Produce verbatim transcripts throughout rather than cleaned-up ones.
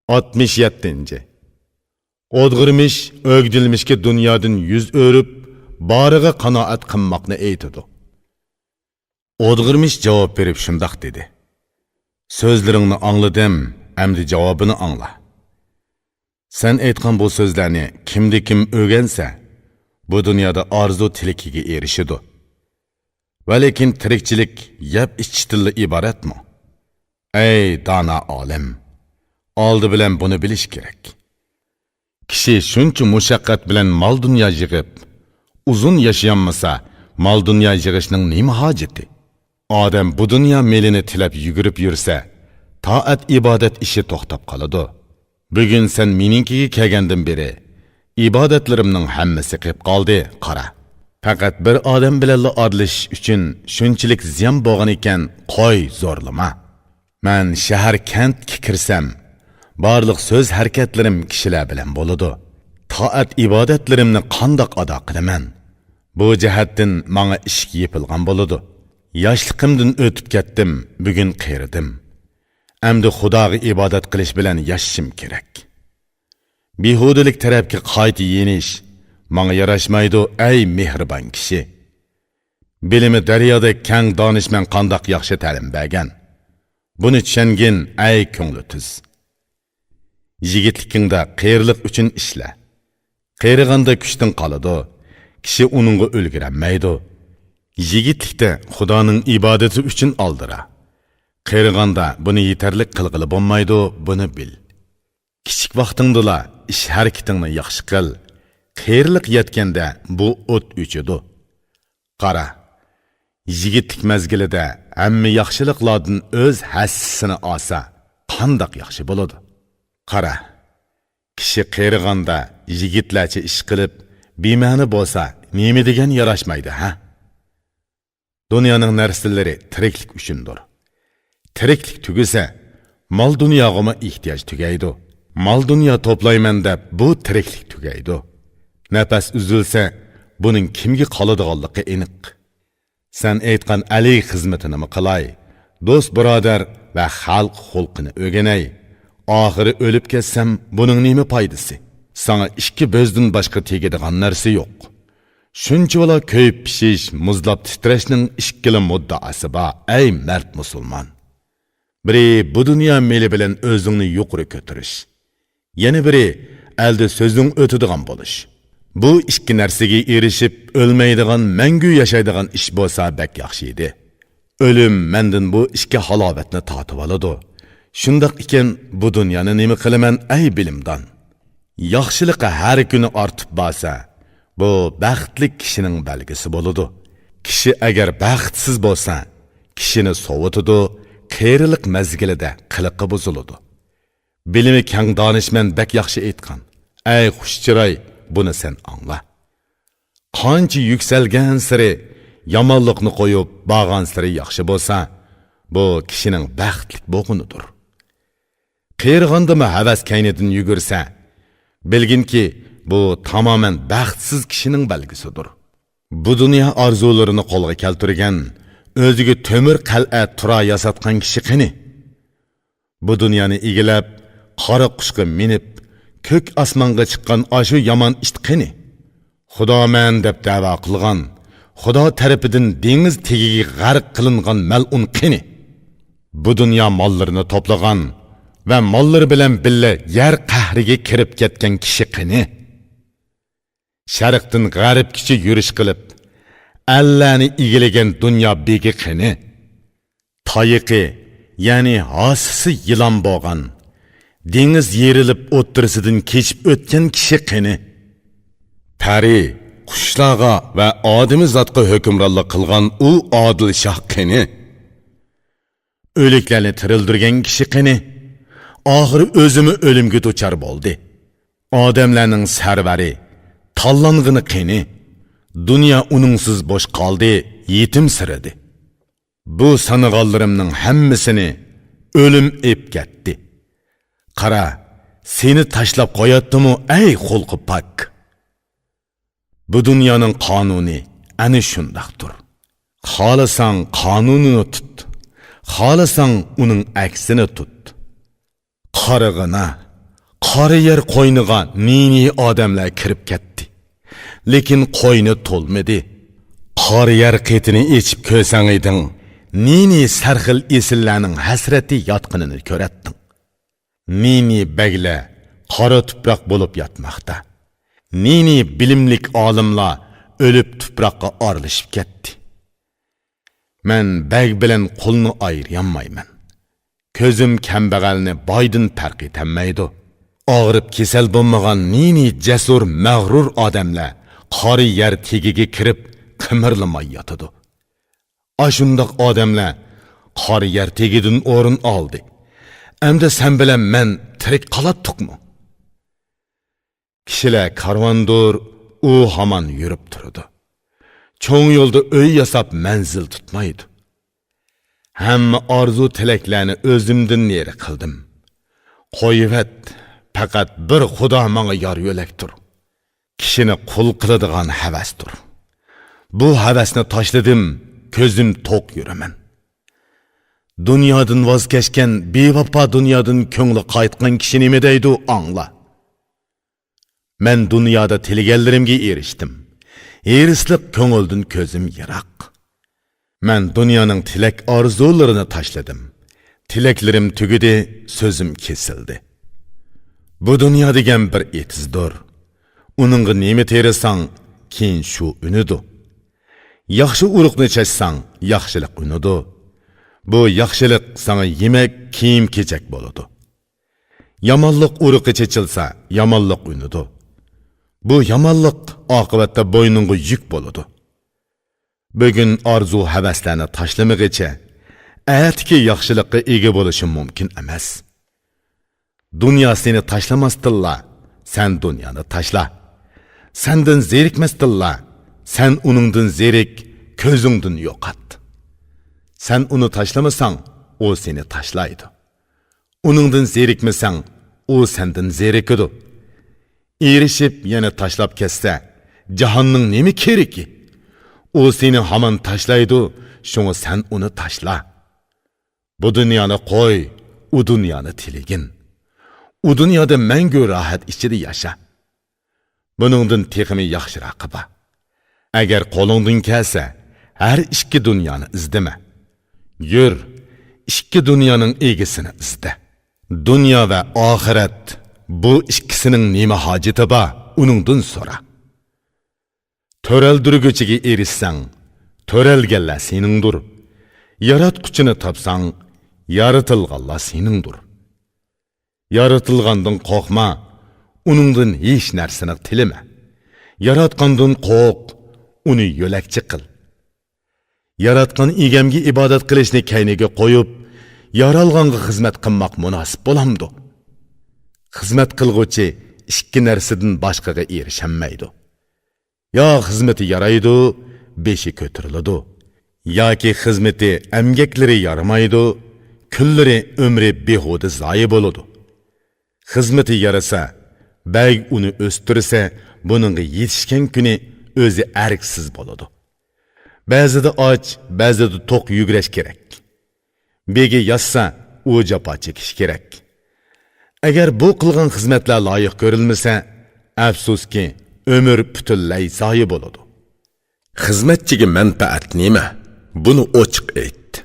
ئاتمىش يەتتىنچى. ئودغىرمىش ئۆگدىلمىشكە دۇنيادىن يۈز ئۆرۈپ، بارىغا قانائەت قىلماقنى ئېيتىدۇ. ئودغىرمىش جاۋاب بېرىپ شۇنداق دېدى: سۆزلىرىڭنى ئاڭلىدىم، ئەمدى جاۋابىنى ئاڭلا. سەن ئېيتقان بۇ سۆزلەرنى كىمدە كىم ئۆگەنسە، بۇ دۇنيادا ئارزۇ تىلىكىگە ئېرىشىدۇ. ۋەلىكىن تىرىكچىلىك يەپ ئىچىشتىنلا ئىبارەتمۇ؟ ئەي دانا ئالىم! ئالدى بىلەن بۇنى بىلىش كېرەك. كىشى شۇنچە مۇشەققەت بىلەن مال-دۇنيا يىغىپ، ئۇزۇن ياشىيالمىسا، مال-دۇنيا يىغىشنىڭ نېمە ھاجىتى؟ ئادەم بۇ دۇنيا مېلىنى تىلەپ يۈگۈرۈپ يۈرسە، تائەت-ئىبادەت ئىشى توختاپ قالىدۇ. بۈگۈن سەن مېنىڭكىگە كەلگەندىن بېرى، ئىبادەتلىرىمنىڭ ھەممىسى قېلىپ قالدى، قارا. پەقەت بىر ئادەم بىلەنلا ئارىلىشىش ئۈچۈن شۇنچىلىك زىيان بولغان ئىكەن، قوي، زورلىما. مەن شەھەر-كەنتكە كىرسەم، بارلىق سۆز-ھەرىكەتلىرىم كىشىلەر بىلەن بولىدۇ. تائەت-ئىبادەتلىرىمنى قانداق ئادا قىلىمەن؟ بۇ جەھەتتىن ماڭا ئىشىك يېپىلغان بولىدۇ. ياشلىقىمدىن ئۆتۈپ كەتتىم، بۈگۈن قېرىدىم. ئەمدى خۇداغا ئىبادەت قىلىش بىلەن ياشىشىم كېرەك. بىھۇدىلىك تەرەپكە قايتا يېنىش ماڭا ياراشمايدۇ، ئەي مېھرىبان كىشى! بىلىمى دەريادەك كەڭ دانىشمەن قانداق ياخشى تەلىم بەرگەن! بۇنى چۈشەنگىن، ئەي كۆڭلى تۈز! يىگىتلىكىڭدە قېرىلىق ئۈچۈن ئىشلە. قېرىغاندا كۈچتىن قالىدۇ، كىشى ئۇنىڭغا ئۈلگۈرەلمەيدۇ. يىگىتلىكتە خۇدانىڭ ئىبادىتى ئۈچۈن ئالدىرا. قېرىغاندا بۇنى يېتەرلىك قىلغىلى بولمايدۇ، بۇنى بىل. كىچىك ۋاقتىڭدىلا ئىش-ھەرىكىتىڭنى ياخشى قىل، قېرىلىق يەتكەندە بۇ ئوت ئۆچىدۇ. قارا، يىگىتلىك مەزگىلىدە ھەممە ياخشىلىقلاردىن ئۆز ھەسسىسىنى ئالسا، قانداق ياخشى بولىدۇ. قارا، كىشى قېرىغاندا يىگىتلەرچە ئىش قىلىپ، بىمەنە بولسا، نېمە دېگەن ياراشمايدۇ، ھە؟ دۇنيانىڭ نەرسىلىرى تىرىكلىك ئۈچۈندۇر. تىرىكلىك تۈگىسە، مال-دۇنياغىمۇ ئېھتىياج تۈگەيدۇ. مال-دۇنيا توپلايمەن دەپ، بۇ تىرىكلىك تۈگەيدۇ. نەپەس ئۈزۈلسە، بۇنىڭ كىمگە قالىدىغانلىقى ئېنىق. سەن ئېيتقان ئەلى خىزمىتىنىمۇ قىلاي، دوست-بۇرادەر ۋە خەلق خۇلقىنى ئۆگىنەي. ئاخىرى ئۆلۈپ كەتسەم، بۇنىڭ نېمە پايدىسى؟ ساڭا ئىككى بۆزدىن باشقا تېگىدىغان نەرسە يوق. شۇنچىۋالا كۆيۈپ پىشىش، مۇزلاپ تىترەشنىڭ ئىككىلا مۇددىئاسى بار، ئەي مەرد مۇسۇلمان! بىرى بۇ دۇنيا مېلى بىلەن ئۆزۈڭنى يۇقىرى كۆتۈرۈش، يەنە بىرى ئەلدە سۆزۈڭ ئۆتىدىغان بولۇش. بۇ ئىككى نەرسىگە ئېرىشىپ، ئۆلمەيدىغان، مەڭگۈ ياشايدىغان ئىش بولسا بەك ياخشى ئىدى. ئۆلۈم مەندىن بۇ ئىككى ھالاۋەتنى تارتىۋالىدۇ. شۇنداق ئىكەن، بۇ دۇنيانى نېمە قىلىمەن، ئەي بىلىمدان؟ ياخشىلىقى ھەر كۈنى ئارتىپ بارسا، بۇ بەختلىك كىشىنىڭ بەلگىسى بولىدۇ. كىشى ئەگەر بەختسىز بولسا، كىشىنى سوۋۇتىدۇ، قېرىلىق مەزگىلىدە قىلىقى بۇزۇلىدۇ. بىلىمى كەڭ دانىشمەن بەك ياخشى ئېيتقان: ئەي خۇش چىراي، بۇنى سەن ئاڭلا. قانچە يۈكسەلگەنسېرى يامانلىقنى قويۇپ، بارغانسېرى ياخشى بولسا، بۇ كىشىنىڭ بەختلىك بولغىنىدۇر. قېرىغاندىمۇ ھەۋەس كەينىدىن يۈگۈرسە، بىلگىنكى، بۇ تامامەن بەختسىز كىشىنىڭ بەلگىسىدۇر. بۇ دۇنيا ئارزۇلىرىنى قولغا كەلتۈرگەن، ئۆزىگە تۆمۈر قەلئە تۇرا ياساتقان كىشى قېنى؟ بۇ دۇنيانى ئىگىلەپ، قارا قۇشقا مىنىپ، كۆك ئاسمانغا چىققان ئاشۇ يامان ئىت قېنى؟ خۇدامەن دەپ دەۋا قىلغان، خۇدا تەرىپىدىن دېڭىز تېگىگە غەرق قىلىنغان مەلئۇن قېنى؟ بۇ دۇنيا ماللىرىنى توپلىغان ۋە ماللىرى بىلەن بىللە يەر قەھرىگە كىرىپ كەتكەن كىشى قېنى؟ شەرقتىن غەربكىچە يۈرۈش قىلىپ، ئەللەرنى ئىگىلىگەن دۇنيا بېگى قېنى؟ تايىقى، يەنى ھاسىسى يىلان بولغان، دېڭىز يېرىلىپ ئوتتۇرىسىدىن كېچىپ ئۆتكەن كىشى قېنى؟ پەرى، قۇشلارغا ۋە ئادىمىزاتقا ھۆكۈمرانلىق قىلغان ئۇ ئادىل شاھ قېنى؟ ئۆلۈكلەرنى تىرىلدۈرگەن كىشى قېنى؟ ئاخىرى ئۆزىمۇ ئۆلۈمگە دۇچار بولدى. ئادەملەرنىڭ سەرۋەرى، تاللانغىنى قېنى؟ دۇنيا ئۇنىڭسىز بوش قالدى، يېتىمسىرىدى. بۇ سانىغانلىرىمنىڭ ھەممىسىنى ئۆلۈم ئېپ كەتتى. قارا، سېنى تاشلاپ قوياتتىمۇ، ئەي خۇلقى پاك! بۇ دۇنيانىڭ قانۇنى ئەنە شۇنداقتۇر. خالىساڭ قانۇنىنى تۇت، خالىساڭ ئۇنىڭ ئەكسىنى تۇت. قارىغىنا، قارا يەر قوينىغا نى-نى ئادەملەر كىرىپ كەتتى. لېكىن قوينى تولمىدى. قارا يەر قېتىنى ئېچىپ كۆرسەڭ ئىدىڭ، نى-نى سەرخىل ئېسىللەرنىڭ ھەسرەتى ياتقىنىنى كۆرەتتىڭ. نى-نى بەگلەر قارا تۇپراق بولۇپ ياتماقتا. نى-نى بىلىملىك ئالىملار ئۆلۈپ تۇپراققا ئارىلىشىپ كەتتى. مەن بەگ بىلەن قۇلنى ئايرىيالمايمەن. كۆزۈم كەمبەغەلنى بايدىن پەرق ئېتەلمەيدۇ. ئاغرىپ كېسەل بولمىغان نى-نى جەسۇر، مەغرۇر ئادەملەر قارا يەر تېگىگە كىرىپ قىمىرلىماي ياتىدۇ. ئاشۇنداق ئادەملەر قارا يەر تېگىدىن ئورۇن ئالدى. ئەمدى سەن بىلەن مەن تىرىك قالاتتۇقمۇ؟ كىشىلەر كارۋاندۇر، ئۇ ھامان يۈرۈپ تۇرىدۇ. چوڭ يولدا ئۆي ياساپ مەنزىل تۇتمايدۇ. ھەممە ئارزۇ تىلەكلەرنى ئۆزۈمدىن نېرى قىلدىم. قويۇۋەت، پەقەت بىر خۇدا ماڭا يار يۆلەكتۇر. كىشىنى قۇل قىلىدىغان ھەۋەستۇر. بۇ ھەۋەسنى تاشلىدىم، كۆزۈم توق يۈرىمەن. دۇنيادىن ۋاز كەچكەن، بىۋاپا دۇنيادىن كۆڭلى قايتقان كىشى نېمە دەيدۇ، ئاڭلا. مەن دۇنيادا تىلىگەنلىرىمگە ئېرىشتىم. ھېرىسلىق كۆڭۈلدىن كۆزۈم يىراق. مەن دۇنيانىڭ تىلەك ئارزۇلىرىنى تاشلىدىم. تىلەكلىرىم تۈگىدى، سۆزۈم كېسىلدى. بۇ دۇنيا دېگەن بىر ئېتىزدۇر. ئۇنىڭغا نېمە تېرىساڭ، كېيىن شۇ ئۈنىدۇ. ياخشى ئۇرۇقنى چاچساڭ، ياخشىلىق ئۈنىدۇ. بۇ ياخشىلىق ساڭا يېمەك، كىيىم-كېچەك بولىدۇ. يامانلىق ئۇرۇقى چېچىلسا، يامانلىق ئۈنىدۇ. بۇ يامانلىق ئاقىۋەتتە بوينۇڭغا يۈك بولىدۇ. بۈگۈن ئارزۇ-ھەۋەسلەرنى تاشلىمىغىچە، ئەتىكى ياخشىلىققا ئىگە بولۇشۇم مۇمكىن ئەمەس. دۇنيا سېنى تاشلىماستىنلا، سەن دۇنيانى تاشلا. سەندىن زېرىكمەستىنلا، سەن ئۇنىڭدىن زېرىك، كۆزۈڭدىن يوقات. سەن ئۇنى تاشلىمىساڭ، ئۇ سېنى تاشلايدۇ. ئۇنىڭدىن زېرىكمىسەڭ، ئۇ سەندىن زېرىكىدۇ. ئېرىشىپ يەنە تاشلاپ كەتسە، جاھاننىڭ نېمە كېرىكى؟ ئۇ سېنى ھامان تاشلايدۇ، شۇڭا سەن ئۇنى تاشلا. بۇ دۇنيانى قوي، ئۇ دۇنيانى تىلىگىن. ئۇ دۇنيادا مەڭگۈ راھەت ئىچىدە ياشا. بۇنىڭدىن تېخىمۇ ياخشىراقى بار. ئەگەر قولۇڭدىن كەلسە، ھەر ئىككى دۇنيانى ئىزدىمە. يۈر، ئىككى دۇنيانىڭ ئىگىسىنى ئىزدە. دۇنيا ۋە ئاخىرەت، بۇ ئىككىسىنىڭ نېمە ھاجىتى بار، ئۇنىڭدىن سورا. تۆرەلدۈرگۈچىگە ئېرىشسەڭ، تۆرەلگەنلەر سېنىڭدۇر. ياراتقۇچىنى تاپساڭ، يارىتىلغانلار سېنىڭدۇر. يارىتىلغاندىن قورقما، ئۇنىڭدىن ھېچ نەرسىنى تىلىمە. ياراتقاندىن قورق، ئۇنى يۆلەكچى قىل. ياراتقان ئىگەمگە ئىبادەت قىلىشنى كەينىگە قويۇپ، يارالغانغا خىزمەت قىلماق مۇناسىپ بولامدۇ؟ خىزمەت قىلغۇچى ئىككى نەرسىدىن باشقىغا ئېرىشەلمەيدۇ. يا خىزمىتى يارايدۇ، بېشى كۆتۈرۈلىدۇ. ياكى خىزمىتى، ئەمگەكلىرى يارىمايدۇ، كۈنلىرى، ئۆمرى بىھۇدە زايە بولىدۇ. خىزمىتى يارىسا، بەگ ئۇنى ئۆستۈرسە، بۇنىڭغا يېتىشكەن كۈنى ئۆزى ئەركسىز بولىدۇ. بەزىدە ئاچ، بەزىدە توق يۈگرەش كېرەك. بېگى ياتسا، ئۇ جاپا چېكىشى كېرەك. ئەگەر بۇ قىلغان خىزمەتلەر لايىق كۆرۈلمىسە، ئەپسۇسكى، ئۆمۈر پۈتۈنلەي زايە بولىدۇ. خىزمەتچىگە مەنپەئەت نېمە؟ بۇنى ئوچۇق ئېيت.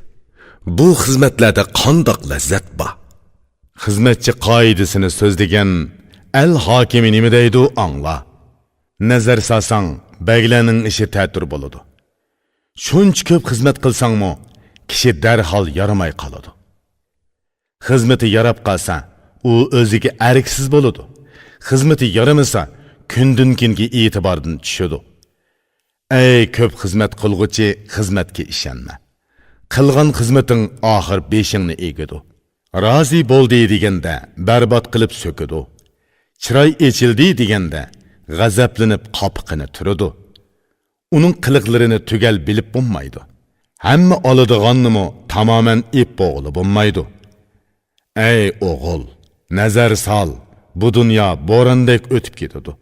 بۇ خىزمەتلەردە قانداق لەززەت بار؟ خىزمەتچى قائىدىسىنى سۆزلىگەن ئەل ھاكىمى نېمە دەيدۇ، ئاڭلا. نەزەر سالساڭ، بەگلەرنىڭ ئىشى تەتۈر بولىدۇ. شۇنچە كۆپ خىزمەت قىلساڭمۇ، كىشى دەرھال يارىماي قالىدۇ. خىزمىتى ياراپ قالسا، ئۇ ئۆزىگە ئەركسىز بولىدۇ. خىزمىتى يارىمىسا، كۈندىن-كۈنگە ئېتىباردىن چۈشىدۇ. ئەي كۆپ خىزمەت قىلغۇچى، خىزمەتكە ئىشەنمە. قىلغان خىزمىتىڭ ئاخىر بېشىڭنى ئېگىدۇ. رازى بولدى دېگەندە، بەربات قىلىپ سۆكىدۇ. چىراي ئېچىلدى دېگەندە، غەزەپلىنىپ قاپىقىنى تۈرىدۇ. ئۇنىڭ قىلىقلىرىنى تۈگەل بىلىپ بولمايدۇ. ھەممە ئالىدىغاننىمۇ تامامەن ئېپ بولغىلى بولمايدۇ. ئەي ئوغۇل، نەزەر سال، بۇ دۇنيا بوراندەك ئۆتۈپ كېتىدۇ.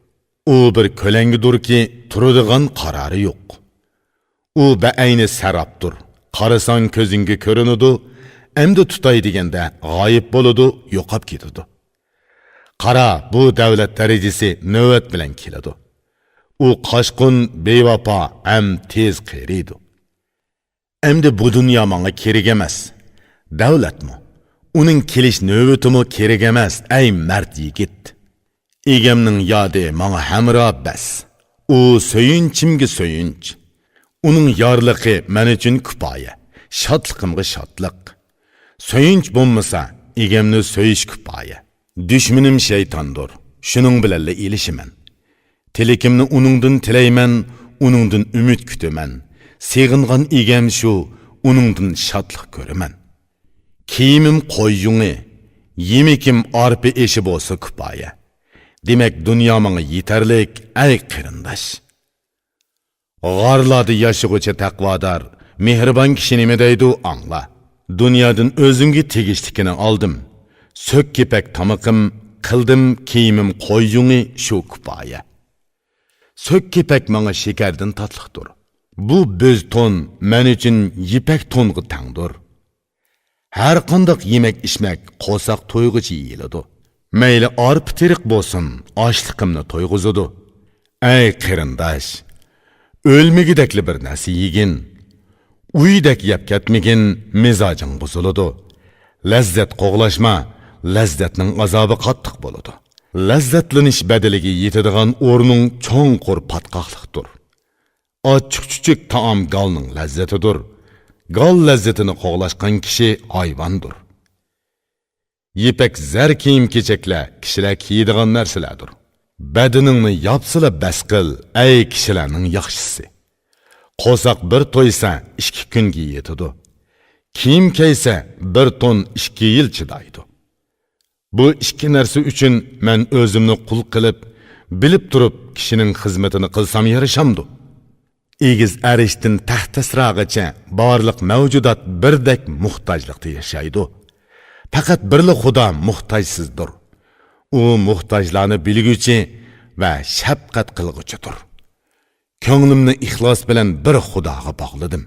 ئۇ بىر كۆلەڭگىدۇركى، تۇرىدىغان قارارى يوق. ئۇ بەئەينى سەراپتۇر. قارىساڭ كۆزۈڭگە كۆرۈنىدۇ، ئەمدى تۇتاي دېگەندە غايىب بولىدۇ، يوقاپ كېتىدۇ. قارا، بۇ دەۋلەت دەرىجىسى نۆۋەت بىلەن كېلىدۇ. ئۇ قاچقۇن، بىۋاپا ھەم تېز قېرىيدۇ. ئەمدى بۇ دۇنيا ماڭا كېرەك ئەمەس. دەۋلەتمۇ، ئۇنىڭ كېلىش نۆۋىتىمۇ كېرەك ئەمەس، ئەي مەرد يىگىت! ئىگەمنىڭ يادى ماڭا ھەمراھ بەس. ئۇ سۆيۈنچۈمگە سۆيۈنچ. ئۇنىڭ يارلىقى مەن ئۈچۈن كۇپايە، شادلىقىمغا شادلىق. سۆيۈنچ بولمىسا، ئىگەمنى سۆيۈش كۇپايە. دۈشمىنىم شەيتاندۇر، شۇنىڭ بىلەنلا ئېلىشىمەن. تىلىكىمنى ئۇنىڭدىن تىلەيمەن، ئۇنىڭدىن ئۈمىد كۈتىمەن. سېغىنغان ئىگەم شۇ، ئۇنىڭدىن شادلىق كۆرىمەن. كىيىمىم قوي يۇڭى، يېمىكىم ئارپا ئېشى بولسا كۇپايە. دېمەك، دۇنيا ماڭا يېتەرلىك، ئەي قېرىنداش! غارلاردا ياشىغۇچە تەقۋادار، مېھرىبان كىشى نېمە دەيدۇ، ئاڭلا. دۇنيادىن ئۆزۈمگە تېگىشلىكىنى ئالدىم. سۆك كېپەك تامىقىم، قىلدىم كىيىمىم قوي يۇڭى، شۇ كۇپايە. سۆك كېپەك ماڭا شېكەردىن تاتلىقتۇر. بۇ بۆز تون مەن ئۈچۈن يىپەك تونغا تەڭدۇر. ھەر قانداق يېمەك-ئىچمەك قورساق تويغۇچە يېيىلىدۇ. مەيلى ئارپا تېرىق بولسۇن، ئاشلىقىمنى تويغۇزىدۇ. ئەي قېرىنداش، ئۆلمىگۈدەكلا بىر نەرسە يېگىن. ئۇيدەك يەپ كەتمىگىن، مىزاجىڭ بۇزۇلىدۇ. لەززەت قوغلاشما، لەززەتنىڭ ئازابى قاتتىق بولىدۇ. لەززەتلىنىش بەدىلىگە يېتىدىغان ئورنۇڭ چوڭقۇر پاتقاقلىقتۇر. ئاچچىق-چۈچۈك تائام گالنىڭ لەززىتىدۇر. گال لەززىتىنى قوغلاشقان كىشى ھايۋاندۇر. يىپەك زەر كىيىم-كېچەكلەر كىشىلەر كىيىدىغان نەرسىلەردۇر. بەدىنىڭنى ياپسىلا بەس قىل، ئەي كىشىلەرنىڭ ياخشىسى. قورساق بىر تويسا، ئىككى كۈنگە يېتىدۇ. كىيىم كىيسە، بىر تون ئىككى يىل چىدايدۇ. بۇ ئىككى نەرسە ئۈچۈن مەن ئۆزۈمنى قۇل قىلىپ، بىلىپ تۇرۇپ كىشىنىڭ خىزمىتىنى قىلسام يارىشامدۇ؟ ئېگىز ئەرشتىن تەختەسراغىچە بارلىق مەۋجۇدات بىردەك موھتاجلىقتا ياشايدۇ. پەقەت بىرلا خۇدا موھتاجسىزدۇر. ئۇ موھتاجلارنى بىلگۈچى ۋە شەپقەت قىلغۇچىدۇر. كۆڭلۈمنى ئىخلاس بىلەن بىر خۇداغا باغلىدىم.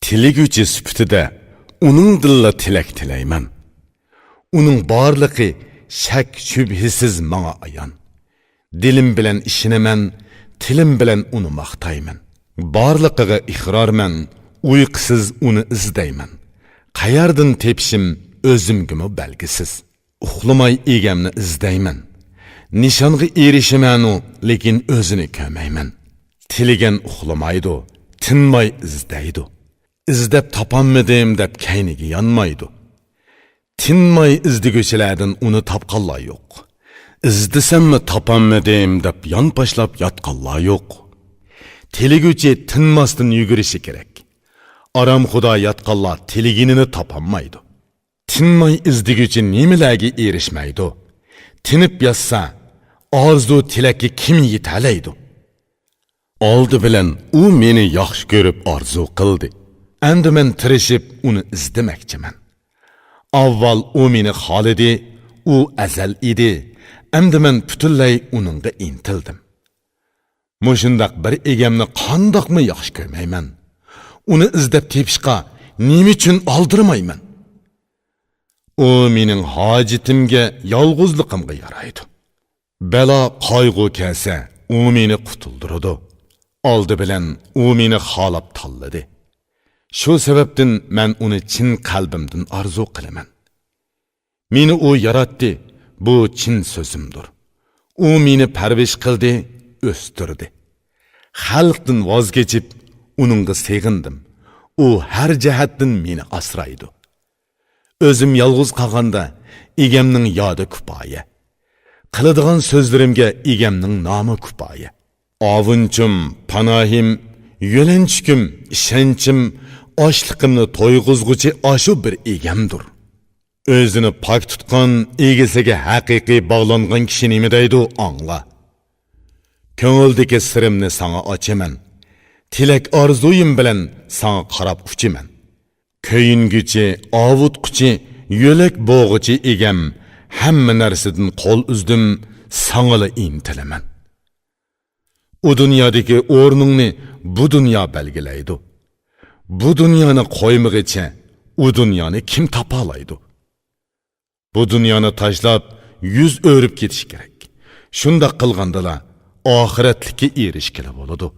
تىلىگۈچى سۈپىتىدە ئۇنىڭدىنلا تىلەك تىلەيمەن. ئۇنىڭ بارلىقى شەك-شۈبھىسىز ماڭا ئايان. دىلىم بىلەن ئىشىنىمەن، تىلىم بىلەن ئۇنى ماختايمەن. بارلىقىغا ئىقرارمەن، ئۇيقۇسىز ئۇنى ئىزدەيمەن. قەيەردىن تېپىشىم ئۆزۈمگىمۇ بەلگىسىز. ئۇخلىماي ئىگەمنى ئىزدەيمەن. نىشانغا ئېرىشىمەنۇ، لېكىن ئۆزىنى كۆرمەيمەن. تىلىگەن ئۇخلىمايدۇ، تىنماي ئىزدەيدۇ. ئىزدەپ تاپالمىدىم دەپ كەينىگە يانمايدۇ. تىنماي ئىزدىگۈچىلەردىن ئۇنى تاپقانلار يوق. ئىزدىسەممۇ تاپالمىدىم دەپ يانپاشلاپ ياتقانلار يوق. تىلىگۈچى تىنماستىن يۈگۈرۈشى كېرەك. ئارامخۇدا ياتقانلار تىلىگىنىنى تاپالمايدۇ. تىنماي ئىزدىگۈچى نېمىلەرگە ئېرىشمەيدۇ؟ تىنىپ ياتسا، ئارزۇ تىلەككە كىم يېتەلەيدۇ؟ ئالدى بىلەن ئۇ مېنى ياخشى كۆرۈپ ئارزۇ قىلدى. ئەمدى مەن تىرىشىپ ئۇنى ئىزدىمەكچىمەن. ئاۋۋال ئۇ مېنى خالىدى، ئۇ ئەزەل ئىدى. ئەمدى مەن پۈتۈنلەي ئۇنىڭغا ئىنتىلدىم. مۇشۇنداق بىر ئىگەمنى قانداقمۇ ياخشى كۆرمەيمەن؟ ئۇنى ئىزدەپ تېپىشقا نېمە ئۈچۈن ئالدىرىمايمەن؟ ئۇ مېنىڭ ھاجىتىمگە، يالغۇزلۇقۇمغا يارايدۇ. بەلا، قايغۇ كەلسە، ئۇ مېنى قۇتۇلدۇرىدۇ. ئالدى بىلەن ئۇ مېنى خالاپ تاللىدى. شۇ سەۋەبتىن مەن ئۇنى چىن قەلبىمدىن ئارزۇ قىلىمەن. مېنى ئۇ ياراتتى، بۇ چىن سۆزۈمدۇر. ئۇ مېنى پەرۋىش قىلدى، ئۆستۈردى. خەلقتىن ۋاز كېچىپ، ئۇنىڭغا سېغىندىم. ئۇ ھەر جەھەتتىن مېنى ئاسرايدۇ. ئۆزۈم يالغۇز قالغاندا، ئىگەمنىڭ يادى كۇپايە. قىلىدىغان سۆزلىرىمگە ئىگەمنىڭ نامى كۇپايە. ئاۋۇنچۇم، پاناھىم، يۆلەنچۈكۈم، ئىشەنچىم، ئاچلىقىمنى تويغۇزغۇچى ئاشۇ بىر ئىگەمدۇر. ئۆزىنى پاك تۇتقان، ئىگىسىگە ھەقىقىي باغلانغان كىشى نېمە دەيدۇ، ئاڭلا. كۆڭۈلدىكى سىرىمنى ساڭا ئاچىمەن. تىلەك ئارزۇيۇم بىلەن ساڭا قاراپ ئۇچىمەن. كۆيۈنگۈچى، ئاۋۇتقۇچى، يۆلەك بوغۇچى ئىگەم، ھەممە نەرسىدىن قول ئۈزدۈم، ساڭىلا ئىنتىلىمەن. ئۇ دۇنيادىكى ئورنۇڭنى بۇ دۇنيا بەلگىلەيدۇ. بۇ دۇنيانى قويمىغىچە، ئۇ دۇنيانى كىم تاپالايدۇ؟ بۇ دۇنيانى تاشلاپ، يۈز ئۆرۈپ كېتىش كېرەك. شۇنداق قىلغاندىلا ئاخىرەتلىككە ئېرىشكىلى بولىدۇ.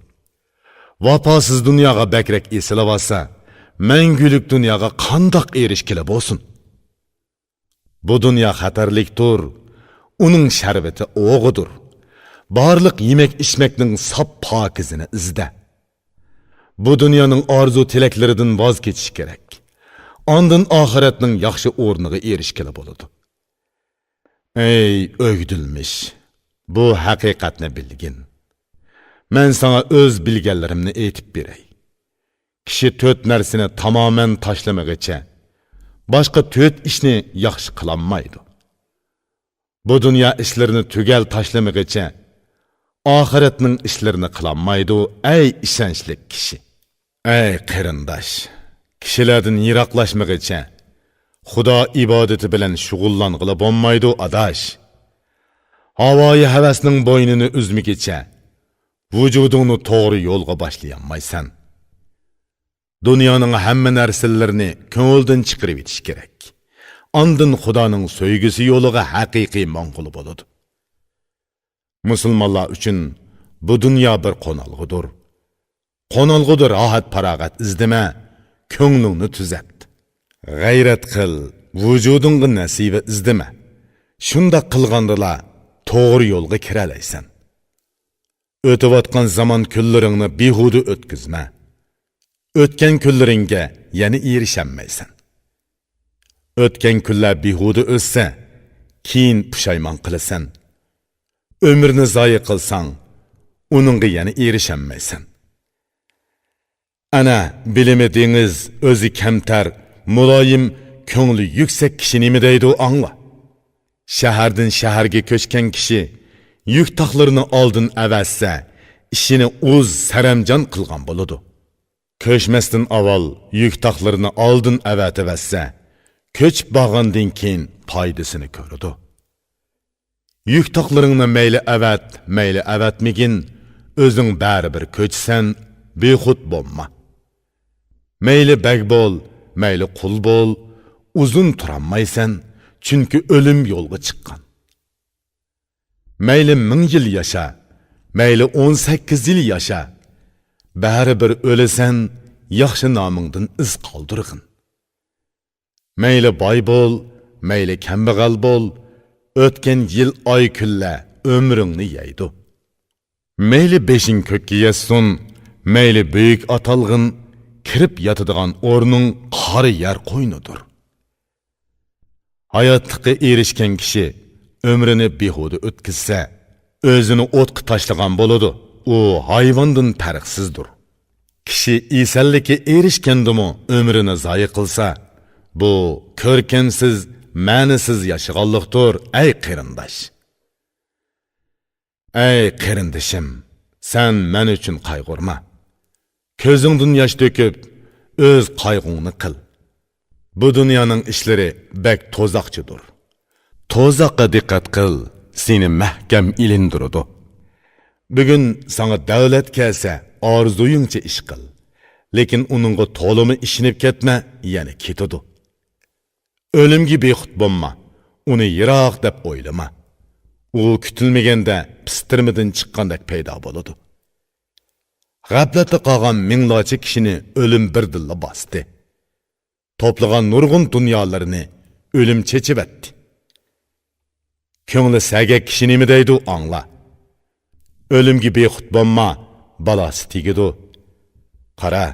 ۋاپاسىز دۇنياغا بەكرەك ئېسىلىۋالسا، مەڭگۈلۈك دۇنياغا قانداق ئېرىشكىلى بولسۇن؟ بۇ دۇنيا خەتەرلىكتۇر، ئۇنىڭ شەربىتى ئوغىدۇر. بارلىق يېمەك-ئىچمەكنىڭ ساپ پاكىزىنى ئىزدە. بۇ دۇنيانىڭ ئارزۇ-تىلەكلىرىدىن ۋاز كېچىش كېرەك. ئاندىن ئاخىرەتنىڭ ياخشى ئورنىغا ئېرىشكىلى بولىدۇ. ئەي ئۆگدۈلمىش، بۇ ھەقىقەتنى بىلگىن. مەن ساڭا ئۆز بىلگەنلىرىمنى ئېيتىپ بېرەي. كىشى تۆت نەرسىنى تامامەن تاشلىمىغىچە، باشقا تۆت ئىشنى ياخشى قىلالمايدۇ. بۇ دۇنيا ئىشلىرىنى تۈگەل تاشلىمىغىچە، ئاخىرەتنىڭ ئىشلىرىنى قىلالمايدۇ، ئەي ئىشەنچلىك كىشى. ئەي قېرىنداش، كىشىلەردىن يىراقلاشمىغىچە، خۇدا ئىبادىتى بىلەن شۇغۇللانغىلى بولمايدۇ، ئاداش. ھاۋايى ھەۋەسنىڭ بوينىنى ئۈزمىگىچە، ۋۇجۇدۇڭنى توغرا يولغا باشلىيالمايسەن. دۇنيانىڭ ھەممە نەرسىلىرىنى كۆڭۈلدىن چىقىرىۋېتىش كېرەك. ئاندىن خۇدانىڭ سۆيگۈسى يولىغا ھەقىقىي ماڭغىلى بولىدۇ. مۇسۇلمانلار ئۈچۈن بۇ دۇنيا بىر قونالغۇدۇر. قونالغۇدا راھەت-پاراغەت ئىزدىمە، كۆڭلۈڭنى تۈزەت. غەيرەت قىل، ۋۇجۇدۇڭغا نەسىۋە ئىزدىمە. شۇنداق قىلغاندىلا توغرا يولغا كىرەلەيسەن. ئۆتۈۋاتقان زامان كۈنلىرىڭنى بىھۇدە ئۆتكۈزمە. ئۆتكەن كۈنلىرىڭگە يەنە ئېرىشەلمەيسەن. ئۆتكەن كۈنلەر بىھۇدە ئۆتسە، كېيىن پۇشايمان قىلىسەن. ئۆمۈرنى زايە قىلساڭ، ئۇنىڭغا يەنە ئېرىشەلمەيسەن. ئەنە، بىلىمى دېڭىز، ئۆزى كەمتەر، مۇلايىم، كۆڭلى يۈكسەك كىشى نېمە دەيدۇ، ئاڭلا. شەھەردىن شەھەرگە كۆچكەن كىشى يۈك تاقلىرىنى ئالدىن ئەۋەتسە، ئىشىنى ئۇز، سەرەمجان قىلغان بولىدۇ. كۆچمەستىن ئاۋۋال يۈك تاقلىرىنى ئالدىن ئەۋەتىۋەتسە، كۆچۈپ بارغاندىن كېيىن پايدىسىنى كۆرىدۇ. يۈك تاقلىرىڭنى مەيلى ئەۋەت، مەيلى ئەۋەتمىگىن، ئۆزۈڭ بەرىبىر كۆچىسەن، بىخۇد بولما. مەيلى بەگ بول، مەيلى قۇل بول، ئۇزۇن تۇرالمايسەن، چۈنكى ئۆلۈم يولغا چىققان. مەيلى مىڭ يىل ياشا، مەيلى ئون سەككىز يىل ياشا، بەرىبىر ئۆلىسەن، ياخشى نامىڭدىن ئىز قالدۇرغىن. مەيلى باي بول، مەيلى كەمبەغەل بول، ئۆتكەن يىل، ئاي، كۈنلەر ئۆمرۈڭنى يەيدۇ. مەيلى بېشىڭ كۆككە يەتسۇن، مەيلى بۈيۈك ئاتالغىن، كىرىپ ياتىدىغان ئورنۇڭ قارا يەر قوينىدۇر. ھاياتلىققا ئېرىشكەن كىشى ئۆمرىنى بىھۇدە ئۆتكۈزسە، ئۆزىنى ئوتقا تاشلىغان بولىدۇ. ئۇ ھايۋاندىن پەرقسىزدۇر. كىشى ئېسەنلىككە ئېرىشكەندىمۇ ئۆمرىنى زايە قىلسا، بۇ كۆركەمسىز، مەنىسىز ياشىغانلىقتۇر، ئەي قېرىنداش. ئەي قېرىندىشىم، سەن مەن ئۈچۈن قايغۇرما. كۆزۈڭدىن ياش تۆكۈپ، ئۆز قايغۇڭنى قىل. بۇ دۇنيانىڭ ئىشلىرى بەك توزاقچىدۇر. توزاققا دىققەت قىل، سېنى مەھكەم ئىلىندۇرىدۇ. بۈگۈن ساڭا دەۋلەت كەلسە، ئارزۇيۇڭچە ئىش قىل. لېكىن ئۇنىڭغا تولىمۇ ئىشىنىپ كەتمە، يەنە كېتىدۇ. ئۆلۈمگە بىخۇد بولما، ئۇنى يىراق دەپ ئويلىما. ئۇ كۈتۈلمىگەندە پىستىرمىدىن چىققاندەك پەيدا بولىدۇ. غەپلەتتە قالغان مىڭلارچە كىشىنى ئۆلۈم بىردىنلا باستى. توپلىغان نۇرغۇن دۇنيالىرىنى ئۆلۈم چېچىۋەتتى. كۆڭلى سەگەك كىشى نېمە دەيدۇ، ئاڭلا. ئۆلۈمگە بىخۇد بولما، بالاسى تېگىدۇ. قارا،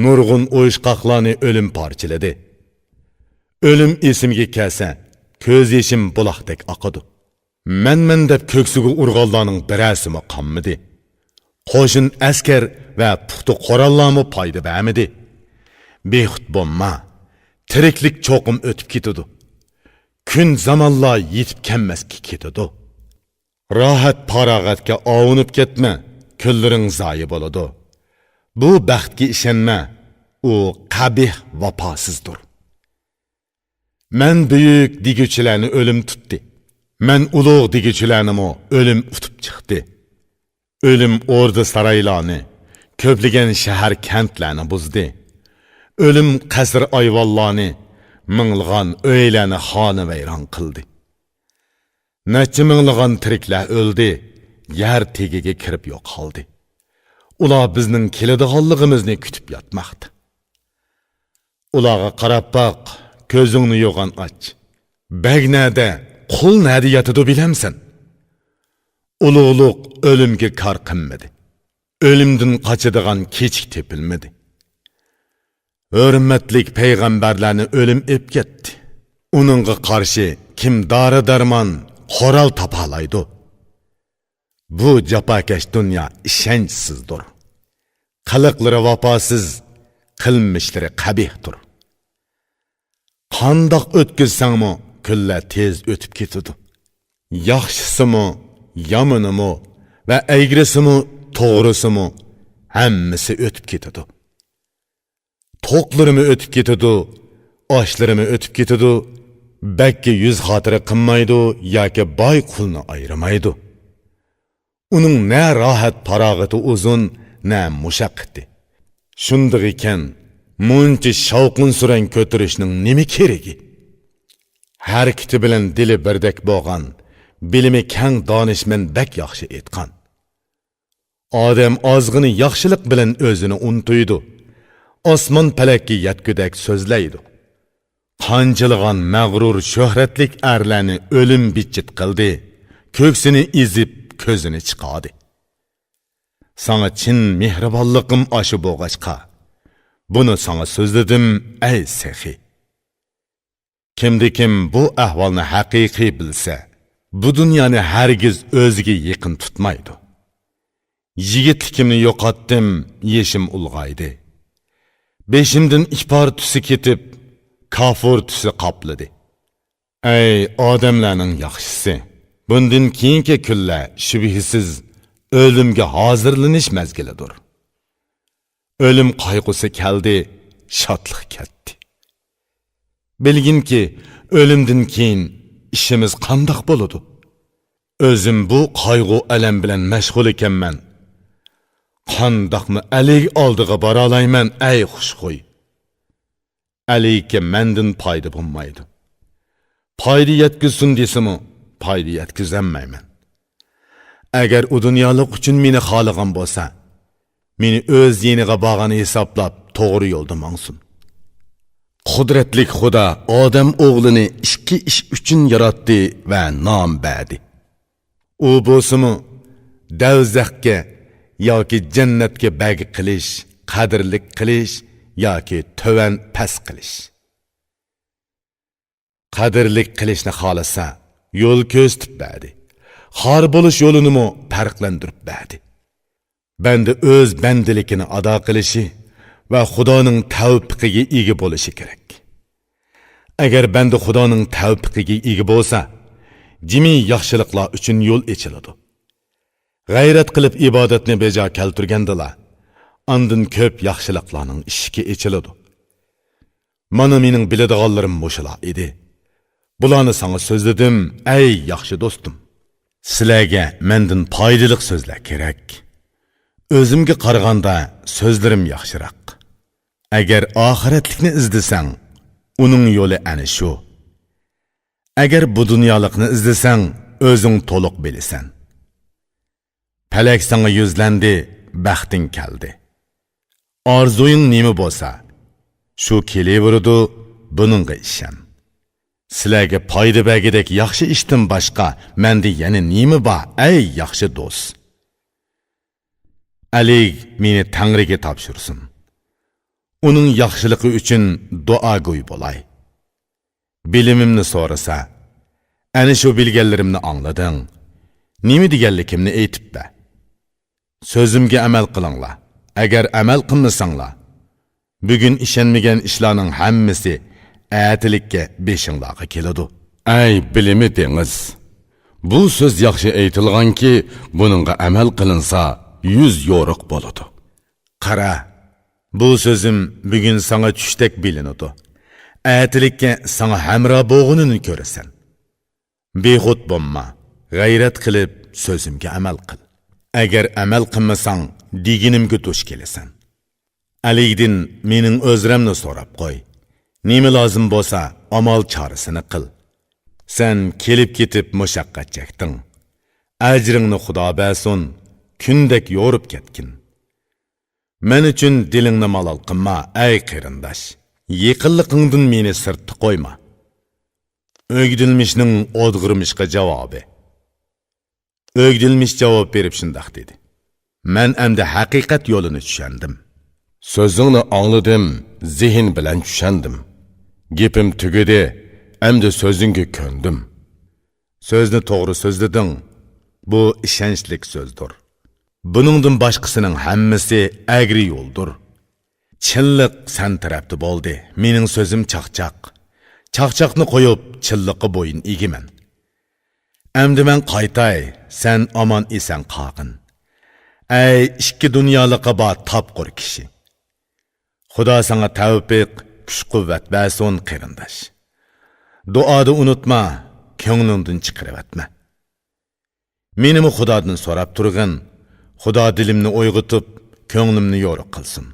نۇرغۇن ئۇيۇشقاقلارنى ئۆلۈم پارچىلىدى. ئۆلۈم ئېسىمگە كەلسە، كۆز يېشىم بۇلاقتەك ئاقىدۇ. مەن-مەن دەپ كۆكسىگە ئۇرغانلارنىڭ بىرەرسىمۇ قانمىدى. قوشۇن ئەسكەر ۋە پۇختا قوراللارمۇ پايدا بەرمىدى. بىخۇد بولما، تىرىكلىك چوقۇم ئۆتۈپ كېتىدۇ. كۈن زامانلار يېتىپ كەلمەسكە كېتىدۇ. راھەت-پاراغەتكە ئاۋۇنۇپ كەتمە، كۈنلىرىڭ زايە بولىدۇ. بۇ بەختكە ئىشەنمە، ئۇ قەبىھ، ۋاپاسىزدۇر. مەن بۈيۈك دېگۈچىلەرنى ئۆلۈم تۇتتى. مەن ئۇلۇغ دېگۈچىلەرنىمۇ ئۆلۈم ئۇتۇپ چىقتى. ئۆلۈم ئوردا-سارايلارنى، كۆپلىگەن شەھەر-كەنتلەرنى بۇزدى. ئۆلۈم قەسىر-ئايۋانلارنى، مىڭلىغان ئۆيلەرنى خانىۋەيران قىلدى. نەچچە مىڭلىغان تىرىكلەر ئۆلدى، يەر تېگىگە كىرىپ يوقالدى. ئۇلار بىزنىڭ كېلىدىغانلىقىمىزنى كۈتۈپ ياتماقتا. ئۇلارغا قاراپ باق، كۆزۈڭنى يوغان ئاچ. بەگ نەدە، قۇل نەدە ياتىدۇ بىلەمسەن؟ ئۇلۇغلۇق ئۆلۈمگە كار قىلمىدى. ئۆلۈمدىن قاچىدىغان كېچىك تېپىلمىدى. ھۆرمەتلىك پەيغەمبەرلەرنى ئۆلۈم ئېپ كەتتى. ئۇنىڭغا قارشى كىم دارى-دەرمان، قورال تاپالايدۇ؟ بۇ جاپاكەش دۇنيا ئىشەنچسىزدۇر. قىلىقلىرى ۋاپاسىز، قىلمىشلىرى قەبىھتۇر. قانداق ئۆتكۈزسەڭمۇ، كۈنلەر تېز ئۆتۈپ كېتىدۇ. ياخشىسىمۇ، يامىنىمۇ ۋە ئەگرىسىمۇ، توغرىسىمۇ، ھەممىسى ئۆتۈپ كېتىدۇ. توقلىرىمۇ ئۆتۈپ كېتىدۇ، ئاشلىرىمۇ ئۆتۈپ كېتىدۇ. بەگكە يۈز خاتىرە قىلمايدۇ ياكى باي قۇلنى ئايرىمايدۇ. ئۇنىڭ نە راھەت پاراغىتى ئۇزۇن، نە مۇشەققىتى. شۇندىغىكەن، مۇنچە شاۋقۇن-سۈرەڭ كۆتۈرۈشنىڭ نېمە كېرىكى؟ ھەرىكىتى بىلەن دىلى بىردەك بولغان، بىلىمى كەڭ دانىشمەن بەك ياخشى ئېيتقان: ئادەم ئازغىنە ياخشىلىق بىلەن ئۆزىنى ئۇنتۇيدۇ، ئاسمان پەلەككە يەتكۈدەك سۆزلەيدۇ. قانچىلىغان مەغرۇر شۆھرەتلىك ئەرلەرنى ئۆلۈم بىتچىت قىلدى، كۆكسىنى ئېزىپ، كۆزىنى چىقاردى. ساڭا چىن مېھرىبانلىقىم ئاشۇ بولغاچقا، بۇنى ساڭا سۆزلىدىم، ئەي سېخىي! كىمدىكىم بۇ ئەھۋالنى ھەقىقىي بىلسە، بۇ دۇنيانى ھەرگىز ئۆزىگە يېقىن تۇتمايدۇ. يىگىتلىكىمنى يوقاتتىم، يېشىم ئۇلغايدى. بېشىمدىن ئىپار تۈسى كېتىپ، كافۇر تۈسى قاپلىدى. ئەي ئادەملەرنىڭ ياخشىسى! بۇندىن كېيىنكى كۈنلەر شۈبھىسىز ئۆلۈمگە ھازىرلىنىش مەزگىلىدۇر. ئۆلۈم قايغۇسى كەلدى، شادلىق كەتتى. بىلگىنكى، ئۆلۈمدىن كېيىن ئىشىمىز قانداق بولىدۇ؟ ئۆزۈم بۇ قايغۇ-ئەلەم بىلەن مەشغۇل ئىكەنمەن. قانداقمۇ ئەلىگە ئالدىغا بارالايمەن، ئەي خۇشخۇي! ئەلىگە مەندىن پايدا بولمايدۇ. پايدا يەتكۈزسۇن دېسىمۇ، پايدا يەتكۈزەلمەيمەن. ئەگەر ئۇ دۇنيالىق ئۈچۈن مېنى خالىغان بولسا، مېنى ئۆز يېنىغا بارغان ھېسابلاپ، توغرا يولدا ماڭسۇن. قۇدرەتلىك خۇدا ئادەم ئوغلىنى ئىككى ئىش ئۈچۈن ياراتتى ۋە نام بەردى. ئۇ بولسىمۇ، دەۋزەخكە ياكى جەننەتكە بەگ قىلىش، قەدىرلىك قىلىش ياكى تۆۋەن پەس قىلىش. قەدىرلىك قىلىشنى خالىسا، يول كۆرسىتىپ بەردى. خار بولۇش يولىنىمۇ پەرقلەندۈرۈپ بەردى. بەندە ئۆز بەندىلىكىنى ئادا قىلىشى ۋە خۇدانىڭ تەۋپىقىگە ئىگە بولۇشى كېرەك. ئەگەر بەندە خۇدانىڭ تەۋپىقىگە ئىگە بولسا، جىمى ياخشىلىقلار ئۈچۈن يول ئېچىلىدۇ. غەيرەت قىلىپ ئىبادەتنى بېجا كەلتۈرگەندىلا، ئاندىن كۆپ ياخشىلىقلارنىڭ ئىشىكى ئېچىلىدۇ. مانا مېنىڭ بىلىدىغانلىرىم مۇشۇلار ئىدى. بۇلارنى ساڭا سۆزلىدىم، ئەي ياخشى دوستۇم. سىلەرگە مەندىن پايدىلىق سۆزلەر كېرەك. ئۆزۈمگە قارىغاندا سۆزلىرىم ياخشىراق. ئەگەر ئاخىرەتلىكنى ئىزدىسەڭ، ئۇنىڭ يولى ئەنە شۇ. ئەگەر بۇ دۇنيالىقنى ئىزدىسەڭ، ئۆزۈڭ تولۇق بىلىسەن. پەلەك ساڭا يۈزلەندى، بەختىڭ كەلدى. ئارزۇيۇڭ نېمە بولسا، شۇ كېلىۋېرىدۇ، بۇنىڭغا ئىشەن. سىلەرگە پايدا بەرگۈدەك ياخشى ئىشتىن باشقا مەندە يەنە نېمە بار، ئەي ياخشى دوست؟ ئەلىگ مېنى تەڭرىگە تاپشۇرسۇن. ئۇنىڭ ياخشىلىقى ئۈچۈن دۇئاگوي بولاي. بىلىمىمنى سورىسا، ئەنە شۇ بىلگەنلىرىمنى ئاڭلىدىڭ. نېمە دېگەنلىكىمنى ئېيتىپ بەر. سۆزۈمگە ئەمەل قىلىڭلار. ئەگەر ئەمەل قىلمىساڭلار، بۈگۈن ئىشەنمىگەن ئىشلارنىڭ ھەممىسى ئەتىلىككە بېشىڭلارغا كېلىدۇ. ئەي بىلىمى دېڭىز! بۇ سۆز ياخشى ئېيتىلغانكى، بۇنىڭغا ئەمەل قىلىنسا، يۈز يورۇق بولىدۇ. قارا، بۇ سۆزۈم بۈگۈن ساڭا چۈشتەك بىلىنىدۇ. ئەتىلىككە ساڭا ھەمراھ بولغىنىنى كۆرىسەن. بىخۇد بولما، غەيرەت قىلىپ سۆزۈمگە ئەمەل قىل. ئەگەر ئەمەل قىلمىساڭ، دېگىنىمگە دۇچ كېلىسەن. ئەلىگدىن مېنىڭ ئۆزرەمنى سوراپ قوي. نېمە لازىم بولسا، ئامال چارىسىنى قىل. سەن كېلىپ-كېتىپ مۇشەققەت چەكتىڭ. ئەجرىڭنى خۇدا بەرسۇن، كۈندەك يورۇپ كەتكىن. مەن ئۈچۈن دىلىڭنى مالال قىلما، ئەي قېرىنداش. يېقىنلىقىڭدىن مېنى سىرتتا قويما. ئۆگدۈلمىشنىڭ ئودغۇرمىشقا جاۋابى. ئۆگدۈلمىش جاۋاب بېرىپ شۇنداق دېدى: مەن ئەمدى ھەقىقەت يولىنى چۈشەندىم. سۆزۈڭنى ئاڭلىدىم، زېھىن بىلەن چۈشەندىم. گېپىم تۈگىدى، ئەمدى سۆزۈڭگە كۆندۈم. سۆزنى توغرا سۆزلىدىڭ. بۇ ئىشەنچلىك سۆزدۇر. بۇنىڭدىن باشقىسىنىڭ ھەممىسى ئەگرى يولدۇر. چىنلىق سەن تەرەپتە بولدى، مېنىڭ سۆزۈم چاقچاق. چاقچاقنى قويۇپ، چىنلىققا بويۇن ئېگىمەن. ئەمدى مەن قايتاي، سەن ئامان-ئېسەن قالغىن. ئەي ئىككى دۇنيالىقى بار تاپقۇر كىشى! خۇدا ساڭا تەۋپىق، كۈچ-قۇۋۋەت بەرسۇن، قېرىنداش. دۇئادا ئۇنتۇما، كۆڭلۈڭدىن چىقىرىۋەتمە. مېنىمۇ خۇدادىن سوراپ تۇرغىن، خۇدا دىلىمنى ئويغىتىپ، كۆڭلۈمنى يورۇق قىلسۇن.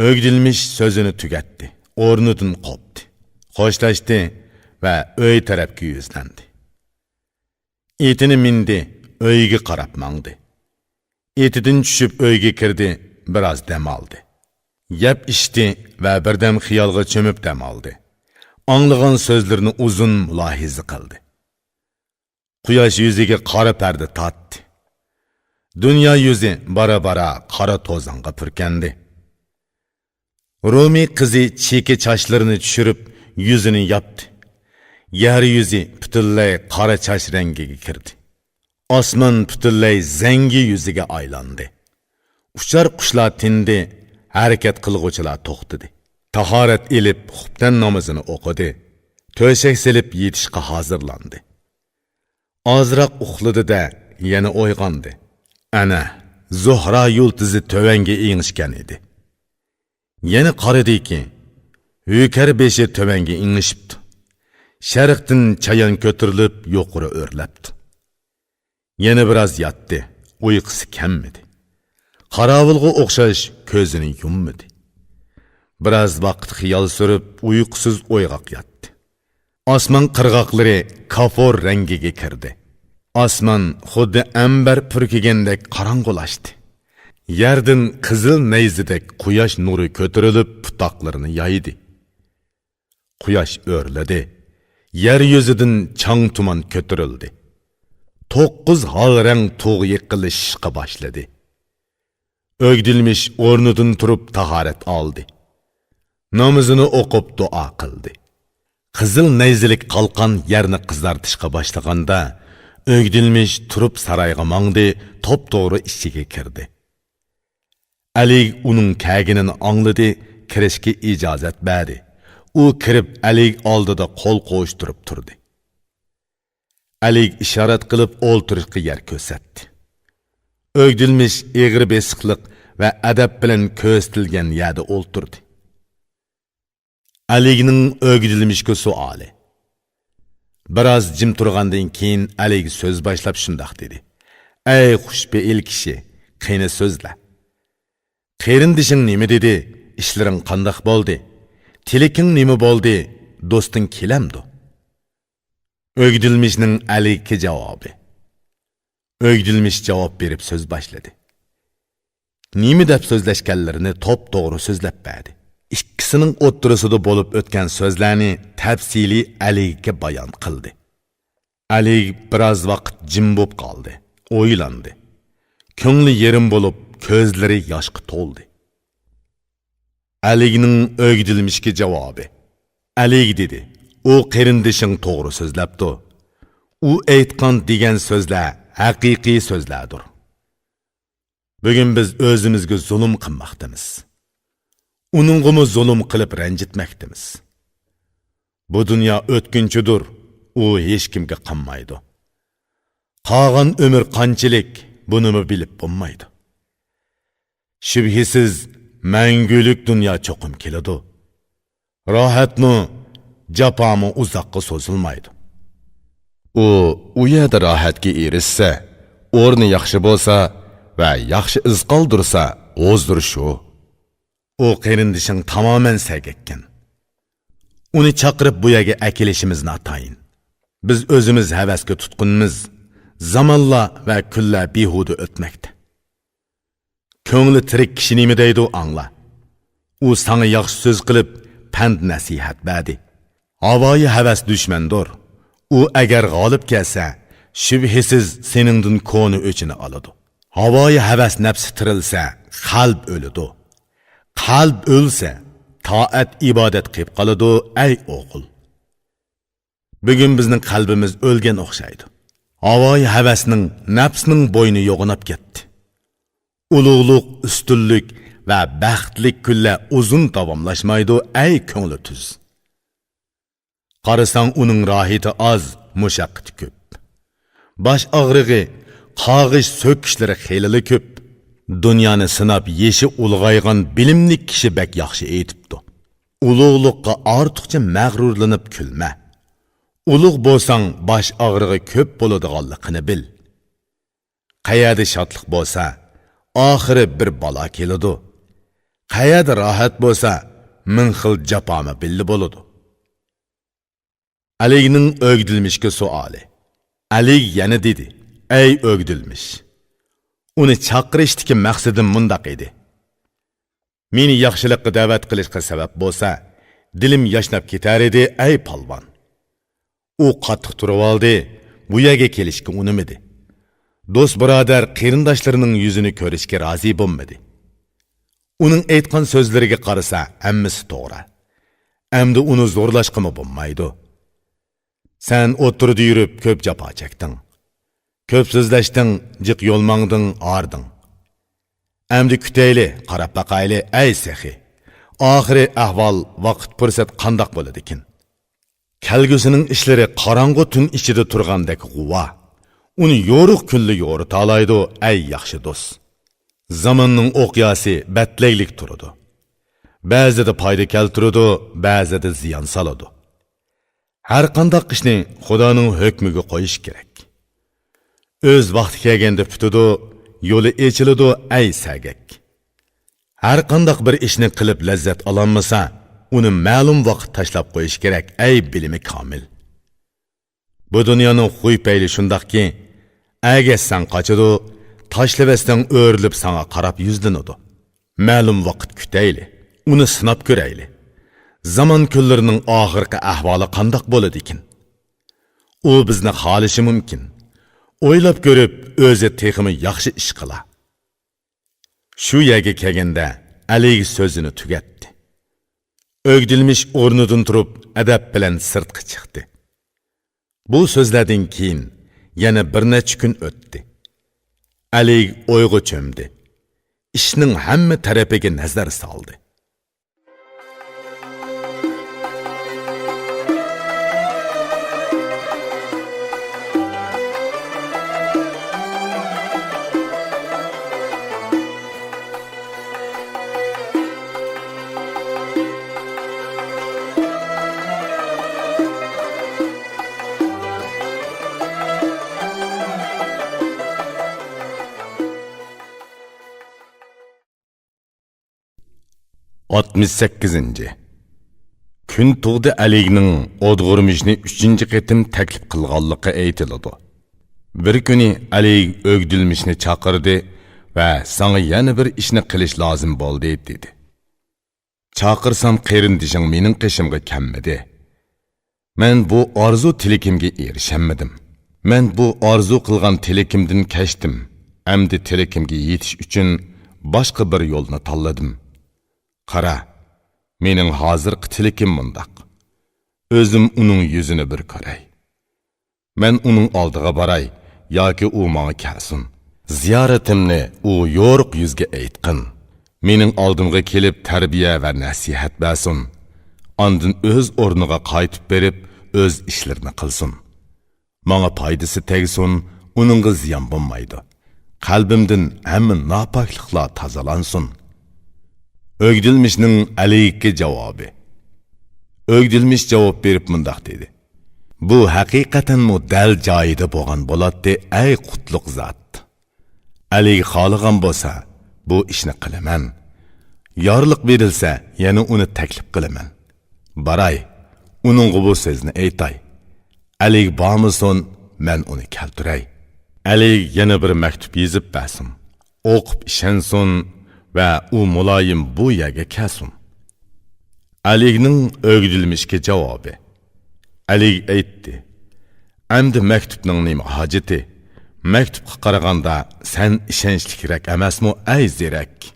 ئۆگدۈلمىش سۆزىنى تۈگەتتى، ئورنىدىن قوپتى، خوشلاشتى ۋە ئۆي تەرەپكە يۈزلەندى. ئېتىنى مىندى، ئۆيىگە قاراپ ماڭدى. ئېتىدىن چۈشۈپ ئۆيگە كىردى، بىراز دەم ئالدى. يەپ ئىچتى ۋە بىردەم خىيالغا چۆمۈپ دەم ئالدى. ئاڭلىغان سۆزلىرىنى ئۇزۇن مۇلاھىزە قىلدى. قۇياش يۈزىگە قارا پەردە تارتتى. دۇنيا يۈزى بارا-بارا قارا توزانغا پۈركەندى. رومىي قىزى چېكە چاچلىرىنى چۈشۈرۈپ، يۈزىنى ياپتى. يەر يۈزى پۈتۈنلەي قارا چاچ رەڭگىگە كىردى. ئاسمان پۈتۈنلەي زەڭگى يۈزىگە ئايلاندى. ئۇچار قۇشلار تىندى، ھەرىكەت قىلغۇچىلار توختىدى. تاھارەت ئېلىپ، خۇپتەن نامىزىنى ئوقۇدى. تۆشەك سېلىپ يېتىشقا ھازىرلاندى. ئازراق ئۇخلىدى-دە، يەنە ئويغاندى. ئەنە، زۇھرا يۇلتۇزى تۆۋەنگە ئېڭىشكەن ئىدى. يەنە قارىدىكى، ھۆكەر بېشى تۆۋەنگە ئېڭىشىپتۇ. شەرقتىن چايان كۆتۈرۈلۈپ يۇقىرى ئۆرلەپتۇ. يەنە بىراز ياتتى، ئۇيقۇسى كەممىدى. قاراۋۇلغا ئوخشاش كۆزىنى يۇممىدى. بىراز ۋاقىت خىيال سۈرۈپ، ئۇيقۇسىز ئويغاق ياتتى. ئاسمان قىرغاقلىرى كافۇر رەڭگىگە كىردى. ئاسمان خۇددى ئەمبەر پۈركىگەندەك قاراڭغۇلاشتى. يەردىن قىزىل نەيزىدەك قۇياش نۇرى كۆتۈرۈلۈپ پۇتاقلىرىنى يايدى. قۇياش ئۆرلىدى. يەر يۈزىدىن چاڭ تۇمان كۆتۈرۈلدى. توققۇز ھال رەڭ تۇغ يېقىلىشىشقا باشلىدى. ئۆگدۈلمىش ئورنىدىن تۇرۇپ تاھارەت ئالدى. نامىزىنى ئوقۇپ دۇئا قىلدى. قىزىل نەيزىلىك قالقان يەرنى قىزارتىشقا باشلىغاندا، ئۆگدۈلمىش تۇرۇپ سارايغا ماڭدى، توپتوغرا ئىچىگە كىردى. ئەلى ئۇنىڭ كەلگىنىنى ئاڭلىدى، كىرىشكە ئىجازەت بەردى. ئۇ كىرىپ ئەلى ئالدىدا قول قوۋۇشتۇرۇپ تۇردى. ئەلىگە ئىشارەت قىلىپ ئولتۇرۇشقا يەر كۆرسەتتى. ئۆگدۈلمىش ئېغىر بېسىقلىق ۋە ئەدەپ بىلەن كۆرسىتىلگەن يەردە ئولتۇردى. ئەلىگنىڭ ئۆگدۈلمىشكە سوئالى. بىراز جىم تۇرغاندىن كېيىن ئەلىگ سۆز باشلاپ شۇنداق دېدى: ئەي خۇشپېئىل كىشى، قېنى سۆزلە. قېرىندىشىڭ نېمە دېدى؟ ئىشلىرىڭ قانداق بولدى؟ تىلىكىڭ نېمە بولدى؟ دوستۇڭ كېلەمدۇ؟ ئۆگدۈلمىشنىڭ ئەلىگكە جاۋابى. ئۆگدۈلمىش جاۋاب بېرىپ سۆز باشلىدى. نېمە دەپ سۆزلەشكەنلىرىنى توپتوغرا سۆزلەپ بەردى. ئىككىسىنىڭ ئوتتۇرىسىدا بولۇپ ئۆتكەن سۆزلەرنى تەپسىلىي ئەلىگكە بايان قىلدى. ئەلىگ بىراز ۋاقىت جىم بولۇپ قالدى، ئويلاندى. كۆڭلى يېرىم بولۇپ، كۆزلىرى ياشقا تولدى. ئەلىگنىڭ ئۆگدۈلمىشكە جاۋابى. ئەلىگ دېدى: ئۇ قېرىندىشىڭ توغرا سۆزلەپتۇ. ئۇ ئېيتقان دېگەن سۆزلەر ھەقىقىي سۆزلەردۇر. بۈگۈن بىز ئۆزىمىزگە زۇلۇم قىلماقتىمىز. ئۇنىڭغىمۇ زۇلۇم قىلىپ رەنجىتمەكتىمىز. بۇ دۇنيا ئۆتكۈنچىدۇر، ئۇ ھېچكىمگە قالمايدۇ. قالغان ئۆمۈر قانچىلىك، بۇنىمۇ بىلىپ بولمايدۇ. شۈبھىسىز، مەڭگۈلۈك دۇنيا چوقۇم كېلىدۇ. راھەتمۇ، جاپامۇ ئۇزاققا سوزۇلمايدۇ. ئۇ ئۇ يەردە راھەتكە ئېرىشسە، ئورنى ياخشى بولسا ۋە ياخشى ئىز قالدۇرسا، ھۇزۇر شۇ. ئۇ قېرىندىشىڭ تامامەن سەگەككەن. ئۇنى چاقىرىپ بۇ يەرگە ئەكېلىشىمىز ناتايىن. بىز ئۆزىمىز ھەۋەسكە تۇتقۇنمىز، زامانلار ۋە كۈنلەر بىھۇدە ئۆتمەكتە. كۆڭلى تىرىك كىشى نېمە دەيدۇ، ئاڭلا. ئۇ ساڭا ياخشى سۆز قىلىپ، پەند-نەسىھەت بەردى. ھاۋايى ھەۋەس دۈشمەندۇر. ئۇ ئەگەر غالىب كەلسە، شۈبھىسىز سېنىڭدىن كونا ئۆچىنى ئالىدۇ. ھاۋايى ھەۋەس نەپسى تىرىلسە، قەلب ئۆلىدۇ. قەلب ئۆلسە، تائەت-ئىبادەت قېلىپ قالىدۇ، ئەي ئوغۇل. بۈگۈن بىزنىڭ قەلبىمىز ئۆلگەن ئوخشايدۇ. ھاۋايى ھەۋەسنىڭ، نەپسنىڭ بوينى يوغىناپ كەتتى. ئۇلۇغلۇق، ئۈستۈنلۈك ۋە بەختلىك كۈنلەر ئۇزۇن داۋاملاشمايدۇ، ئەي كۆڭلى تۈز. قارىساڭ، ئۇنىڭ راھىتى ئاز، مۇشەققىتى كۆپ. باش ئاغرىقى، قاغىش، سۆكۈشلىرى خېلىلا كۆپ. دۇنيانى سىناپ يېشى ئۇلغايغان بىلىملىك كىشى بەك ياخشى ئېيتىپتۇ: «ئۇلۇغلۇققا ئارتۇقچە مەغرۇرلىنىپ كۈلمە. ئۇلۇغ بولساڭ، باش ئاغرىقى كۆپ بولىدىغانلىقىنى بىل.» قەيەردە شادلىق بولسا، ئاخىرى بىر بالا كېلىدۇ. قەيەردە راھەت بولسا، مىڭ خىل جاپامۇ بىللە بولىدۇ. ئەلىگنىڭ ئۆگدۈلمىشكە سوئالى. ئەلىگ يەنە دېدى: «ئەي ئۆگدۈلمىش! ئۇنى چاقىرىشتىكى مەقسىتىم مۇنداق ئىدى. مېنى ياخشىلىققا دەۋەت قىلىشقا سەۋەب بولسا، دىلىم ياشناپ كېتەر ئىدى، ئەي پالۋان!» ئۇ قاتتىق تۇرۇۋالدى، بۇ يەرگە كېلىشكە ئۇنىمىدى. دوست-بۇرادەر، قېرىنداشلىرىنىڭ يۈزىنى كۆرۈشكە رازى بولمىدى. ئۇنىڭ ئېيتقان سۆزلىرىگە قارىسا، ھەممىسى توغرا. ئەمدى ئۇنى زورلاشقىمۇ بولمايدۇ. سەن ئوتتۇرىدا يۈرۈپ كۆپ جاپا چەكتىڭ. كۆپ سۆزلەشتىڭ، جىق يول ماڭدىڭ، ھاردىڭ. ئەمدى كۈتەيلى، قاراپ باقايلى، ئەي سېخىي! ئاخىرى ئەھۋال، ۋاقىت-پۇرسەت قانداق بولىدىكىن؟ كەلگۈسىنىڭ ئىشلىرى قاراڭغۇ تۈن ئىچىدە تۇرغاندەك غۇۋا. ئۇنى يورۇق كۈنلا يورۇتالايدۇ، ئەي ياخشى دوست! زاماننىڭ ئوقياسى بەتلەيلىك تۇرىدۇ. بەزىدە پايدا كەلتۈرىدۇ، بەزىدە زىيان سالىدۇ. ھەر قانداق ئىشنى خۇدانىڭ ھۆكمىگە قويۇش كېرەك. ئۆز ۋاقتى كەلگەندە پۈتىدۇ، يولى ئېچىلىدۇ، ئەي سەگەك! ھەر قانداق بىر ئىشنى قىلىپ لەززەت ئالالمىسا، ئۇنى مەلۇم ۋاقىت تاشلاپ قويۇش كېرەك، ئەي بىلىمى كامىل! بۇ دۇنيانىڭ خۇي-پەيلى شۇنداقكى، ئەگەشسەڭ قاچىدۇ، تاشلىۋەتسەڭ ئۆرۈلۈپ ساڭا قاراپ يۈزلىنىدۇ. مەلۇم ۋاقىت كۈتەيلى، ئۇنى سىناپ كۆرەيلى. زامان كۈنلىرىنىڭ ئاخىرقى ئەھۋالى قانداق بولىدىكىن؟ ئۇ بىزنى خالىشى مۇمكىن. ئويلاپ كۆرۈپ، ئۆزى تېخىمۇ ياخشى ئىش قىلا. شۇ يەرگە كەلگەندە، ئەلىگ سۆزىنى تۈگەتتى. ئۆگدۈلمىش ئورنىدىن تۇرۇپ، ئەدەپ بىلەن سىرتقا چىقتى. بۇ سۆزلەردىن كېيىن يەنە بىر نەچچە كۈن ئۆتتى. ئەلىگ ئويغا چۆمدى. ئىشنىڭ ھەممە تەرىپىگە نەزەر سالدى. ئاتمىش سەككىزىنچى. كۈن تۇغدى ئەلىگنىڭ ئودغۇرمىشنى ئۈچىنچى قېتىم تەكلىپ قىلغانلىقى ئېيتىلىدۇ. بىر كۈنى ئەلىگ ئۆگدۈلمىشنى چاقىردى ۋە ساڭا يەنە بىر ئىشنى قىلىش لازىم بولدى، دېدى. چاقىرسام قېرىندىشىڭ مېنىڭ قېشىمغا كەلمىدى. مەن بۇ ئارزۇ تىلىكىمگە ئېرىشەلمىدىم. مەن بۇ ئارزۇ قىلغان تىلىكىمدىن كەچتىم. ئەمدى تىلىكىمگە يېتىش ئۈچۈن باشقا بىر يولنى تاللىدىم. قارا، مېنىڭ ھازىرقى تىلىكىم مۇنداق. ئۆزۈم ئۇنىڭ يۈزىنى بىر كۆرەي. مەن ئۇنىڭ ئالدىغا باراي ياكى ئۇ ماڭا كەلسۇن. زىيارىتىمنى ئۇ يورۇق يۈزگە ئېيتقىن. مېنىڭ ئالدىمغا كېلىپ تەربىيە ۋە نەسىھەت بەرسۇن. ئاندىن ئۆز ئورنىغا قايتىپ بېرىپ، ئۆز ئىشلىرىنى قىلسۇن. ماڭا پايدىسى تەگسۇن، ئۇنىڭغا زىيان بولمايدۇ. قەلبىمدىن ھەممە ناپاكلىقلار تازىلانسۇن. ئۆگدۈلمىشنىڭ ئەلىگكە جاۋابى. ئۆگدۈلمىش جاۋاب بېرىپ مۇنداق دېدى: بۇ ھەقىقەتەنمۇ دەل جايىدا بولغان بولاتتى، ئەي قۇتلۇق زات! ئەلىگ خالىغان بولسا، بۇ ئىشنى قىلىمەن. يارلىق بېرىلسە، يەنە ئۇنى تەكلىپ قىلىمەن. باراي، ئۇنىڭغا بۇ سۆزنى ئېيتاي. ئەلىگ بارمىسۇن، مەن ئۇنى كەلتۈرەي. ئەلىگ يەنە بىر مەكتۇپ يېزىپ بەرسۇن. ئوقۇپ ئىشەنسۇن ۋە ئۇ مۇلايىم بۇ يەرگە كەلسۇن. ئەلىگنىڭ ئۆگدىلمىشكە جاۋابى. ئەلىگ ئېيتتى: ئەمدى مەكتۇپنىڭ نېمە ھاجىتى؟ مەكتۇپقا قارىغاندا سەن ئىشەنچلىكرەك ئەمەسمۇ، ئەي زېرەك؟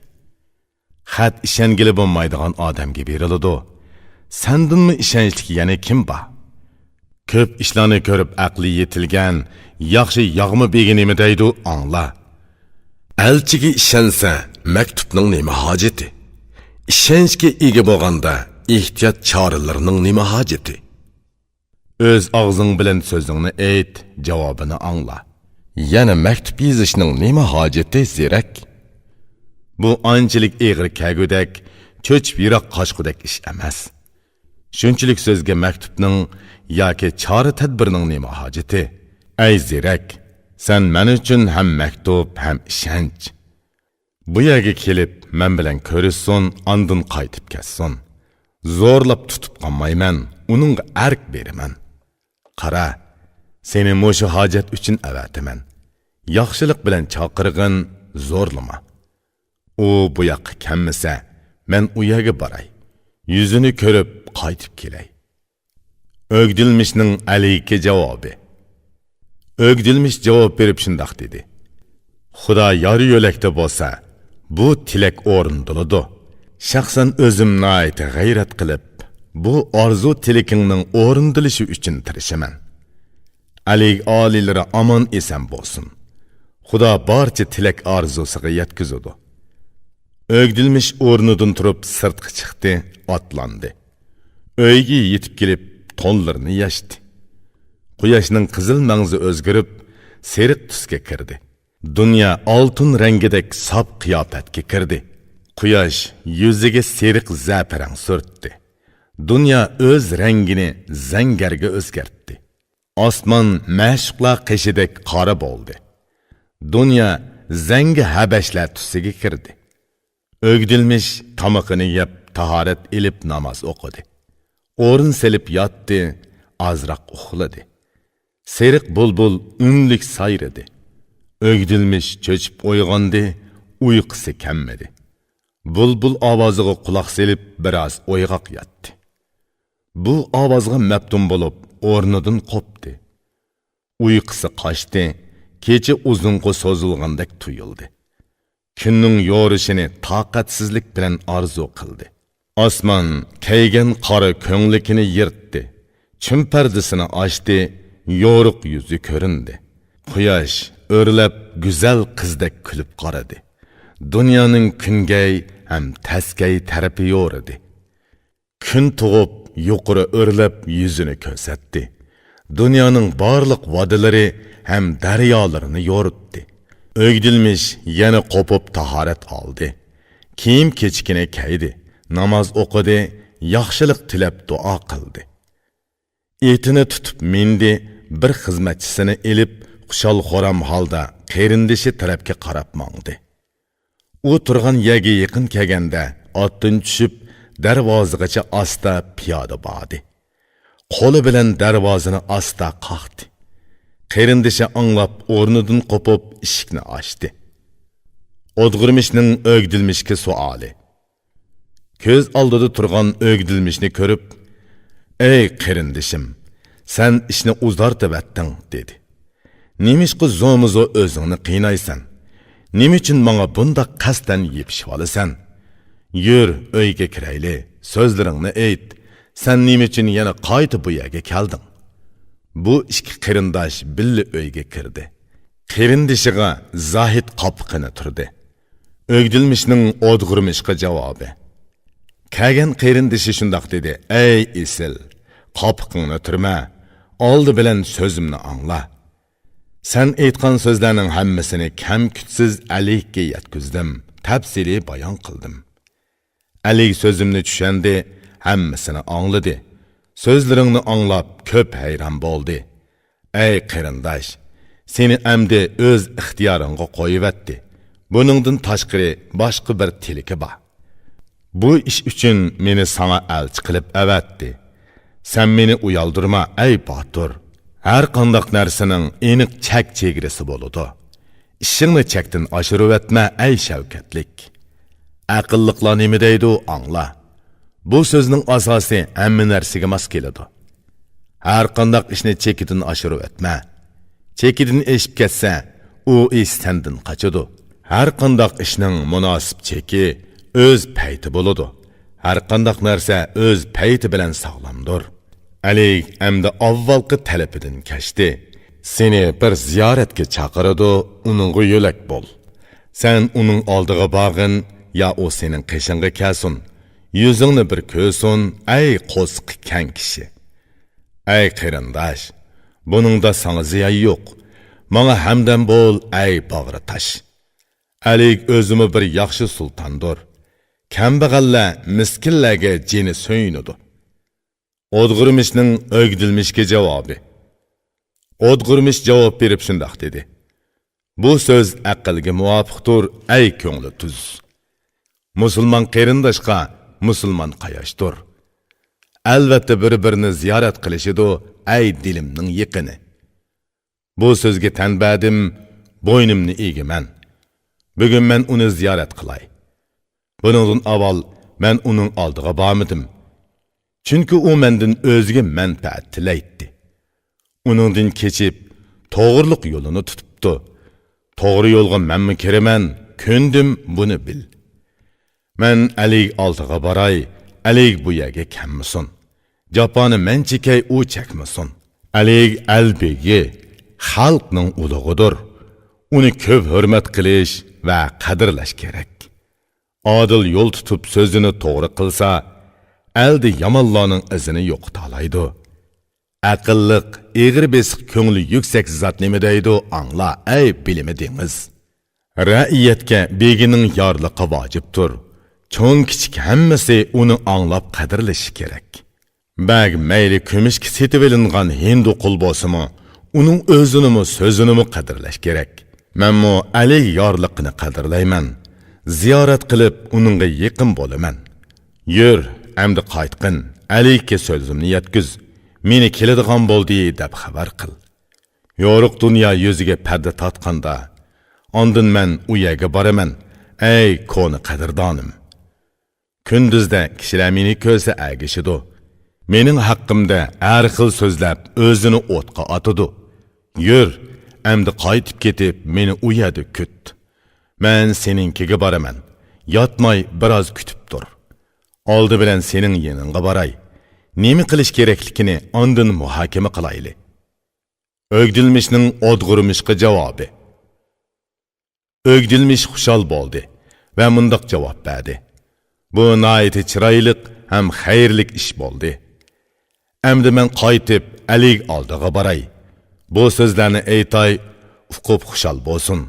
خەت ئىشەنگىلى بولمايدىغان ئادەمگە بېرىلىدۇ. سەندىنمۇ ئىشەنچلىك يەنە كىم بار؟ كۆپ ئىشلارنى كۆرۈپ ئەقلى يېتىلگەن ياخشى ياغما بېگى نېمە دەيدۇ، ئاڭلا. ئەلچىگە ئىشەنسە، مەكتۇپنىڭ نېمە ھاجىتى؟ ئىشەنچكە ئىگە بولغاندا، ئېھتىيات چارىلىرىنىڭ نېمە ھاجىتى؟ ئۆز ئاغزىڭ بىلەن سۆزۈڭنى ئېيت، جاۋابىنى ئاڭلا. يەنە مەكتۇپ يېزىشنىڭ نېمە ھاجىتى، زېرەك؟ بۇ ئانچىلىك ئېغىر كەلگۈدەك، چۆچۈپ يىراق قاچقۇدەك ئىش ئەمەس. شۇنچىلىك سۆزگە مەكتۇپنىڭ ياكى چارە-تەدبىرنىڭ نېمە ھاجىتى؟ ئەي زېرەك، سەن مەن ئۈچۈن ھەم مەكتۇپ، ھەم ئىشەنچ. بۇ يەرگە كېلىپ، مەن بىلەن كۆرۈشسۇن، ئاندىن قايتىپ كەتسۇن. زورلاپ تۇتۇپ قالمايمەن، ئۇنىڭغا ئەرك بېرىمەن. قارا، سېنى مۇشۇ ھاجەت ئۈچۈن ئەۋەتىمەن. ياخشىلىق بىلەن چاقىرغىن، زورلىما. ئۇ بۇ ياققا كەلمىسە، مەن ئۇ يەرگە باراي. يۈزىنى كۆرۈپ قايتىپ كېلەي. ئۆگدىلمىشنىڭ ئەلىگە جاۋابى. ئۆگدىلمىش جاۋاب بېرىپ شۇنداق دېدى: خۇدا يار يۆلەكتە بولسا، بۇ تىلەك ئورۇندىلىدۇ. شەخسەن ئۆزۈم ناھايىتى غەيرەت قىلىپ، بۇ ئارزۇ تىلىكىڭنىڭ ئورۇندىلىشى ئۈچۈن تىرىشىمەن. ئەلىگ ئالىيلىرى ئامان ئېسەن بولسۇن. خۇدا بارچە تىلەك ئارزۇسىغا يەتكۈزىدۇ. ئۆگدىلمىش ئورنىدىن تۇرۇپ سىرتقا چىقتى، ئاتلاندى. ئۆيگە يېتىپ كېلىپ، تونلىرىنى يەشتى. قۇياشنىڭ قىزىل مەڭزى ئۆزگىرىپ، سېرىق تۈسكە كىردى. دۇنيا ئالتۇن رەڭگىدەك ساپ قىياپەتكە كىردى. قۇياش يۈزىگە سېرىق زەپىرەڭ سۈرتتى. دۇنيا ئۆز رەڭگىنى زەڭگەرگە ئۆزگەرتتى. ئاسمان مەشۇقلار قېشىدەك قارا بولدى. دۇنيا زەڭگى ھەبەشلەر تۈسىگە كىردى. ئۆگدىلمىش تامىقىنى يەپ، تاھارەت ئېلىپ ناماز ئوقۇدى. ئورۇن سېلىپ ياتتى، ئازراق ئۇخلىدى. سېرىق بۇلبۇل ئۈنلۈك سايرىدى. ئۆگدىلمىش چۆچۈپ ئويغاندى، ئۇيقۇسى كەممىدى. بۇلبۇل ئاۋازىغا قۇلاق سېلىپ، بىراز ئويغاق ياتتى. بۇ ئاۋازغا مەپتۇن بولۇپ، ئورنىدىن قوپتى. ئۇيقۇسى قاچتى، كېچە ئۇزۇنغا سوزۇلغاندەك تۇيۇلدى. كۈننىڭ يورۇشىنى تاقەتسىزلىك بىلەن ئارزۇ قىلدى. ئاسمان كەيگەن قارا كۆڭلىكىنى يىرتتى. چۈم پەردىسىنى ئاچتى، يورۇق يۈزى كۆرۈندى. قۇياش ئۆرلەپ، گۈزەل قىزدەك كۈلۈپ قارىدى. دۇنيانىڭ كۈنگەي ھەم تەسكەي تەرىپى يورۇدى. كۈن تۇغۇپ، يۇقىرى ئۆرلەپ يۈزىنى كۆرسەتتى. دۇنيانىڭ بارلىق ۋادىلىرى ھەم دەريالىرىنى يورۇتتى. ئۆگدىلمىش يەنە قوپۇپ تاھارەت ئالدى. كىيىم-كېچىكىنى كەيدى، ناماز ئوقۇدى، ياخشىلىق تىلەپ دۇئا قىلدى. ئېتىنى تۇتۇپ مىندى، بىر خىزمەتچىسىنى ئېلىپ، خۇشال-خۇرام ھالدا قېرىندىشى تەرەپكە قاراپ ماڭدى. ئۇ تۇرغان يەرگە يېقىن كەلگەندە، ئاتتىن چۈشۈپ، دەرۋازىغىچە ئاستا پىيادە باردى. قولى بىلەن دەرۋازىنى ئاستا قاقتى. قېرىندىشى ئاڭلاپ، ئورنىدىن قوپۇپ، ئىشىكنى ئاچتى. ئودغۇرمىشنىڭ ئۆگدىلمىشكە سوئالى. كۆز ئالدىدا تۇرغان ئۆگدىلمىشنى كۆرۈپ، «ئەي قېرىندىشىم، سەن ئىشنى ئۇزارتىۋەتتىڭ» دېدى. «نېمىشقا زورمۇزور ئۆزۈڭنى قىينايسەن؟ نېمە ئۈچۈن ماڭا بۇنداق قەستەن يېپىشىۋالىسەن؟ يۈر، ئۆيگە كىرەيلى، سۆزلىرىڭنى ئېيت. سەن نېمە ئۈچۈن يەنە قايتا بۇ يەرگە كەلدىڭ؟» بۇ ئىككى قېرىنداش بىللە ئۆيگە كىردى. قېرىندىشىغا زاھىت قاپىقىنى تۈردى. ئۆگدىلمىشنىڭ ئودغۇرمىشقا جاۋابى. كەلگەن قېرىندىشى شۇنداق دېدى: «ئەي ئېسىل، قاپىقىڭنى تۈرمە، ئالدى بىلەن سۆزۈمنى ئاڭلا. سەن ئېيتقان سۆزلەرنىڭ ھەممىسىنى كەم-كۈتسىز ئەلىگكە يەتكۈزدۈم، تەپسىلىي بايان قىلدىم. ئەلىگ سۆزۈمنى چۈشەندى، ھەممىسىنى ئاڭلىدى. سۆزلىرىڭنى ئاڭلاپ، كۆپ ھەيران بولدى. ئەي قېرىنداش، سېنى ئەمدى ئۆز ئىختىيارىڭغا قويۇۋەتتى. بۇنىڭدىن تاشقىرى باشقا بىر تىلىكى بار. بۇ ئىش ئۈچۈن مېنى ساڭا ئەلچى قىلىپ ئەۋەتتى. سەن مېنى ئۇيالدۇرما، ئەي باتۇر. ھەر قانداق نەرسىنىڭ ئېنىق چەك چېگرىسى بولىدۇ. ئىشىڭنى چەكتىن ئاشۇرۇۋەتمە، ئەي شەۋكەتلىك. ئەقىللىقلار نېمە دەيدۇ، ئاڭلا. بۇ سۆزنىڭ ئاساسى ھەممە نەرسىگە ماس كېلىدۇ. ھەر قانداق ئىشنى چېكىدىن ئاشۇرۇۋەتمە. چېكىدىن ئېشىپ كەتسە، ئۇ ئىش سەندىن قاچىدۇ. ھەر قانداق ئىشنىڭ مۇناسىپ چېكى ئۆز پەيتى بولىدۇ. ھەر قانداق نەرسە ئۆز پەيتى بىلەن ساغلامدۇر. ئەلىگ ئەمدى ئاۋۋالقى تەلىپىدىن كەچتى. سېنى بىر زىيارەتكە چاقىرىدۇ، ئۇنىڭغا يۆلەك بول. سەن ئۇنىڭ ئالدىغا بارغىن، يا ئۇ سېنىڭ قېشىڭغا كەلسۇن. يۈزۈڭنى بىر كۆرسۇن، ئەي قورسىقى كەڭ كىشى. ئەي قېرىنداش، بۇنىڭدا ساڭا زىيان يوق. ماڭا ھەمدەم بول، ئەي باغرى تاش. ئەلىگ ئۆزىمۇ بىر ياخشى سۇلتاندۇر. كەمبەغەللەر، مىسكىنلەرگە جېنى سۆيۈنىدۇ. ئودغۇرمىشنىڭ ئۆگدىلمىشكە جاۋابى. ئودغۇرمىش جاۋاب بېرىپ شۇنداق دېدى: بۇ سۆز ئەقىلگە مۇۋاپىقتۇر، ئەي كۆڭلى تۈز. مۇسۇلمان قېرىنداشقا مۇسۇلمان قاياشتۇر. ئەلۋەتتە بىر-بىرىنى زىيارەت قىلىشىدۇ، ئەي دىلىمنىڭ يېقىنى. بۇ سۆزگە تەن بەردىم، بوينۇمنى ئېگىمەن. بۈگۈن مەن ئۇنى زىيارەت قىلاي. بۇنىڭدىن ئاۋۋال مەن ئۇنىڭ ئالدىغا بارمىدىم. چۈنكى ئۇ مەندىن ئۆزىگە مەنپەئەت تىلەيتتى. ئۇنىڭدىن كېچىپ، توغرىلىق يولىنى تۇتۇپتۇ. توغرا يولغا مەنمۇ كىرىمەن، كۆندۈم، بۇنى بىل. مەن ئەلىگ ئالدىغا باراي، ئەلىگ بۇ يەرگە كەلمىسۇن. جاپانى مەن چېكەي، ئۇ چەكمىسۇن. ئەلىگ ئەل بېگى، خەلقنىڭ ئۇلۇغىدۇر. ئۇنى كۆپ ھۆرمەت قىلىش ۋە قەدىرلەش كېرەك. ئادىل يول تۇتۇپ سۆزىنى توغرا قىلسا، ئەلدە يامانلارنىڭ ئىزىنى يوقىتالايدۇ. ئەقىللىق، ئېغىر بېسىق، كۆڭلى يۈكسەك زات نېمە دەيدۇ، ئاڭلا، ئەي بىلىمى دېڭىز. رەئىيەتكە بېگىنىڭ يارلىقى ۋاجىپتۇر. چوڭ-كىچىك ھەممىسى ئۇنى ئاڭلاپ قەدىرلىشى كېرەك. بەگ مەيلى كۈمۈشكە سېتىۋېلىنغان ھىندۇ قۇل بولسىمۇ، ئۇنىڭ ئۆزىنىمۇ، سۆزىنىمۇ قەدىرلەش كېرەك. مەنمۇ ئەلىگ يارلىقىنى قەدىرلەيمەن. زىيارەت قىلىپ، ئۇنىڭغا يېقىن بولىمەن. يۈر، ئەمدى قايتقىن، ئەلىگكە سۆزۈمنى يەتكۈز، مېنى كېلىدىغان بولدى دەپ خەۋەر قىل. يورۇق دۇنيا يۈزىگە پەردە تارتقاندا، ئاندىن مەن ئۇ يەرگە بارىمەن، ئەي كونا قەدىردانىم. كۈندۈزدە كىشىلەر مېنى كۆرسە ئەگىشىدۇ. مېنىڭ ھەققىمدە ھەر خىل سۆزلەپ، ئۆزىنى ئوتقا ئاتىدۇ. يۈر، ئەمدى قايتىپ كېتىپ، مېنى ئۇ يەردە كۈت. مەن سېنىڭكىگە بارىمەن. ياتماي بىراز كۈتۈپ تۇر. ئالدى بىلەن سېنىڭ يېنىڭغا باراي. نېمە قىلىش كېرەكلىكىنى ئاندىن مۇھاكىمە قىلايلى. ئۆگدىلمىشنىڭ ئودغۇرمىشقا جاۋابى. ئۆگدىلمىش خۇشال بولدى ۋە مۇنداق جاۋاب بەردى: بۇ ناھايىتى چىرايلىق ھەم خەيرلىك ئىش بولدى. ئەمدى مەن قايتىپ ئەلىگ ئالدىغا باراي. بۇ سۆزلەرنى ئېيتاي، ئۇقۇپ خۇشال بولسۇن.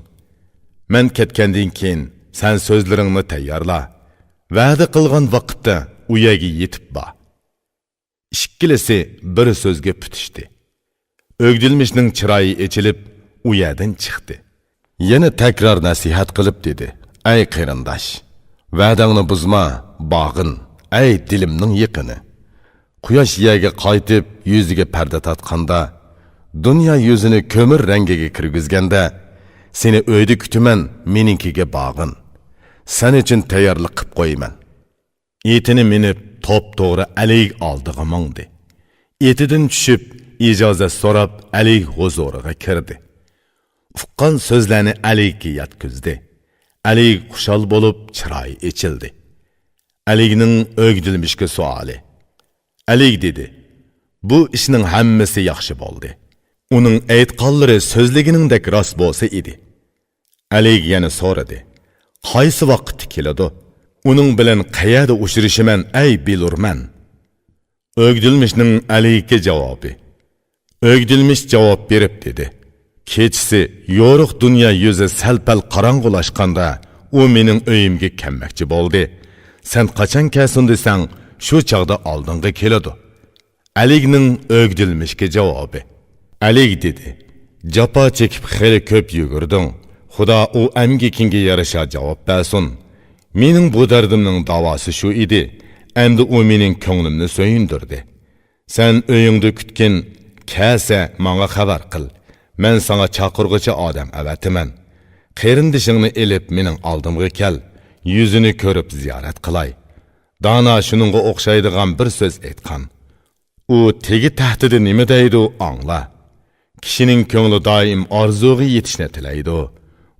مەن كەتكەندىن كېيىن سەن سۆزلىرىڭنى تەييارلا. ۋەدە قىلغان ۋاقىتتا ئۇ يەرگە يېتىپ بار. ئىككىلىسى بىر سۆزگە پۈتۈشتى. ئۆگدۈلمىشنىڭ چىرايى ئېچىلىپ، ئۇ يەردىن چىقتى. يەنە تەكرار نەسىھەت قىلىپ دېدى: ئەي قېرىنداش، ۋەدەڭنى بۇزما، بارغىن، ئەي دىلىمنىڭ يېقىنى. قۇياش يەرگە قايتىپ، يۈزىگە پەردە تارتقاندا، دۇنيا يۈزىنى كۆمۈر رەڭگىگە كىرگۈزگەندە، سېنى ئۆيدە كۈتىمەن، مېنىڭكىگە بارغىن. سەن ئۈچۈن تەييارلىق قىپ قويىمەن. ئېتىنى مىنىپ، توپتوغرا ئەلىگ ئالدىغا ماڭدى. ئېتىدىن چۈشۈپ، ئىجازەت سوراپ، ئەلىگ ھۇزۇرىغا كىردى. ئۇققان سۆزلەرنى ئەلىگكە يەتكۈزدى. ئەلىگ خۇشال بولۇپ، چىرايى ئېچىلدى. ئەلىگنىڭ ئۆگدىلمىشكە سوئالى. ئەلىگ دېدى: بۇ ئىشنىڭ ھەممىسى ياخشى بولدى. ئۇنىڭ ئېيتقانلىرى سۆزلىگىنىڭدەك راست بولسا ئىدى. ئەلىگ يەنە سورىدى: قايسى ۋاقىتتا كېلىدۇ؟ ئۇنىڭ بىلەن قەيەردە ئۇچرىشىمەن، ئەي بىلۇرمەن؟ ئۆگدۈلمىشنىڭ ئەلىگكە جاۋابى. ئۆگدۈلمىش جاۋاب بېرىپ دېدى: كېچىسى يورۇق دۇنيا يۈزى سەل-پەل قاراڭغۇلاشقاندا، ئۇ مېنىڭ ئۆيۈمگە كەلمەكچى بولدى. سەن قاچان كەلسۇن دېسەڭ، شۇ چاغدا ئالدىڭغا كېلىدۇ. ئەلىگنىڭ ئۆگدىلمىشكە جاۋابى. ئەلىگ دېدى: جاپا چېكىپ خېلى كۆپ يۈگۈردۈڭ. خۇدا ئۇ ئەمگىكىڭگە يارىشا جاۋاب بەرسۇن. مېنىڭ بۇ دەردىمنىڭ داۋاسى شۇ ئىدى. ئەمدى ئۇ مېنىڭ كۆڭلۈمنى سۆيۈندۈردى. سەن ئۆيۈڭدە كۈتكىن، كەلسە ماڭا خەۋەر قىل، مەن ساڭا چاقىرغۇچى ئادەم ئەۋەتىمەن. قېرىندىشىڭنى ئېلىپ مېنىڭ ئالدىمغا كەل، يۈزىنى كۆرۈپ زىيارەت قىلاي. دانا شۇنىڭغا ئوخشايدىغان بىر سۆز ئېيتقان. ئۇ تېگى تەختىدە نېمە دەيدۇ، ئاڭلا. كىشىنىڭ كۆڭلى دائىم ئارزۇغا يېتىشنى تىلەيدۇ.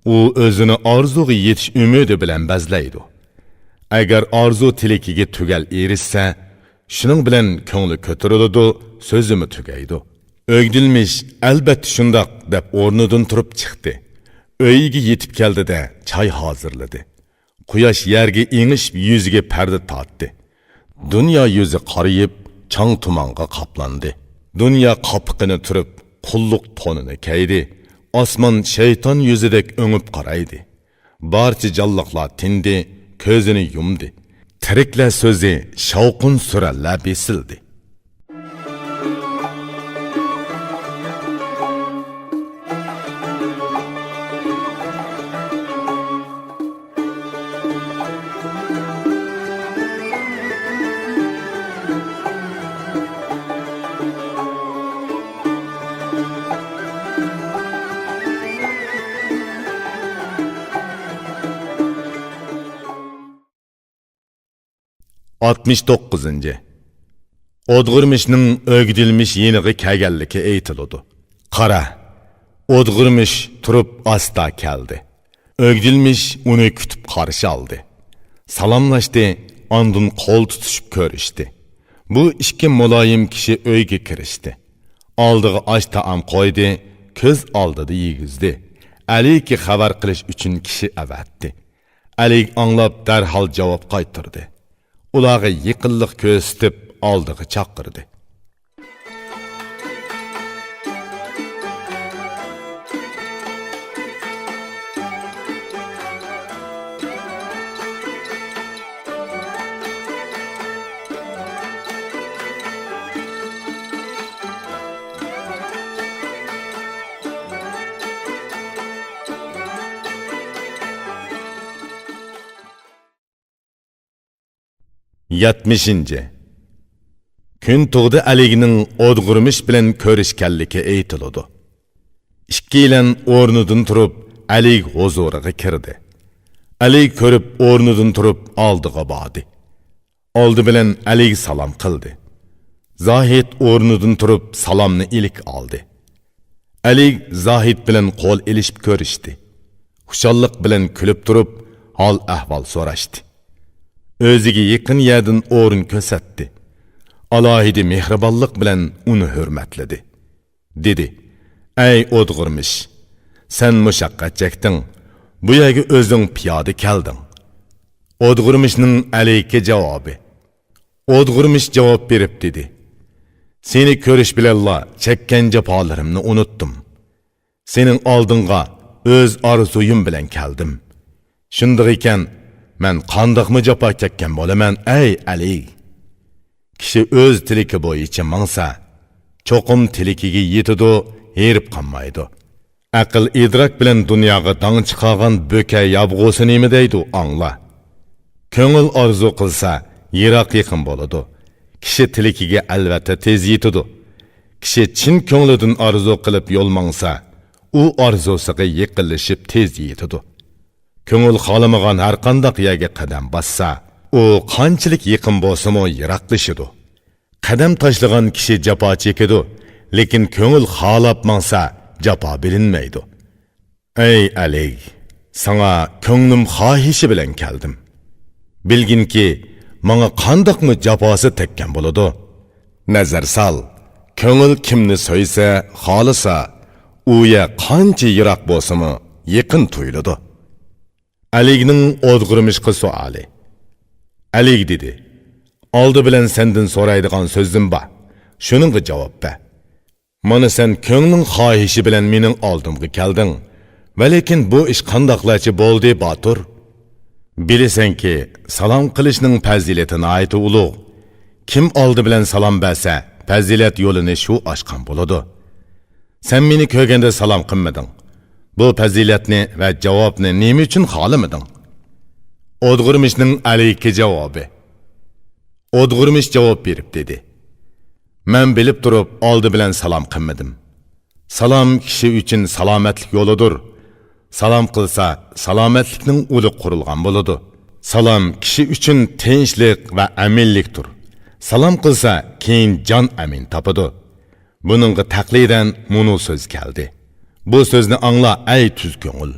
ئۇ ئۆزىنى ئارزۇغا يېتىش ئۈمىدى بىلەن بەزلەيدۇ. ئەگەر ئارزۇ تىلىكىگە تۈگەل ئېرىشسە، شۇنىڭ بىلەن كۆڭلى كۆتۈرۈلىدۇ، سۆزىمۇ تۈگەيدۇ. ئۆگدۈلمىش، ئەلبەتتە شۇنداق، دەپ ئورنىدىن تۇرۇپ چىقتى. ئۆيىگە يېتىپ كەلدى-دە، چاي ھازىرلىدى. قۇياش يەرگە ئېڭىشىپ يۈزىگە پەردە تارتتى. دۇنيا يۈزى قارىيىپ، چاڭ تۇمانغا قاپلاندى. دۇنيا قاپىقىنى تۈرۈپ، قۇللۇق تونىنى كەيدى. ئاسمان شەيتان يۈزىدەك ئۆڭۈپ قارايدى. بارچە جانلىقلار تىندى، كۆزىنى يۇمدى. تىرىكلەر سۆزى شاۋقۇن سۈرەنلەر بېسىلدى. ئاتمىش توققۇزىنچى. ئودغۇرمىشنىڭ ئۆگدۈلمىش يېنىغا كەلگەنلىكى ئېيتىلىدۇ. قارا، ئودغۇرمىش تۇرۇپ ئاستا كەلدى. ئۆگدۈلمىش ئۇنى كۈتۈپ قارشى ئالدى. سالاملاشتى، ئاندىن قول تۇتۇشۇپ كۆرۈشتى. بۇ ئىككى مۇلايىم كىشى ئۆيگە كىرىشتى. ئالدىغا ئاش تائام قويدى، كۆز ئالدىدا يېگۈزدى. ئەلىگە خەۋەر قىلىش ئۈچۈن كىشى ئەۋەتتى. ئەلىگ ئاڭلاپ دەرھال جاۋاب قايتۇردى. ئۇلارغا يېقىنلىق كۆرسىتىپ ئالدىغا چاقىردى. يەتمىشىنچى. كۈن تۇغدى ئەلىگنىڭ ئودغۇرمىش بىلەن كۆرۈشكەنلىكى ئېيتىلىدۇ. ئىككىيلەن ئورنىدىن تۇرۇپ، ئەلىگ ھۇزۇرىغا كىردى. ئەلىگ كۆرۈپ، ئورنىدىن تۇرۇپ، ئالدىغا باردى. ئالدى بىلەن ئەلىگ سالام قىلدى. زاھىت ئورنىدىن تۇرۇپ، سالامنى ئىلىك ئالدى. ئەلىگ زاھىت بىلەن قول ئېلىشىپ كۆرۈشتى. خۇشاللىق بىلەن كۈلۈپ تۇرۇپ، ھال-ئەھۋال سوراشتى. ئۆزىگە يېقىن يەردىن ئورۇن كۆرسەتتى. ئالاھىدە مېھرىبانلىق بىلەن ئۇنى ھۆرمەتلىدى. دېدى: «ئەي ئودغۇرمىش، سەن مۇشەققەت چەكتىڭ، بۇ يەرگە ئۆزۈڭ پىيادە كەلدىڭ.» ئودغۇرمىشنىڭ ئەلىگە جاۋابى. ئودغۇرمىش جاۋاب بېرىپ دېدى: «سېنى كۆرۈش بىلەنلا چەككەن جاپالىرىمنى ئۇنۇتتۇم. سېنىڭ ئالدىڭغا ئۆز ئارزۇيۇم بىلەن كەلدىم. شۇنداق ئىكەن، مەن قانداقمۇ جاپا چەككەن بولىمەن، ئەي ئەلىگ؟» كىشى ئۆز تىلىكى بويىچە ماڭسا، چوقۇم تىلىكىگە يېتىدۇ، ھېرىپ قالمايدۇ. ئەقىل ئىدراك بىلەن دۇنياغا داڭ چىقارغان بۆكە يابغۇسى نېمە دەيدۇ، ئاڭلا. كۆڭۈل ئارزۇ قىلسا، يىراق يېقىن بولىدۇ. كىشى تىلىكىگە ئەلۋەتتە تېز يېتىدۇ. كىشى چىن كۆڭلىدىن ئارزۇ قىلىپ يول ماڭسا، ئۇ ئارزۇسىغا يېقىنلىشىپ تېز يېتىدۇ. كۆڭۈل خالىمىغان ھەرقانداق يەرگە قەدەم باسسا، ئۇ قانچىلىك يېقىن بولسىمۇ يىراقلىشىدۇ. قەدەم تاشلىغان كىشى جاپا چېكىدۇ، لېكىن كۆڭۈل خالاپ ماڭسا، جاپا بىلىنمەيدۇ. ئەي ئەلىگ، ساڭا كۆڭلۈم خاھىشى بىلەن كەلدىم. بىلگىنكى، ماڭا قانداقمۇ جاپاسى تەگكەن بولىدۇ؟ نەزەر سال، كۆڭۈل كىمنى سۆيسە، خالىسا، ئۇ يەر قانچە يىراق بولسىمۇ، يېقىن تۇيۇلىدۇ. ئەلىگنىڭ ئودغۇرمىشقا سوئالى. ئەلىگ دېدى: «ئالدى بىلەن سەندىن سورايدىغان سۆزۈم بار. شۇنىڭغا جاۋاب بەر. مانا سەن كۆڭلۈڭ خاھىشى بىلەن مېنىڭ ئالدىمغا كەلدىڭ. ۋەلىكىن بۇ ئىش قانداقلارچە بولدى، باتۇر؟ بىلىسەنكى، سالام قىلىشنىڭ پەزىلىتى ناھايىتى ئۇلۇغ. كىم ئالدى بىلەن سالام بەرسە، پەزىلەت يولىنى شۇ ئاچقان بولىدۇ. سەن مېنى كۆرگەندە سالام قىلمىدىڭ. بۇ پەزىلەتنى ۋە جاۋابنى نېمە ئۈچۈن خالىمىدىڭ؟» ئودغۇرمىشنىڭ ئەلىگە جاۋابى. ئودغۇرمىش جاۋاب بېرىپ دېدى: مەن بىلىپ تۇرۇپ ئالدى بىلەن سالام قىلمىدىم. سالام كىشى ئۈچۈن سالامەتلىك يولىدۇر. سالام قىلسا، سالامەتلىكنىڭ ئۇلى قۇرۇلغان بولىدۇ. سالام كىشى ئۈچۈن تىنچلىق ۋە ئەمىنلىكتۇر. سالام قىلسا، كېيىن جان ئەمىن تاپىدۇ. بۇنىڭغا تەقلىدەن مۇنۇ سۆز كەلدى. بۇ سۆزنى ئاڭلا، ئەي تۈز كۆڭۈل.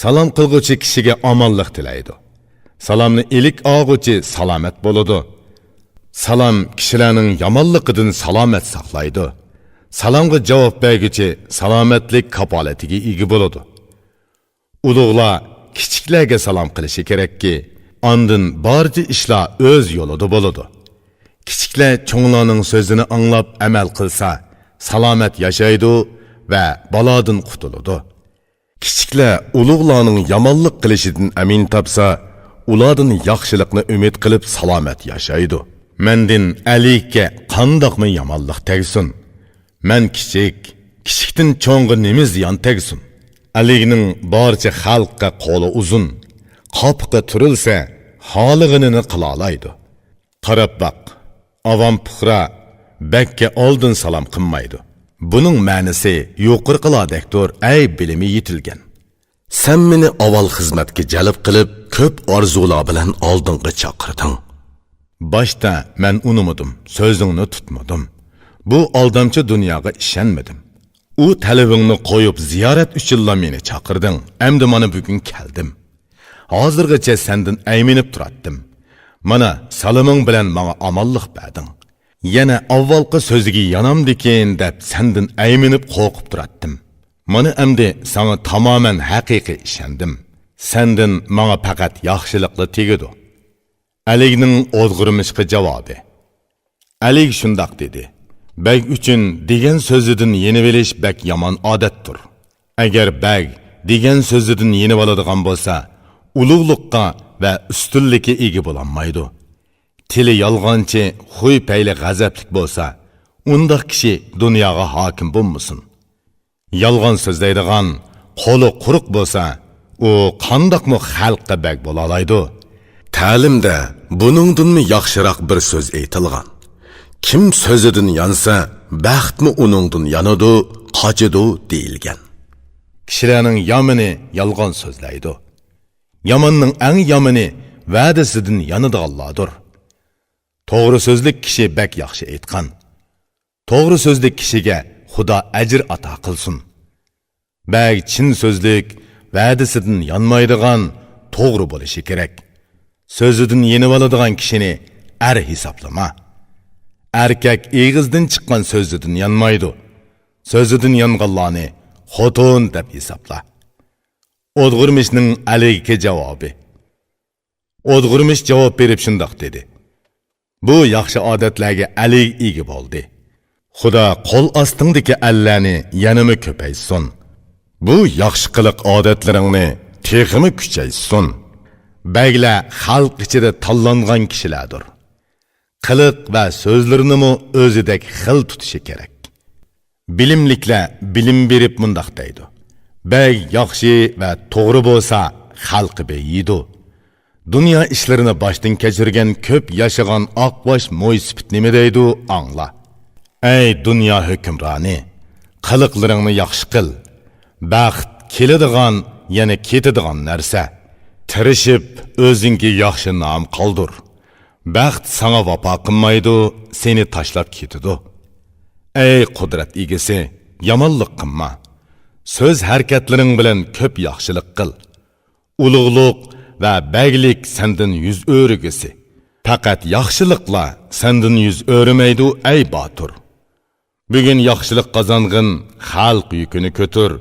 سالام قىلغۇچى كىشىگە ئامانلىق تىلەيدۇ. سالامنى ئىلىك ئالغۇچى سالامەت بولىدۇ. سالام كىشىلەرنىڭ يامانلىقىدىن سالامەت ساقلايدۇ. سالامغا جاۋاب بەرگۈچى سالامەتلىك كاپالىتىگە ئىگە بولىدۇ. ئۇلۇغلار كىچىكلەرگە سالام قىلىشى كېرەككى، ئاندىن بارچە ئىشلار ئۆز يولىدا بولىدۇ. كىچىكلەر چوڭلارنىڭ سۆزىنى ئاڭلاپ ئەمەل قىلسا، سالامەت ياشايدۇ ۋە بالادىن قۇتۇلىدۇ. كىچىكلەر ئۇلۇغلارنىڭ يامانلىق قىلىشىدىن ئەمىن تاپسا، ئۇلاردىن ياخشىلىقنى ئۈمىد قىلىپ سالامەت ياشايدۇ. مەندىن ئەلىككە قانداقمۇ يامانلىق تەگسۇن؟ مەن كىچىك، كىچىكتىن چوڭغا نېمە زىيان تەگسۇن؟ ئەلىگنىڭ بارچە خەلققە قولى ئۇزۇن، قاپىقى تۈرۈلسە، خالىغىنىنى قىلالايدۇ. قاراپ باق، ئاۋام پۇقرا بەگكە ئالدىن سالام قىلمايدۇ. بۇنىڭ مەنىسى يۇقىرىقىلاردەكتۇر، ئەي بىلىمى يېتىلگەن. سەن مېنى ئاۋۋال خىزمەتكە جەلپ قىلىپ، كۆپ ئارزۇلار بىلەن ئالدىڭغا چاقىردىڭ. باشتا مەن ئۇنىمىدىم، سۆزۈڭنى تۇتمىدىم. بۇ ئالدامچى دۇنياغا ئىشەنمىدىم. ئۇ تەلىپىڭنى قويۇپ، زىيارەت ئۈچۈنلا مېنى چاقىردىڭ. ئەمدى مانا بۈگۈن كەلدىم. ھازىرغىچە سەندىن ئەيمىنىپ تۇراتتىم. مانا، سالىمىڭ بىلەن ماڭا ئامانلىق بەردىڭ. يەنە ئاۋۋالقى سۆزىگە يانامدىكىن دەپ سەندىن ئەيمىنىپ قورقۇپ تۇراتتىم. مانا ئەمدى ساڭا تامامەن ھەقىقىي ئىشەندىم. سەندىن ماڭا پەقەت ياخشىلىقلا تېگىدۇ. ئەلىگنىڭ ئودغۇرمىشقا جاۋابى. ئەلىگ شۇنداق دېدى: بەگ ئۈچۈن دېگەن سۆزىدىن يېنىۋېلىش بەك يامان ئادەتتۇر. ئەگەر بەگ دېگەن سۆزىدىن يېنىۋالىدىغان بولسا، ئۇلۇغلۇققا ۋە ئۈستۈنلۈككە ئىگە بولالمايدۇ. تىلى يالغانچى، خۇي پەيلى غەزەپلىك بولسا، ئۇنداق كىشى دۇنياغا ھاكىم بولمىسۇن. يالغان سۆزلەيدىغان، قولى قۇرۇق بولسا، ئۇ قانداقمۇ خەلققە بەگ بولالايدۇ؟ تەلىمدە بۇنىڭدىنمۇ ياخشىراق بىر سۆز ئېيتىلغان: كىم سۆزىدىن يانسا، بەختمۇ ئۇنىڭدىن يانىدۇ، قاچىدۇ، دېيىلگەن. كىشىلەرنىڭ يامىنى يالغان سۆزلەيدۇ. ياماننىڭ ئەڭ يامىنى ۋەدىسىدىن يانىدىغانلاردۇر. توغرا سۆزلۈك كىشى بەك ياخشى ئېيتقان. توغرا سۆزلۈك كىشىگە خۇدا ئەجىر ئاتا قىلسۇن. بەگ چىن سۆزلۈك، ۋەدىسىدىن يانمايدىغان، توغرا بولۇشى كېرەك. سۆزىدىن يېنىۋالىدىغان كىشىنى ئەر ھېسابلىما. ئەركەك ئېغىزدىن چىققان سۆزىدىن يانمايدۇ. سۆزىدىن يانغانلارنى خوتۇن دەپ ھېسابلا. ئودغۇرمىشنىڭ ئەلىگكە جاۋابى. ئودغۇرمىش جاۋاب بېرىپ شۇنداق دېدى: بۇ ياخشى ئادەتلەرگە ئەلىگ ئىگە بولدى. خۇدا قول ئاستىڭدىكى ئەللەرنى يەنىمۇ كۆپەيتسۇن. بۇ ياخشى قىلىق ئادەتلىرىڭنى تېخىمۇ كۈچەيتسۇن. بەگلەر خەلق ئىچىدە تاللانغان كىشىلەردۇر. قىلىق ۋە سۆزلىرىنىمۇ ئۆزىدەك خىل تۇتۇشى كېرەك. بىلىملىكلەر بىلىم بېرىپ مۇنداق دەيدۇ: بەگ ياخشى ۋە توغرا بولسا، خەلقى بېيىيدۇ. دۇنيا ئىشلىرىنى باشتىن كەچۈرگەن كۆپ ياشىغان ئاقباش مويسىپىت نېمە دەيدۇ، ئاڭلا. ئەي دۇنيا ھۆكۈمرانى، قىلىقلىرىڭنى ياخشى قىل. بەخت كېلىدىغان، يەنە كېتىدىغان نەرسە. تىرىشىپ ئۆزۈڭگە ياخشى نام قالدۇر. بەخت ساڭا ۋاپا قىلمايدۇ، سېنى تاشلاپ كېتىدۇ. ئەي قۇدرەت ئىگىسى، يامانلىق قىلما. سۆز ھەرىكەتلىرىڭ بىلەن كۆپ ياخشىلىق قىل. ئۇلۇغلۇق ۋە بەگلىك سەندىن يۈز ئۆرۈگۈسى. پەقەت ياخشىلىقلا سەندىن يۈز ئۆرۈمەيدۇ، ئەي باتۇر. بۈگۈن ياخشىلىق قازانغىن، خەلق يۈكىنى كۆتۈر.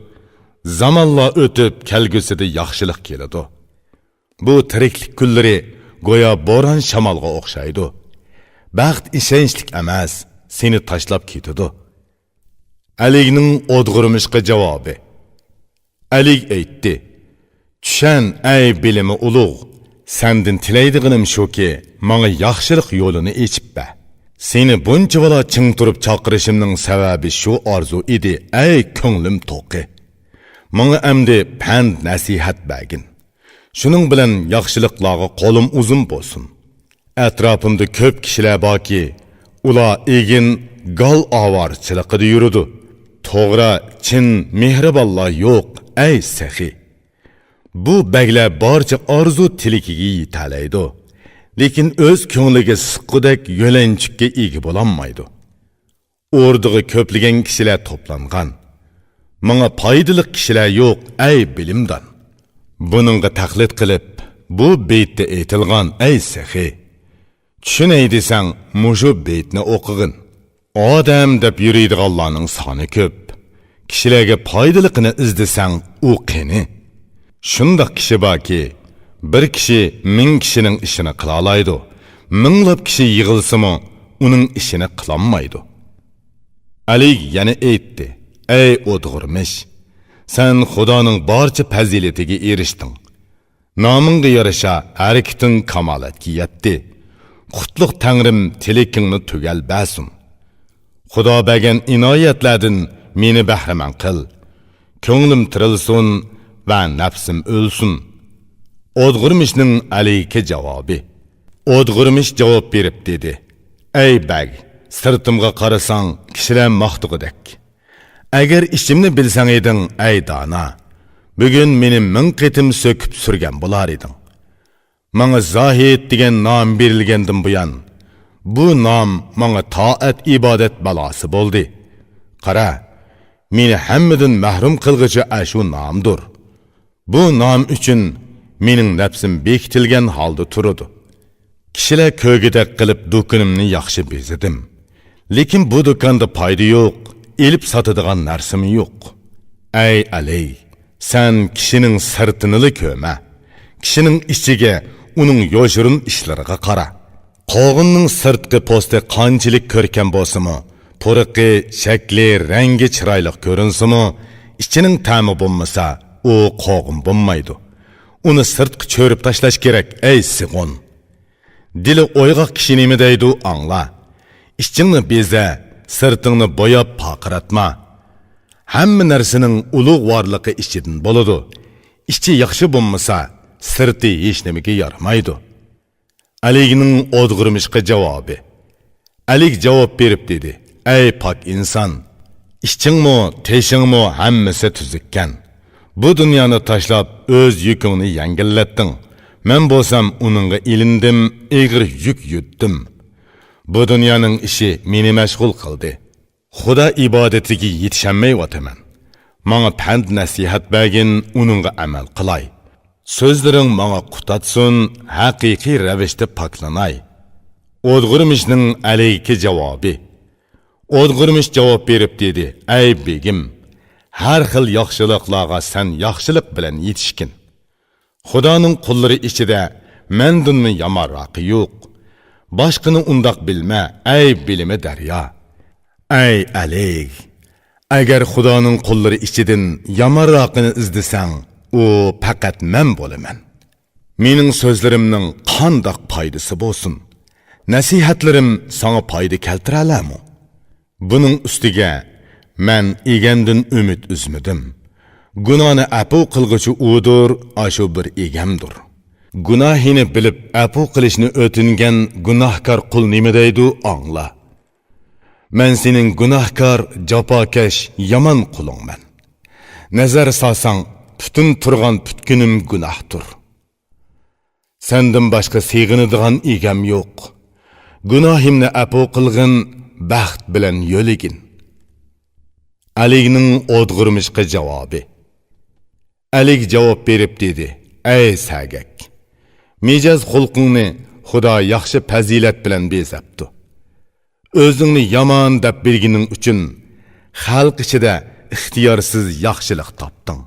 زامانلار ئۆتۈپ، كەلگۈسىدە ياخشىلىق كېلىدۇ. بۇ تىرىكلىك كۈنلىرى گويا بوران-شامالغا ئوخشايدۇ. بەخت ئىشەنچلىك ئەمەس، سېنى تاشلاپ كېتىدۇ. ئەلىگنىڭ ئودغۇرمىشقا جاۋابى. ئەلىگ ئېيتتى: چۈشەن، ئەي بىلىمى ئۇلۇغ، سەندىن تىلەيدىغىنىم شۇكى، ماڭا ياخشىلىق يولىنى ئېچىپ بەر. سېنى بۇنچىۋالا چىڭ تۇرۇپ چاقىرىشىمنىڭ سەۋەبى شۇ ئارزۇ ئىدى، ئەي كۆڭلۈم توقى. ماڭا ئەمدى پەند-نەسىھەت بەرگىن. شۇنىڭ بىلەن ياخشىلىقلارغا قولۇم ئۇزۇن بولسۇن. ئەتراپىمدا كۆپ كىشىلەر باركى، ئۇلار ئېگىن، گال ئاۋارىچىلىقىدا يۈرىدۇ. توغرا، چىن مېھرىبانلار يوق، ئەي سېخىي! بۇ بەگلەر بارچە ئارزۇ تىلىكىگە يېتەلەيدۇ، لېكىن ئۆز كۆڭلىگە سىققۇدەك يۆلەنچۈككە ئىگە بولالمايدۇ. ئوردىغا كۆپلىگەن كىشىلەر توپلانغان. ماڭا پايدىلىق كىشىلەر يوق، ئەي بىلىمدان! بۇنىڭغا تەقلىد قىلىپ، بۇ بېيىتتە ئېيتىلغان، ئەي سېخىي! چۈشىنەي دېسەڭ، مۇشۇ بېيىتنى ئوقۇغىن. ئادەم دەپ يۈرىدىغانلارنىڭ سانى كۆپ. كىشىلەرگە پايدىلىقىنى ئىزدىسەڭ، ئۇ قېنى؟ شۇنداق كىشى باركى، بىر كىشى مىڭ كىشىنىڭ ئىشىنى قىلالايدۇ، مىڭلاپ كىشى يىغىلسىمۇ، ئۇنىڭ ئىشىنى قىلالمايدۇ. ئەلى يەنە ئېيتتى، ئەي ئودغۇرمىش! سەن خۇدانىڭ بارچە پەزىلىتىگە ئېرىشتىڭ. نامىڭغا يارىشا ھەرىكىتىڭ كامالەتكە يەتتى. قۇتلۇق تەڭرىم تىلىكىڭنى تۈگەل بەرسۇن. خۇدا بەرگەن ئىنايەتلەردىن مېنى بەھرىمەن قىل. كۆڭلۈم تىرىلسۇن ۋە نەپسىم ئۆلسۇن. ئودغۇرمىشنىڭ ئەلىگە جاۋابى. ئودغۇرمىش جاۋاب بېرىپ دېدى، ئەي بەگ، سىرتىمغا قارىساڭ، كىشىلەر ماختىغۇدەك. ئەگەر ئىچىمنى بىلسەڭ ئىدىڭ، ئەي دانا، بۈگۈن مېنى مىڭ قېتىم سۆكۈپ سۈرگەن بولار ئىدىڭ. ماڭا زاھىت دېگەن نام بېرىلگەندىن بۇيان، بۇ نام ماڭا تائەت-ئىبادەت بالاسى بولدى. قارا، مېنى ھەممىدىن مەھرۇم قىلغۇچى ئاشۇ نامدۇر. بۇ نام ئۈچۈن مېنىڭ نەپسىم بېكىتىلگەن ھالدا تۇرىدۇ. كىشىلەر كۆرگۈدەك قىلىپ دۇكىنىمنى ياخشى بېزىدىم. لېكىن بۇ دۇكاندا پايدا يوق، ئېلىپ ساتىدىغان نەرسىمۇ يوق. ئەي ئەلى، سەن كىشىنىڭ سىرتىنىلا كۆرمە. كىشىنىڭ ئىچىگە، ئۇنىڭ يوشۇرۇن ئىشلىرىغا قارا. قوغۇننىڭ سىرتقى پوستى قانچىلىك كۆركەم بولسىمۇ، پۇرىقى، شەكلى، رەڭگى چىرايلىق كۆرۈنسىمۇ، ئىچىنىڭ تەمى بولمىسا، ئۇ قوغۇن بولمايدۇ. ئۇنى سىرتقا چۆرۈپ تاشلاش كېرەك، ئەي سىغۇن! دىلى ئويغاق كىشى نېمە دەيدۇ، ئاڭلا. ئىچىڭنى بېزە، سىرتىڭنى بوياپ پارقىراتما. ھەممە نەرسىنىڭ ئۇلۇغۋارلىقى ئىچىدىن بولىدۇ. ئىچى ياخشى بولمىسا، سىرتى ھېچنېمىگە يارىمايدۇ. ئەلىگنىڭ ئودغۇرمىشقا جاۋابى. ئەلىگ جاۋاب بېرىپ دېدى، ئەي پاك ئىنسان! ئىچىڭمۇ، تېشىڭمۇ ھەممىسى تۈزۈككەن. بۇ دۇنيانى تاشلاپ، ئۆز يۈكۈڭنى يەڭگىللەتتىڭ. مەن بولسام ئۇنىڭغا ئېلىندىم، ئېغىر يۈك يۈددۈم. بۇ دۇنيانىڭ ئىشى مېنى مەشغۇل قىلدى. خۇدا ئىبادىتىگە يېتىشەلمەيۋاتىمەن. ماڭا پەند-نەسىھەت بەرگىن، ئۇنىڭغا ئەمەل قىلاي. سۆزلىرىڭ ماڭا قۇتاتسۇن، ھەقىقىي رەۋىشتە پاكلىناي. ئودغۇرمىشنىڭ ئەلىگە جاۋابى. ئودغۇرمىش جاۋاب بېرىپ دېدى، ئەي بېگىم، ھەر خىل ياخشىلىقلارغا سەن ياخشىلىق بىلەن يېتىشكىن. خۇدانىڭ قۇللىرى ئىچىدە مەندىنمۇ يامانراقى يوق. باشقىنى ئۇنداق بىلمە، ئەي بىلىمى دەريا. ئەي ئەلىگ، ئەگەر خۇدانىڭ قۇللىرى ئىچىدىن يامانراقىنى ئىزدىسەڭ، ئۇ پەقەت مەن بولىمەن. مېنىڭ سۆزلىرىمنىڭ قانداق پايدىسى بولسۇن؟ نەسىھەتلىرىم ساڭا پايدا كەلتۈرەلەرمۇ؟ بۇنىڭ ئۈستىگە مەن ئىگەمدىن ئۈمىد ئۈزمىدىم. گۇناھنى ئەپۇ قىلغۇچى ئۇدۇر، ئاشۇ بىر ئىگەمدۇر. گۇناھىنى بىلىپ ئەپۇ قىلىشنى ئۆتۈنگەن گۇناھكار قۇل نېمە دەيدۇ، ئاڭلا. مەن سېنىڭ گۇناھكار، جاپاكەش، يامان قۇلۇڭمەن. نەزەر سالساڭ، پۈتۈن تۇرغان پۈتكۈنۈم گۇناھتۇر. سەندىن باشقا سېغىنىدىغان ئىگەم يوق. گۇناھىمنى ئەپۇ قىلغىن، بەخت بىلەن يۆلىگىن. ئەلىگنىڭ ئودغۇرمىشقا جاۋابى. ئەلىگ جاۋاب بېرىپ دېدى، ئەي سەگەك! مىجەز خۇلقۇڭنى خۇدا ياخشى پەزىلەت بىلەن بېزەپتۇ. ئۆزۈڭنى يامان دەپ بىلگىنىڭ ئۈچۈن خەلق ئىچىدە ئىختىيارسىز ياخشىلىق تاپتىڭ.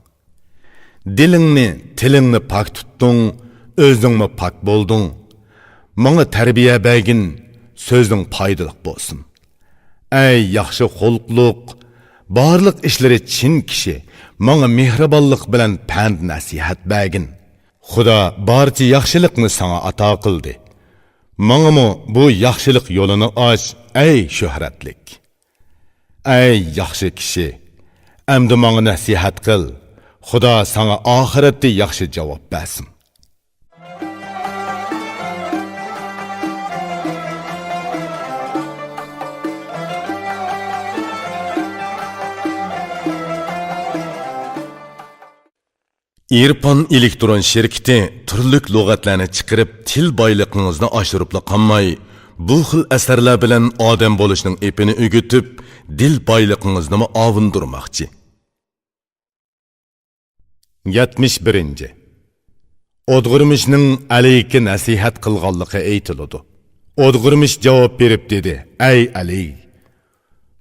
دىلىڭنى، تىلىڭنى پاك تۇتتۇڭ، ئۆزۈڭمۇ پاك بولدۇڭ. ماڭا تەربىيە بەرگىن، سۆزۈڭ پايدىلىق بولسۇن. ئەي ياخشى خۇلقلۇق، بارلىق ئىشلىرى چىن كىشى، ماڭا مېھرىبانلىق بىلەن پەند-نەسىھەت بەرگىن. خۇدا بارچە ياخشىلىقنى ساڭا ئاتا قىلدى. ماڭىمۇ بۇ ياخشىلىق يولىنى ئاچ، ئەي شۆھرەتلىك. ئەي ياخشى كىشى، ئەمدى ماڭا نەسىھەت قىل، خۇدا ساڭا ئاخىرەتتە ياخشى جاۋاب بەرسۇن. ئىرپان ئېلېكترون شىركىتى تۈرلۈك لۇغەتلەرنى چىقىرىپ، تىل بايلىقىڭىزنى ئاشۇرۇپلا قالماي، بۇ خىل ئەسەرلەر بىلەن ئادەم بولۇشنىڭ ئېپىنى ئۆگىتىپ، دىل بايلىقىڭىزنىمۇ ئاۋۇندۇرماقچى. يەتمىش بىرىنچى. ئودغۇرمىشنىڭ ئەلىگە نەسىھەت قىلغانلىقى ئېيتىلىدۇ. ئودغۇرمىش جاۋاب بېرىپ دېدى: «ئەي ئەلى!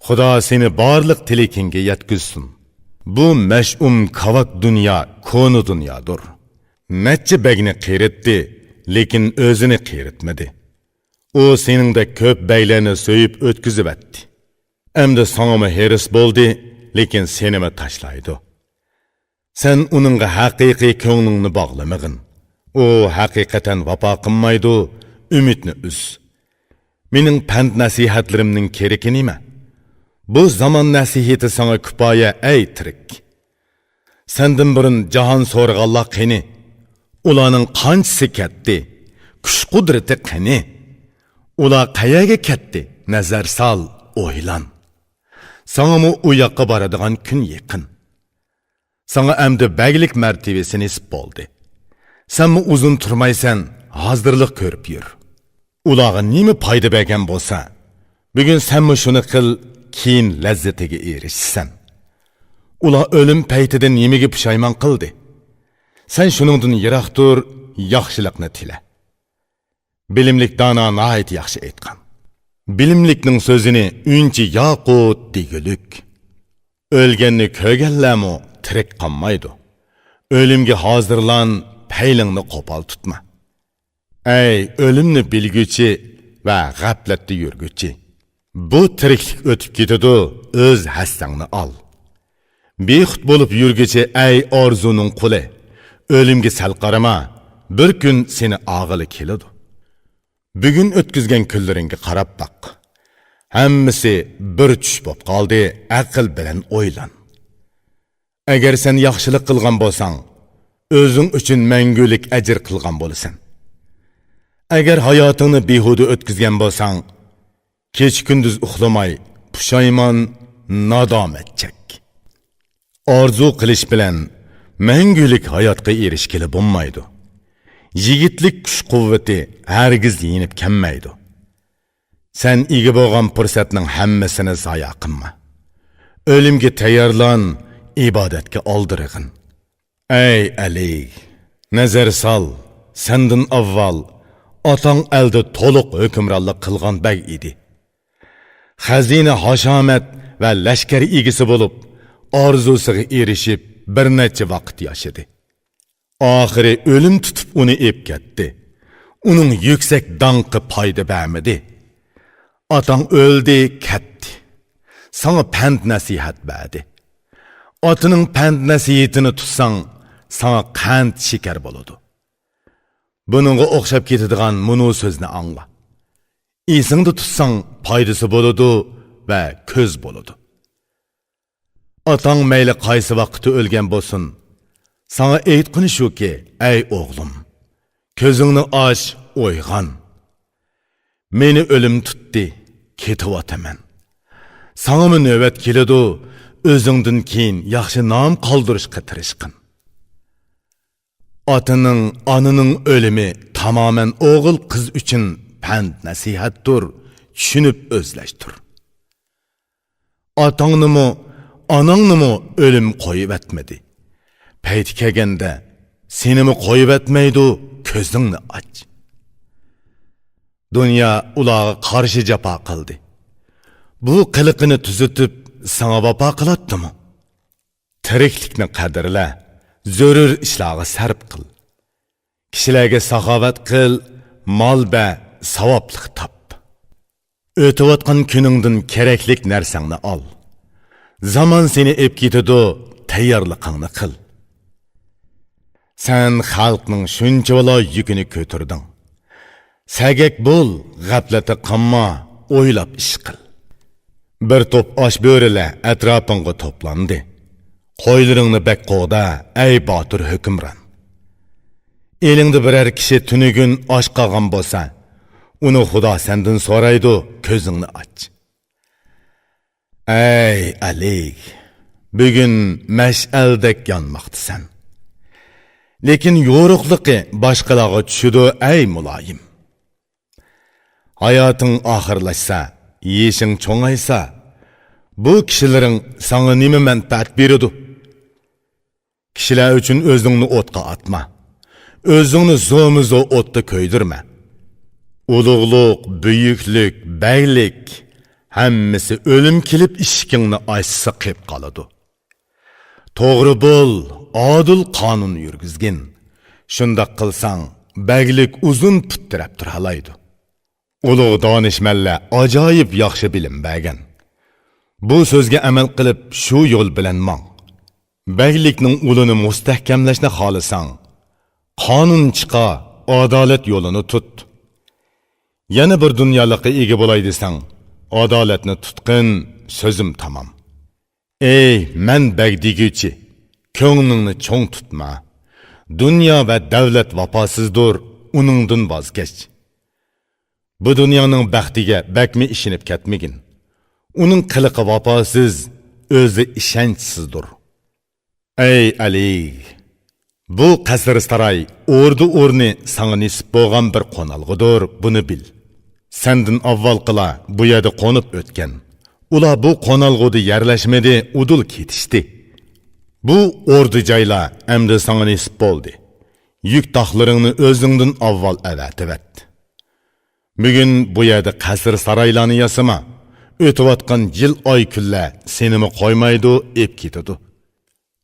خۇدا سېنى بارلىق تىلىكىڭگە يەتكۈزسۇن. بۇ مەشئۇم كاۋاك دۇنيا كونا دۇنيادۇر. نەچچە بەگنى قېرىتتى، لېكىن ئۆزىنى قېرىتمىدى. ئۇ سېنىڭدەك كۆپ بەگلەرنى سۆيۈپ ئۆتكۈزۈۋەتتى. ئەمدى ساڭىمۇ ھېرىس بولدى، لېكىن سېنىمۇ تاشلايدۇ. سەن ئۇنىڭغا ھەقىقىي كۆڭلۈڭنى باغلىمىغىن. ئۇ ھەقىقەتەن ۋاپا قىلمايدۇ، ئۈمىدنى ئۈز. مېنىڭ پەند-نەسىھەتلىرىمنىڭ كېرىكى نېمە؟ بۇ زامان نەسىھىتى ساڭا كۇپايە، ئەي تىرىك! سەندىن بۇرۇن جاھان سورىغانلار قېنى؟ ئۇلارنىڭ قانچىسى كەتتى؟ كۈچ-قۇدرىتى قېنى؟ ئۇلار قەيەرگە كەتتى؟ نەزەر سال، ئويلان. ساڭىمۇ ئۇ ياققا بارىدىغان كۈن يېقىن. ساڭا ئەمدى بەگلىك مەرتىۋىسى نېسىپ بولدى. سەنمۇ ئۇزۇن تۇرمايسەن، ھازىرلىق كۆرۈپ يۈر. ئۇلارغا نېمە پايدا بەرگەن بولسا، بۈگۈن سەنمۇ شۇنى قىل، كېيىن لەززىتىگە ئېرىشىسەن. ئۇلار ئۆلۈم پەيتىدە نېمىگە پۇشايمان قىلدى؟ سەن شۇنىڭدىن يىراق تۇر، ياخشىلىقنى تىلە.» بىلىملىك دانا ناھايىتى ياخشى ئېيتقان. بىلىملىكنىڭ سۆزىنى ئۈنچە ياقۇت دېگۈلۈك. ئۆلگەننى كۆرگەنلەرمۇ تىرىك قالمايدۇ. ئۆلۈمگە ھازىرلان، پەيلىڭنى قوپال تۇتما. ئەي ئۆلۈمنى بىلگۈچى ۋە غەپلەتتە يۈرگۈچى! بۇ تىرىكلىك ئۆتۈپ كېتىدۇ، ئۆز ھەسسەڭنى ئال. بىخۇد بولۇپ يۈرگۈچى، ئەي ئارزۇنىڭ قۇلى، ئۆلۈمگە سەل قارىما، بىر كۈن سېنى ئاغىلى كېلىدۇ. بۈگۈن ئۆتكۈزگەن كۈنلىرىڭگە قاراپ باق. ھەممىسى بىر چۈش بولۇپ قالدى، ئەقىل بىلەن ئويلان. ئەگەر سەن ياخشىلىق قىلغان بولساڭ، ئۆزۈڭ ئۈچۈن مەڭگۈلۈك ئەجىر قىلغان بولىسەن. ئەگەر ھاياتىڭنى بىھۇدە ئۆتكۈزگەن بولساڭ، كېچە-كۈندۈز ئۇخلىماي، پۇشايمان، نادامەت چەك. ئارزۇ قىلىش بىلەن مەڭگۈلۈك ھاياتقا ئېرىشكىلى بولمايدۇ. يىگىتلىك كۈچ-قۇۋۋىتى ھەرگىز يېنىپ كەلمەيدۇ. سەن ئىگە بولغان پۇرسەتنىڭ ھەممىسىنى زايا قىلما. ئۆلۈمگە تەييارلان، ئىبادەتكە ئالدىرىغىن. ئەي ئەلى، نەزەر سال، سەندىن ئاۋۋال ئاتاڭ ئەلدە تولۇق ھۆكۈمرانلىق قىلغان بەگ ئىدى. خەزىنە، ھاشامەت ۋە لەشكەر ئىگىسى بولۇپ، ئارزۇسىغا ئېرىشىپ، بىر نەچچە ۋاقىت ياشىدى. ئاخىرى ئۆلۈم تۇتۇپ ئۇنى ئېپ كەتتى. ئۇنىڭ يۈكسەك داڭقى پايدا بەرمىدى. ئاتاڭ ئۆلدى، كەتتى. ساڭا پەند-نەسىھەت بەردى. ئاتىنىڭ پەند-نەسىھىتىنى تۇتساڭ، ساڭا قەنت-شېكەر بولىدۇ. بۇنىڭغا ئوخشاپ كېتىدىغان مۇنۇ سۆزنى ئاڭلا. ئېسىڭدە تۇتساڭ، پايدىسى بولىدۇ ۋە كۆز بولىدۇ. ئاتاڭ مەيلى قايسى ۋاقىتتا ئۆلگەن بولسۇن، ساڭا ئېيتقىنى شۇكى، ئەي ئوغلۇم، كۆزۈڭنى ئاچ، ئويغان. مېنى ئۆلۈم تۇتتى، كېتىۋاتىمەن. ساڭىمۇ نۆۋەت كېلىدۇ، ئۆزۈڭدىن كېيىن ياخشى نام قالدۇرۇشقا تىرىشقىن. ئاتىنىڭ، ئانىنىڭ ئۆلۈمى تامامەن ئوغۇل-قىز ئۈچۈن پەند-نەسىھەتتۇر، چۈشىنىپ ئۆزلەشتۈر. ئاتاڭنىمۇ، ئاناڭنىمۇ ئۆلۈم قويۇۋەتمىدى. پەيتى كەلگەندە سېنىمۇ قويۇۋەتمەيدۇ، كۆزۈڭنى ئاچ. دۇنيا ئۇلارغا قارشى جاپا قىلدى. بۇ قىلىقىنى تۈزىتىپ، ساڭا ۋاپا قىلاتتىمۇ؟ تىرىكلىكنى قەدىرلە، زۆرۈر ئىشلارغا سەرپ قىل. كىشىلەرگە ساخاۋەت قىل، مال بەر، ساۋابلىق تاپ. ئۆتۈۋاتقان كۈنۈڭدىن كېرەكلىك نەرسەڭنى ئال. زامان سېنى ئېپ كېتىدۇ، تەييارلىقىڭنى قىل. سەن خەلقنىڭ شۇنچىۋالا يۈكىنى كۆتۈردۈڭ. سەگەك بول، غەپلەتتە قالما، ئويلاپ ئىش قىل. بىر توپ ئاچ بۆرىلەر ئەتراپىڭغا توپلاندى. قويلىرىڭنى بەك قوغدا، ئەي باتۇر ھۆكۈمران. ئېلىڭدە بىرەر كىشى تۈنۈگۈن ئاچ قالغان بولسا، ئۇنى خۇدا سەندىن سورايدۇ، كۆزۈڭنى ئاچ. ئەي ئەلى، بۈگۈن مەشئەلدەك يانماقتىسەن. لېكىن يورۇقلۇقى باشقىلارغا چۈشىدۇ، ئەي مۇلايىم. ھاياتىڭ ئاخىرلاشسا، يېشىڭ چوڭايسا، بۇ كىشىلىرىڭ ساڭا نېمە مەنپەئەت بېرىدۇ؟ كىشىلەر ئۈچۈن ئۆزۈڭنى ئوتقا ئاتما. ئۆزۈڭنى زومىزو ئوتتا كۆيدۈرمە. ئۇلۇغلۇق، بۈيۈكلۈك، بەگلىك، ھەممىسى ئۆلۈم كېلىپ ئىشىكىڭنى ئاچسا قېپ قالىدۇ. توغرا بول، ئادىل قانۇن يۈرگۈزگىن. شۇنداق قىلساڭ، بەگلىك ئۇزۇن پۇت تىرەپ تۇرالايدۇ. ئۇلۇغ دانىشمەنلەر ئاجايىپ ياخشى بىلىم بەرگەن. بۇ سۆزگە ئەمەل قىلىپ، شۇ يول بىلەن ماڭ. بەگلىكنىڭ ئۇلىنى مۇستەھكەملەشنى خالىساڭ، قانۇن چىقار، ئادالەت يولىنى تۇت. يەنە بىر دۇنيالىققا ئىگە بولاي دېسەڭ، ئادالەتنى تۇتقىن، سۆزۈم تامام. ئەي مەن بەگ دېگۈچى، كۆڭلۈڭنى چوڭ تۇتما. دۇنيا ۋە دەۋلەت ۋاپاسىزدۇر، ئۇنىڭدىن ۋاز كەچ. بۇ دۇنيانىڭ بەختىگە بەكمۇ ئىشىنىپ كەتمىگىن. ئۇنىڭ قىلىقى ۋاپاسىز، ئۆزى ئىشەنچسىزدۇر. ئەي ئەلى! بۇ قەسىر-ساراي، ئوردا-ئورنى ساڭا نېسىپ بولغان بىر قونالغۇدۇر، بۇنى بىل. سەندىن ئاۋۋالقىلار بۇ يەردە قونۇپ ئۆتكەن. ئۇلار بۇ قونالغۇدا يەرلەشمىدى، ئۇدۇل كېتىشتى. بۇ ئوردا-جايلار ئەمدى ساڭا نېسىپ بولدى. يۈك-تاقلىرىڭنى ئۆزۈڭدىن ئاۋۋال ئەۋەتىۋەت. بۈگۈن بۇ يەردە قەسىر-سارايلارنى ياسىما. ئۆتۈۋاتقان يىل، ئاي، كۈنلەر سېنىمۇ قويمايدۇ، ئېپ كېتىدۇ.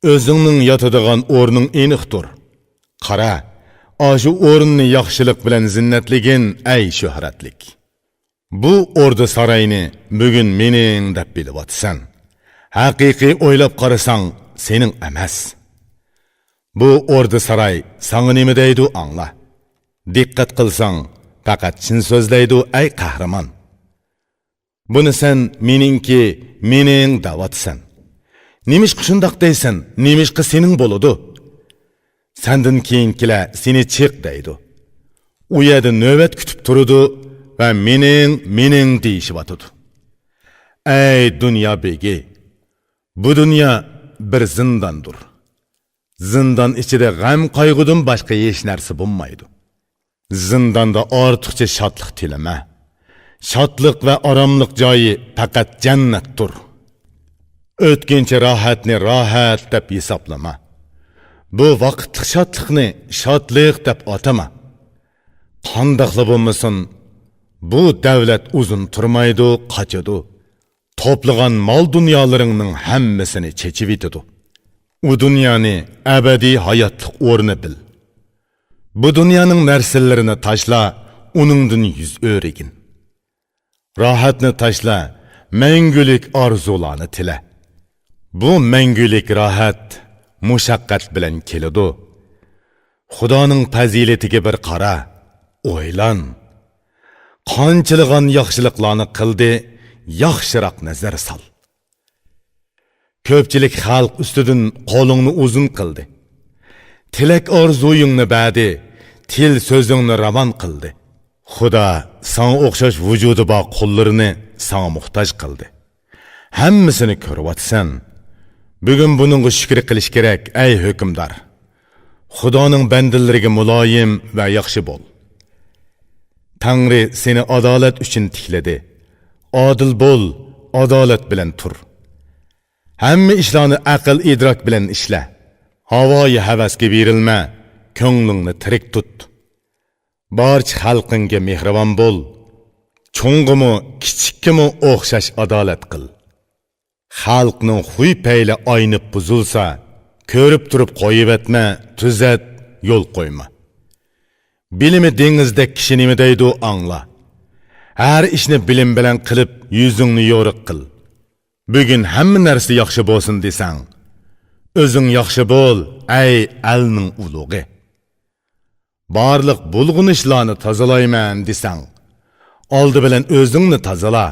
ئۆزۈڭنىڭ ياتىدىغان ئورنۇڭ ئېنىقتۇر. قارا، ئاشۇ ئورۇننى ياخشىلىق بىلەن زىننەتلىگىن، ئەي شۆھرەتلىك! بۇ ئوردا-ساراينى بۈگۈن مېنىڭ دەپ بىلىۋاتىسەن. ھەقىقىي ئويلاپ قارىساڭ، سېنىڭ ئەمەس. بۇ ئوردا-ساراي ساڭا نېمە دەيدۇ، ئاڭلا. دىققەت قىلساڭ، پەقەت چىن سۆزلەيدۇ، ئەي قەھرىمان! بۇنى سەن مېنىڭكى، مېنىڭ دەۋاتىسەن. نېمىشقا شۇنداق دەيسەن؟ نېمىشقا سېنىڭ بولىدۇ؟ سەندىن كېيىنكىلەر سېنى چىق دەيدۇ. ئۇ يەردە نۆۋەت كۈتۈپ تۇرىدۇ ۋە مېنىڭ، مېنىڭ دېيىشىۋاتىدۇ. ئەي دۇنيا بېگى! بۇ دۇنيا بىر زىنداندۇر. زىندان ئىچىدە غەم-قايغۇدىن باشقا ھېچ نەرسە بولمايدۇ. زىنداندا ئارتۇقچە شادلىق تىلىمە. شادلىق ۋە ئاراملىق جايى پەقەت جەننەتتۇر. ئۆتكۈنچى راھەتنى راھەت دەپ ھېسابلىما. بۇ ۋاقىتلىق شادلىقنى شادلىق دەپ ئاتىما. قانداقلا بولمىسۇن، بۇ دەۋلەت ئۇزۇن تۇرمايدۇ، قاچىدۇ. توپلىغان مال-دۇنيالىرىڭنىڭ ھەممىسىنى چېچىۋېتىدۇ. ئۇ دۇنيانى ئەبەدىي ھاياتلىق ئورنى بىل. بۇ دۇنيانىڭ نەرسىلىرىنى تاشلا، ئۇنىڭدىن يۈز ئۆرۈگىن. راھەتنى تاشلا، مەڭگۈلۈك ئارزۇلارنى تىلە. بۇ مەڭگۈلۈك راھەت مۇشەققەت بىلەن كېلىدۇ. خۇدانىڭ پەزىلىتىگە بىر قارا، ئويلان. قانچىلىغان ياخشىلىقلارنى قىلدى، ياخشىراق نەزەر سال. كۆپچىلىك خەلق ئۈستىدىن قولۇڭنى ئۇزۇن قىلدى. تىلەك-ئارزۇيۇڭنى بەردى، تىل سۆزۈڭنى راۋان قىلدى. خۇدا ساڭا ئوخشاش ۋۇجۇدى بار قۇللىرىنى ساڭا موھتاج قىلدى. ھەممىسىنى كۆرۈۋاتىسەن. بۈگۈن بۇنىڭغا شۈكرى قىلىش كېرەك، ئەي ھۆكۈمدار! خۇدانىڭ بەندىلىرىگە مۇلايىم ۋە ياخشى بول. تەڭرى سېنى ئادالەت ئۈچۈن تىكلىدى. ئادىل بول، ئادالەت بىلەن تۇر. ھەممە ئىشلارنى ئەقىل-ئىدراك بىلەن ئىشلە. ھاۋايى ھەۋەسكە بېرىلمە، كۆڭلۈڭنى تىرىك تۇت. بارچە خەلقىڭگە مېھرىبان بول. چوڭغىمۇ، كىچىككىمۇ ئوخشاش ئادالەت قىل. خەلقنىڭ خۇي-پەيلى ئاينىپ بۇزۇلسا، كۆرۈپ تۇرۇپ قويۇۋەتمە، تۈزەت، يول قويما. بىلىمى دېڭىزدەك كىشى نېمە دەيدۇ، ئاڭلا. ھەر ئىشنى بىلىم بىلەن قىلىپ، يۈزۈڭنى يورۇق قىل. بۈگۈن ھەممە نەرسە ياخشى بولسۇن دېسەڭ، ئۆزۈڭ ياخشى بول، ئەي ئەلنىڭ ئۇلۇغى. بارلىق بۇلغىنىشلارنى تازىلايمەن دېسەڭ، ئالدى بىلەن ئۆزۈڭنى تازىلا،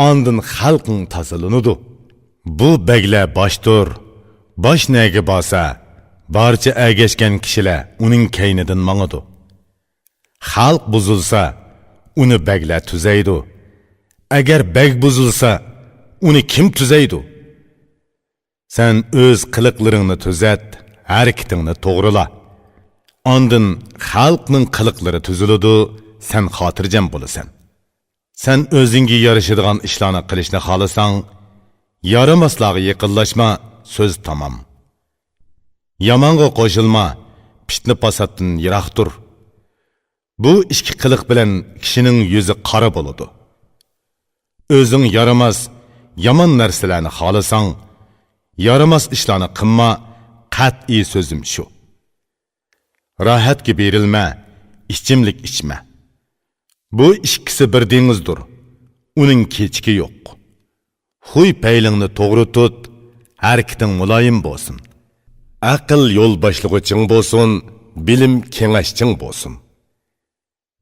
ئاندىن خەلقىڭ تازىلىنىدۇ. بۇ بەگلەر باشتۇر. باش نەگە بارسا، بارچە ئەگەشكەن كىشىلەر ئۇنىڭ كەينىدىن ماڭىدۇ. خەلق بۇزۇلسا، ئۇنى بەگلەر تۈزەيدۇ. ئەگەر بەگ بۇزۇلسا، ئۇنى كىم تۈزەيدۇ؟ سەن ئۆز قىلىقلىرىڭنى تۈزەت، ھەرىكىتىڭنى توغرىلا. ئاندىن خەلقنىڭ قىلىقلىرى تۈزۈلىدۇ، سەن خاتىرجەم بولىسەن. سەن ئۆزۈڭگە يارىشىدىغان ئىشلارنى قىلىشنى خالىساڭ، يارىماسلارغا يېقىنلاشما، سۆز تامام. يامانغا قوشۇلما، پىتنە-پاساتتىن يىراق تۇر. بۇ ئىككى قىلىق بىلەن كىشىنىڭ يۈزى قارا بولىدۇ. ئۆزۈڭ يارىماس، يامان نەرسىلەرنى خالىساڭ، يارىماس ئىشلارنى قىلما، قەتئىي سۆزۈم شۇ. راھەتكە بېرىلمە، ئىچىملىك ئىچمە. بۇ ئىككىسى بىر دېڭىزدۇر، ئۇنىڭ كېچىكى يوق. خۇي-پەيلىڭنى توغرا تۇت، ھەرىكىتىڭ مۇلايىم بولسۇن. ئەقىل يول باشلىغۇچىڭ بولسۇن، بىلىم كېڭەشچىڭ بولسۇن.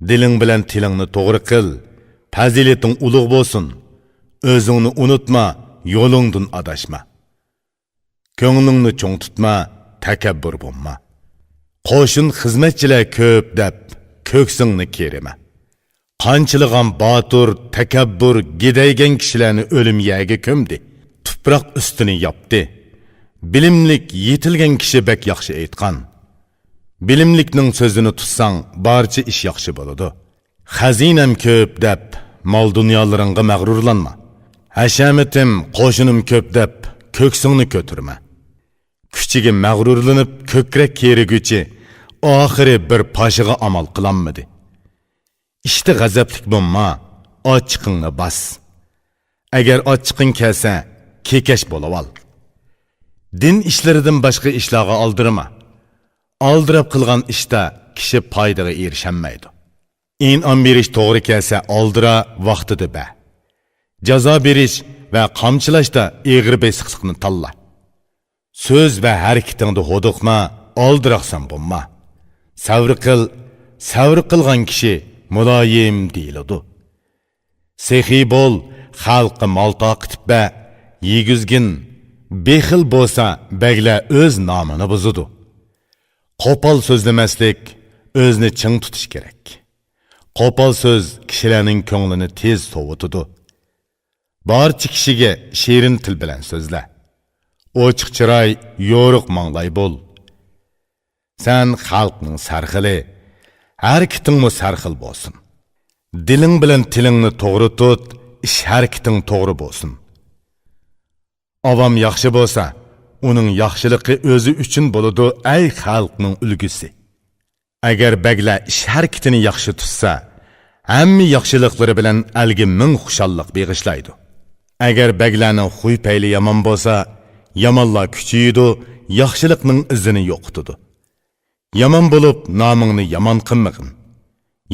دىلىڭ بىلەن تىلىڭنى توغرا قىل، پەزىلىتىڭ ئۇلۇغ بولسۇن. ئۆزۈڭنى ئۇنتۇما، يولۇڭدىن ئاداشما. كۆڭلۈڭنى چوڭ تۇتما، تەكەببۇر بولما. قوشۇن خىزمەتچىلەر كۆپ دەپ، كۆكسۈڭنى كېرىمە. قانچىلىغان باتۇر، تەكەببۇر، گىدەيگەن كىشىلەرنى ئۆلۈم يەرگە كۆمدى، تۇپراق ئۈستىنى ياپتى. بىلىملىك، يېتىلگەن كىشى بەك ياخشى ئېيتقان. بىلىملىكنىڭ سۆزىنى تۇتساڭ، بارچە ئىش ياخشى بولىدۇ. خەزىنەم كۆپ دەپ، مال-دۇنيالىرىڭغا مەغرۇرلانما. ھەشەمىتىم، قوشۇنۇم كۆپ دەپ، كۆكسۈڭنى كۆتۈرمە. كۈچىگە مەغرۇرلىنىپ، كۆكرەك كېرىگۈچى ئاخىرى بىر پاشىغا ئامال قىلالمىدى. ئىشتا غەزەپلىك بولما، ئاچچىقىڭنى باس. ئەگەر ئاچچىقىڭ كەلسە، كېكەچ بولۇۋال. دىن ئىشلىرىدىن باشقا ئىشلارغا ئالدىرىما. ئالدىراپ قىلغان ئىشتا كىشى پايدىغا ئېرىشەلمەيدۇ. ئىنئام بېرىش توغرا كەلسە ئالدىرا، ۋاقتىدا بەر. جازا بېرىش ۋە قامچىلاشتا ئېغىر بېسىقلىقنى تاللا. سۆز ۋە ھەرىكىتىڭدە ھودۇقما، ئالدىراقسان بولما. سەۋر قىل، سەۋر قىلغان كىشى مۇلايىم دېيىلىدۇ. سېخىي بول، خەلققە مال تارقىتىپ بەر، يېگۈزگىن، بېخىل بولسا بەگلەر ئۆز نامىنى بۇزىدۇ. قوپال سۆزلىمەسلىك، ئۆزىنى چىڭ تۇتۇش كېرەك. قوپال سۆز كىشىلەرنىڭ كۆڭلىنى تېز سوۋۇتىدۇ. بارچە كىشىگە شېرىن تىل بىلەن سۆزلە. ئوچۇق چىراي، يورۇق ماڭلاي بول. سەن خەلقنىڭ سەرخىلى، ھەرىكىتىڭمۇ سەرخىل بولسۇن. دىلىڭ بىلەن تىلىڭنى توغرا تۇت، ئىش ھەرىكىتىڭ توغرا بولسۇن. ئاۋام ياخشى بولسا، ئۇنىڭ ياخشىلىقى ئۆزى ئۈچۈن بولىدۇ، ئەي خەلقنىڭ ئۈلگىسى. ئەگەر بەگلەر ئىش ھەرىكىتىنى ياخشى تۇتسا، ھەممە ياخشىلىقلىرى بىلەن ئەلگە مىڭ خۇشاللىق بېغىشلايدۇ. ئەگەر بەگلەرنىڭ خۇي-پەيلى يامان بولسا، يامانلار كۈچىيىدۇ، ياخشىلىقنىڭ ئىزىنى يوقىتىدۇ. يامان بولۇپ، نامىڭنى يامان قىلمىغىن.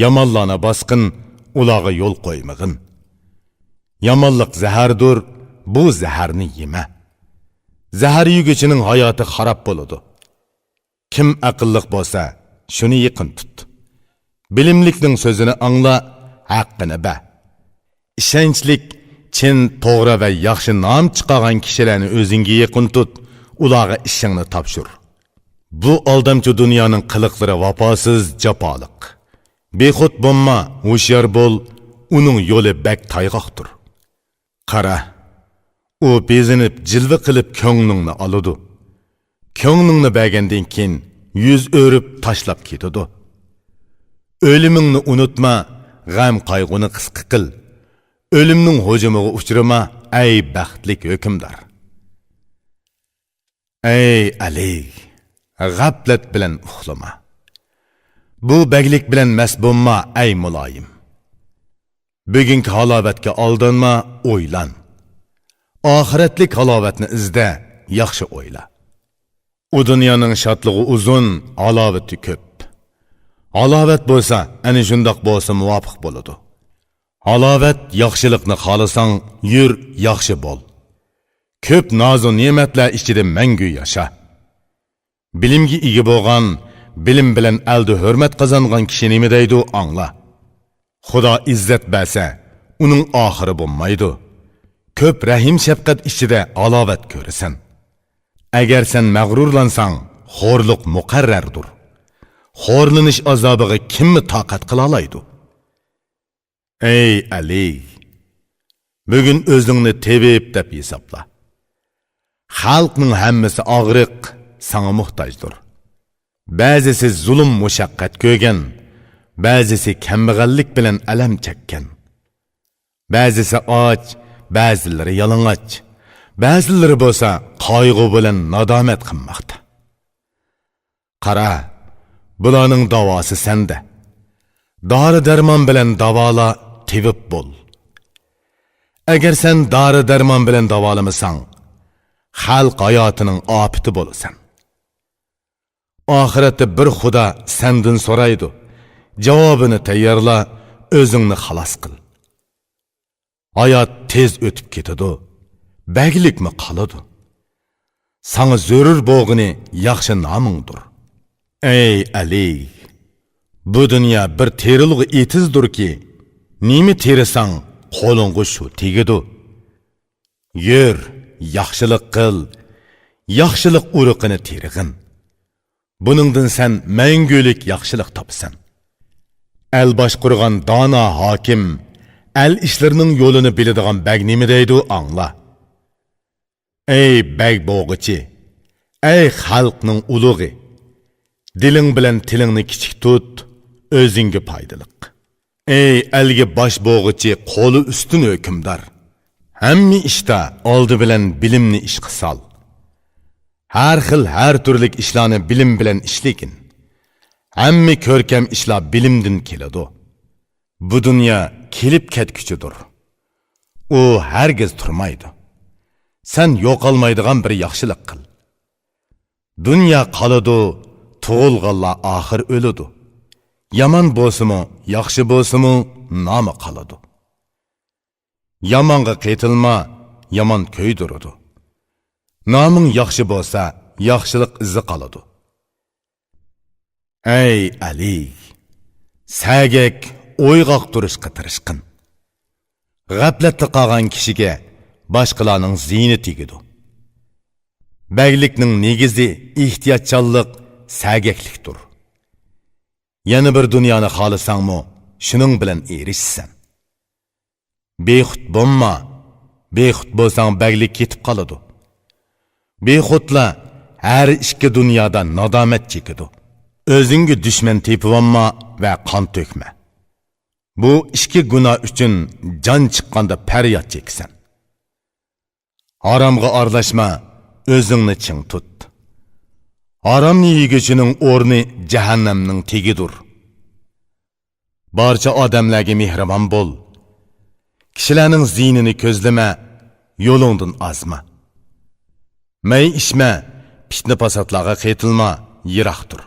يامانلارنى باسقىن، ئۇلارغا يول قويمىغىن. يامانلىق زەھەردۇر، بۇ زەھەرنى يېمە. زەھەر يېگۈچىنىڭ ھاياتى خاراب بولىدۇ. كىم ئەقىللىق بولسا، شۇنى يېقىن تۇت. بىلىملىكنىڭ سۆزىنى ئاڭلا، ھەققىنى بەر. ئىشەنچلىك، چىن، توغرا ۋە ياخشى نام چىقارغان كىشىلەرنى ئۆزۈڭگە يېقىن تۇت، ئۇلارغا ئىشىڭنى تاپشۇر. بۇ ئالدامچى دۇنيانىڭ قىلىقلىرى ۋاپاسىز، جاپالىق. بىخۇد بولما، ھوشيار بول، ئۇنىڭ يولى بەك تايغاقتۇر. قارا، ئۇ بېزىنىپ، جىلۋە قىلىپ كۆڭلۈڭنى ئالىدۇ. كۆڭلۈڭنى بەرگەندىن كېيىن يۈز ئۆرۈپ تاشلاپ كېتىدۇ. ئۆلۈمۈڭنى ئۇنتۇما، غەم-قايغۇنى قىسقا قىل. ئۆلۈمنىڭ ھۇجۇمىغا ئۇچرىما، ئەي بەختلىك ھۆكۈمدار. ئەي ئەلى، غەپلەت بىلەن ئۇخلىما. بۇ بەگلىك بىلەن مەست بولما، ئەي مۇلايىم. بۈگۈنكى ھالاۋەتكە ئالدانما، ئويلان. ئاخىرەتلىك ھالاۋەتنى ئىزدە، ياخشى ئويلا. ئۇ دۇنيانىڭ شادلىقى ئۇزۇن، ھالاۋىتى كۆپ. ھالاۋەت بولسا، ئەنە شۇنداق بولسا مۇۋاپىق بولىدۇ. ھالاۋەت، ياخشىلىقنى خالىساڭ، يۈر، ياخشى بول. كۆپ نازۇ نېمەتلەر ئىچىدە مەڭگۈ ياشا. بىلىمگە ئىگە بولغان، بىلىم بىلەن ئەلدە ھۆرمەت قازانغان كىشى نېمە دەيدۇ، ئاڭلا. خۇدا ئىززەت بەرسە، ئۇنىڭ ئاخىرى بولمايدۇ. كۆپ رەھىم-شەپقەت ئىچىدە ھالاۋەت كۆرىسەن. ئەگەر سەن مەغرۇرلانساڭ، خورلۇق مۇقەررەردۇر. خورلىنىش ئازابىغا كىممۇ تاقەت قىلالايدۇ؟ ئەي ئەلى! بۈگۈن ئۆزۈڭنى تېۋىپ دەپ ھېسابلا. خەلقنىڭ ھەممىسى ئاغرىق، ساڭا موھتاجدۇر. بەزىسى زۇلۇم مۇشەققەت كۆرگەن، بەزىسى كەمبەغەللىك بىلەن ئەلەم چەككەن. بەزىسى ئاچ، بەزىلىرى يالىڭاچ، بەزىلىرى بولسا قايغۇ بىلەن نادامەت قىلماقتا. قارا، بۇلارنىڭ داۋاسى سەندە. دارى-دەرمان بىلەن داۋالا، تېۋىپ بول. ئەگەر سەن دارى-دەرمان بىلەن داۋالىمىساڭ، خەلق ھاياتىنىڭ ئاپىتى بولىسەن. ئاخىرەتتە بىر خۇدا سەندىن سورايدۇ، جاۋابىنى تەييارلا، ئۆزۈڭنى خالاس قىل. ھايات تېز ئۆتۈپ كېتىدۇ، بەگلىكمۇ قالىدۇ. ساڭا زۆرۈر بولغىنى ياخشى نامىڭدۇر. ئەي ئەلى! بۇ دۇنيا بىر تېرىلغۇ ئېتىزدۇركى، نېمە تېرىساڭ، قولۇڭغا شۇ تېگىدۇ. يۈر، ياخشىلىق قىل، ياخشىلىق ئۇرۇقىنى تېرىغىن. بۇنىڭدىن سەن مەڭگۈلۈك ياخشىلىق تاپىسەن. ئەل باشقۇرغان دانا ھاكىم، ئەل ئىشلىرىنىڭ يولىنى بىلىدىغان بەگ نېمە دەيدۇ، ئاڭلا. ئەي بەگ بوغىچى، ئەي خەلقنىڭ ئۇلۇغى، دىلىڭ بىلەن تىلىڭنى كىچىك تۇت، ئۆزۈڭگە پايدىلىق. ئەي ئەلگە باش بوغىچى، قولى ئۈستۈن ھۆكۈمدار، ھەممە ئىشتا ئالدى بىلەن بىلىمنى ئىشقا سال. ھەر خىل، ھەر تۈرلۈك ئىشلارنى بىلىم بىلەن ئىشلىگىن. ھەممە كۆركەم ئىشلار بىلىمدىن كېلىدۇ. بۇ دۇنيا كېلىپ كەتكۈچىدۇر. ئۇ ھەرگىز تۇرمايدۇ. سەن يوقالمايدىغان بىر ياخشىلىق قىل. دۇنيا قالىدۇ، تۇغۇلغانلار ئاخىر ئۆلىدۇ. يامان بولسىمۇ، ياخشى بولسىمۇ، نامى قالىدۇ. يامانغا قېتىلما، يامان كۆيدۈرىدۇ. نامىڭ ياخشى بولسا، ياخشىلىق ئىزى قالىدۇ. ئەي ئەلى! سەگەك، ئويغاق تۇرۇشقا تىرىشقىن. غەپلەتتە قالغان كىشىگە باشقىلارنىڭ زىيىنى تېگىدۇ. بەگلىكنىڭ نېگىزى ئېھتىياتچانلىق، سەگەكلىكتۇر. يەنە بىر دۇنيانى خالىساڭمۇ، شۇنىڭ بىلەن ئېرىشىسەن. بىخۇد بولما، بىخۇد بولساڭ بەگلىك كېتىپ قالىدۇ. بىخۇدلار ھەر ئىككى دۇنيادا نادامەت چېكىدۇ. ئۆزۈڭگە دۈشمەن تېپىۋالما ۋە قان تۆكمە. بۇ ئىككى گۇناھ ئۈچۈن جان چىققاندا پەرياد چېكىسەن. ھارامغا ئارىلاشما، ئۆزۈڭنى چىڭ تۇت. ھارامنى يېگۈچىنىڭ ئورنى جەھەننەمنىڭ تېگىدۇر. بارچە ئادەملەرگە مېھرىبان بول. كىشىلەرنىڭ زىيىنىنى كۆزلىمە، يولۇڭدىن ئازما. مەي ئىچمە، پىتنە-پاساتلارغا قېتىلما، يىراق تۇر.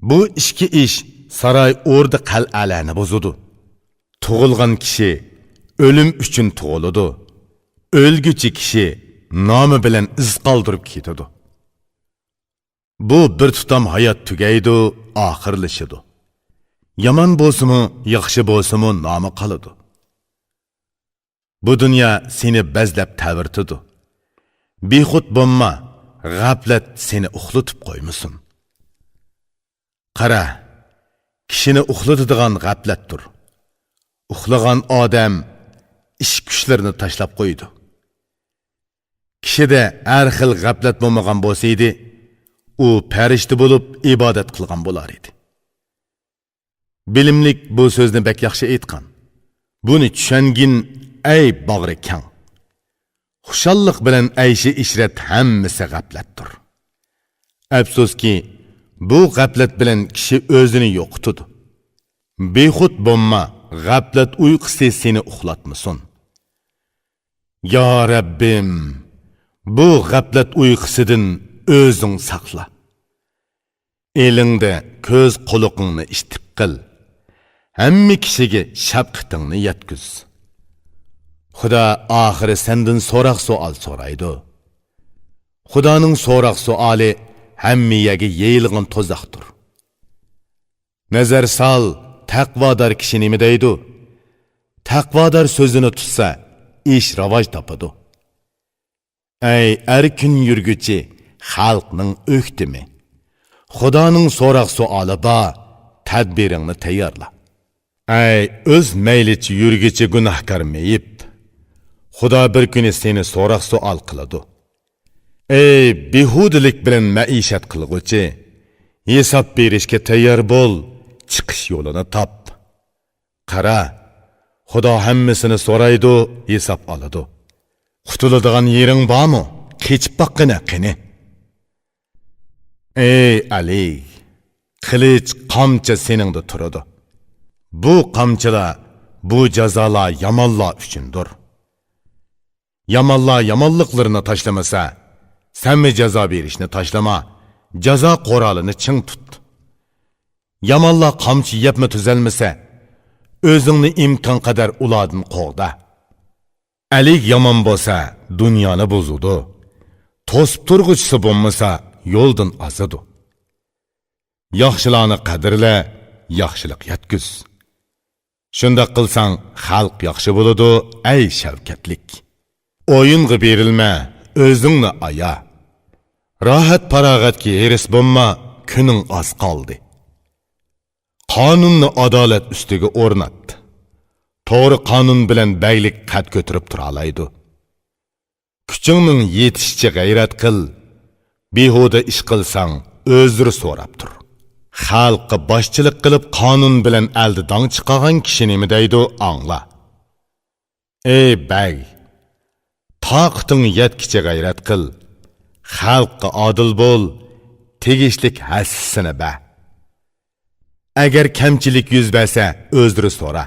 بۇ ئىككى ئىش ساراي، ئوردا، قەلئەلەرنى بۇزىدۇ. تۇغۇلغان كىشى ئۆلۈم ئۈچۈن تۇغۇلىدۇ. ئۆلگۈچى كىشى نامى بىلەن ئىز قالدۇرۇپ كېتىدۇ. بۇ بىر تۇتام ھايات تۈگەيدۇ، ئاخىرلىشىدۇ. يامان بولسىمۇ، ياخشى بولسىمۇ نامى قالىدۇ. بۇ دۇنيا سېنى بەزلەپ تەۋرىتىدۇ. بىخۇد بولما، غەپلەت سېنى ئۇخلىتىپ قويمىسۇن. قارا، كىشىنى ئۇخلىتىدىغان غەپلەتتۇر. ئۇخلىغان ئادەم ئىش كۈچلىرىنى تاشلاپ قويىدۇ. كىشىدە ھەر خىل غەپلەت بولمىغان بولسا ئىدى، ئۇ پەرىشتە بولۇپ ئىبادەت قىلغان بولار ئىدى. بىلىملىك بۇ سۆزنى بەك ياخشى ئېيتقان. بۇنى چۈشەنگىن، ئەي باغرى كەڭ. خۇشاللىق بىلەن ئەيشى ئىشرەت ھەممىسى غەپلەتتۇر. ئەپسۇسكى، بۇ غەپلەت بىلەن كىشى ئۆزىنى يوقىتىدۇ. بىخۇد بولما، غەپلەت ئۇيقۇسى سېنى ئۇخلاتمىسۇن. يا رەببىم، بۇ غەپلەت ئۇيقۇسىدىن ئۆزۈڭ ساقلا. ئېلىڭدە كۆز قۇلىقىڭنى ئىتتىك قىل. ھەممە كىشىگە شەپقىتىڭنى يەتكۈز. خۇدا ئاخىرى سەندىن سوراق-سوئال سورايدۇ. خۇدانىڭ سوراق-سوئالى ھەممە يەرگە يېيىلغان تۇزاقتۇر. نەزەر سال، تەقۋادار كىشى نېمە دەيدۇ؟ تەقۋادار سۆزىنى تۇتسا، ئىش راۋاج تاپىدۇ. ئەي ئەركىن يۈرگۈچى، خەلقنىڭ ئۆكتىمى! خۇدانىڭ سوراق-سوئالى بار، تەدبىرىڭنى تەييارلا. ئەي ئۆز مەيلىچە يۈرگۈچى گۇناھكار مېيىپ! خۇدا بىر كۈنى سېنى سوراق-سوئال قىلىدۇ. ئەي بىھۇدىلىك بىلەن مەئىشەت قىلغۇچى! ھېساب بېرىشكە تەييار بول، چىقىش يولىنى تاپ. قارا، خۇدا ھەممىسىنى سورايدۇ، ھېساب ئالىدۇ. قۇتۇلىدىغان يېرىڭ بارمۇ؟ قېچىپ باققىنە قېنى. ئەي ئەلى، قىلىچ، قامچا سېنىڭدە تۇرىدۇ. بۇ قامچىلار، بۇ جازالار يامانلار ئۈچۈندۇر. يامانلار يامانلىقلىرىنى تاشلىمىسا، سەنمۇ جازا بېرىشنى تاشلىما، جازا قورالىنى چىڭ تۇت. يامانلار قامچا يەپمۇ تۈزەلمىسە، ئۆزۈڭنى ئىمكان قەدەر ئۇلاردىن قوغدا. ئەلىك يامان بولسا، دۇنيانى بۇزىدۇ. توسۇپ تۇرغۇچىسى بولمىسا، يولدىن ئازىدۇ. ياخشىلارنى قەدىرلە، ياخشىلىق يەتكۈز. شۇنداق قىلساڭ، خەلق ياخشى بولىدۇ، ئەي شەۋكەتلىك. ئويۇنغا بېرىلمە، ئۆزۈڭنى ئايا. راھەت-پاراغەتكە ھېرىس بولما، كۈنۈڭ ئاز قالدى. قانۇننى ئادالەت ئۈستىگە ئورنات. توغرا قانۇن بىلەن بەگلىك قەد كۆتۈرۈپ تۇرالايدۇ. كۈچۈڭنىڭ يېتىشىچە غەيرەت قىل. بىھۇدە ئىش قىلساڭ، ئۆزرە سوراپ تۇر. خەلققە باشچىلىق قىلىپ، قانۇن بىلەن ئەلدە داڭ چىقارغان كىشى نېمە دەيدۇ، ئاڭلا. ئەي بەگ، تاقىتىڭ يەتكىچە غەيرەت قىل. خەلققە ئادىل بول، تېگىشلىك ھەسسىسىنى بەر. ئەگەر كەمچىلىك يۈز بەرسە، ئۆزرە سورا.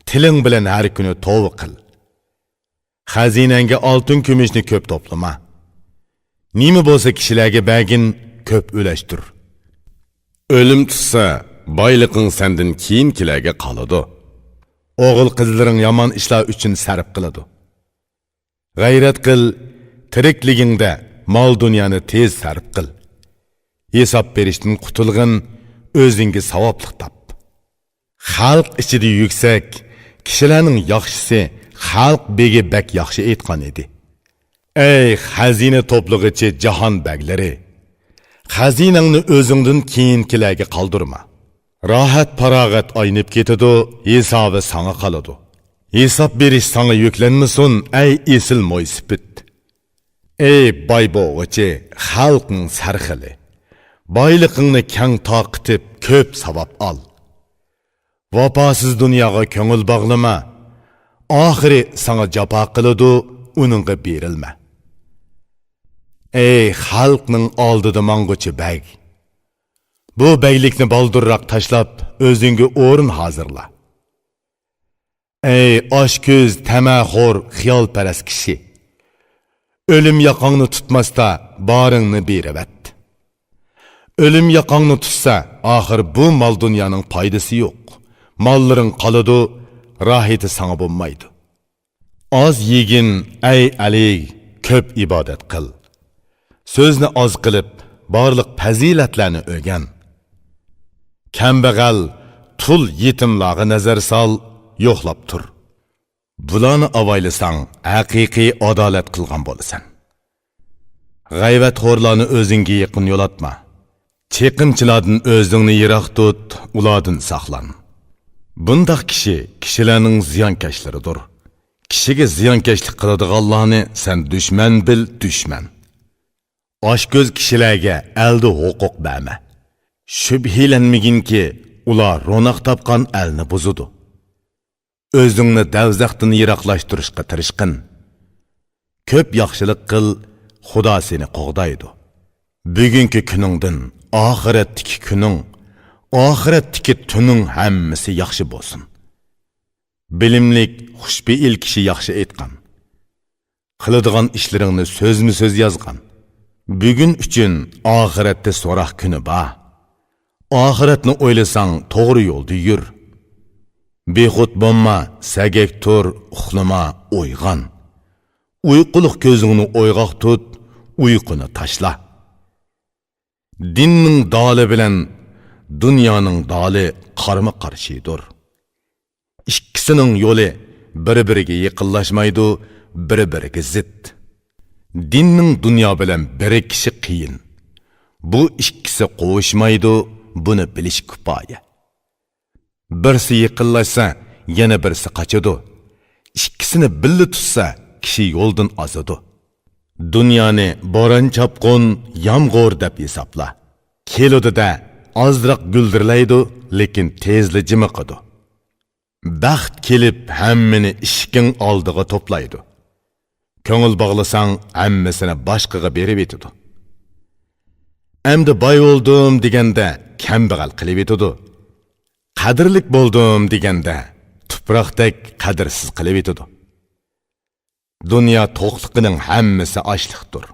تىلىڭ بىلەن ھەر كۈنى توۋا قىل. خەزىنەڭگە ئالتۇن-كۈمۈشنى كۆپ توپلىما. نېمە بولسا كىشىلەرگە بەرگىن، كۆپ ئۈلەشتۈر. ئۆلۈم تۇتسا، بايلىقىڭ سەندىن كېيىنكىلەرگە قالىدۇ. ئوغۇل-قىزلىرىڭ يامان ئىشلار ئۈچۈن سەرپ قىلىدۇ. غەيرەت قىل، تىرىكلىكىڭدە مال-دۇنيانى تېز سەرپ قىل. ھېساب بېرىشتىن قۇتۇلغىن، ئۆزۈڭگە ساۋابلىق تاپ. خەلق ئىچىدە يۈكسەك، كىشىلەرنىڭ ياخشىسى، خەلق بېگى بەك ياخشى ئېيتقان ئىدى. ئەي خەزىنە توپلىغۇچى جاھان بەگلىرى! خەزىنەڭنى ئۆزۈڭدىن كېيىنكىلەرگە قالدۇرما. راھەت-پاراغەت ئاينىپ كېتىدۇ، ھېسابى ساڭا قالىدۇ. ھېساب بېرىش ساڭا يۈكلەنمىسۇن، ئەي ئېسىل مويسىپىت! ئەي باي بوغۇچى، خەلقنىڭ سەرخىلى! بايلىقىڭنى كەڭ تارقىتىپ، كۆپ ساۋاب ئال. ۋاپاسىز دۇنياغا كۆڭۈل باغلىما. ئاخىرى ساڭا جاپا قىلىدۇ، ئۇنىڭغا بېرىلمە. ئەي خەلقنىڭ ئالدىدا ماڭغۇچى بەگ! بۇ بەگلىكنى بالدۇرراق تاشلاپ، ئۆزۈڭگە ئورۇن ھازىرلا. ئەي ئاچكۆز، تەمەخور، خىيالپەرەس كىشى! ئۆلۈم ياقاڭنى تۇتماستا، بارىڭنى بېرىۋەت. ئۆلۈم ياقاڭنى تۇتسا، ئاخىر بۇ مال-دۇنيانىڭ پايدىسى يوق. ماللىرىڭ قالىدۇ، راھىتى ساڭا بولمايدۇ. ئاز يېگىن، ئەي ئەلى، كۆپ ئىبادەت قىل. سۆزنى ئاز قىلىپ، بارلىق پەزىلەتلەرنى ئۆگەن. كەمبەغەل، تۇل يېتىملارغا نەزەر سال، يوقلاپ تۇر. بۇلارنى ئاۋايلىساڭ، ھەقىقىي ئادالەت قىلغان بولىسەن. غەيۋەتخورلارنى ئۆزۈڭگە يېقىن يولاتما. چېقىمچىلاردىن ئۆزۈڭنى يىراق تۇت، ئۇلاردىن ساقلان. بۇنداق كىشى كىشىلەرنىڭ زىيانكەشلىرىدۇر. كىشىگە زىيانكەشلىك قىلىدىغانلارنى سەن دۈشمەن بىل، دۈشمەن. ئاچكۆز كىشىلەرگە ئەلدە ھوقۇق بەرمە. شۈبھىلەنمىگىنكى، ئۇلار روناق تاپقان ئەلنى بۇزىدۇ. ئۆزۈڭنى دەۋزەختىن يىراقلاشتۇرۇشقا تىرىشقىن. كۆپ ياخشىلىق قىل، خۇدا سېنى قوغدايدۇ. بۈگۈنكى كۈنۈڭدىن ئاخىرەتتىكى كۈنۈڭ، ئاخىرەتتىكى تۈنۈڭ ھەممىسى ياخشى بولسۇن. بىلىملىك، خۇشپېئىل كىشى ياخشى ئېيتقان. قىلىدىغان ئىشلىرىڭنى سۆزمۇ سۆز يازغان. بۈگۈن ئۈچۈن ئاخىرەتتە سوراق كۈنى بار. ئاخىرەتنى ئويلىساڭ، توغرا يولدا يۈر. بىخۇد بولما، سەگەك تۇر، ئۇخلىما، ئويغان. ئۇيقۇلۇق كۆزۈڭنى ئويغاق تۇت، ئۇيقۇنى تاشلا. دىننىڭ دالى بىلەن دۇنيانىڭ دالى قارمۇ قارشىدۇر. ئىككىسىنىڭ يولى بىر-بىرىگە يېقىنلاشمايدۇ، بىر-بىرىگە زىت. دىننىڭ دۇنيا بىلەن بىرىكىشى قىيىن. بۇ ئىككىسى قوۋۇشمايدۇ، بۇنى بىلىش كۇپايە. بىرسى يېقىنلاشسا، يەنە بىرسى قاچىدۇ. ئىككىسىنى بىللە تۇتسا، كىشى يولدىن ئازىدۇ. دۇنيانى بوران-چاپقۇن، يامغۇر دەپ ھېسابلا. كېلىدۇ-دە، ئازراق گۈلدۈرلەيدۇ، لېكىن تېزلا جىمىقىدۇ. بەخت كېلىپ، ھەممىنى ئىشىكىڭ ئالدىغا توپلايدۇ. كۆڭۈل باغلىساڭ، ھەممىسىنى باشقىغا بېرىۋېتىدۇ. ئەمدى باي بولدۇم دېگەندە، كەمبەغەل قىلىۋېتىدۇ. قەدىرلىك بولدۇم دېگەندە، تۇپراقتەك قەدىرسىز قىلىۋېتىدۇ. دۇنيا توقلۇقىنىڭ ھەممىسى ئاچلىقتۇر.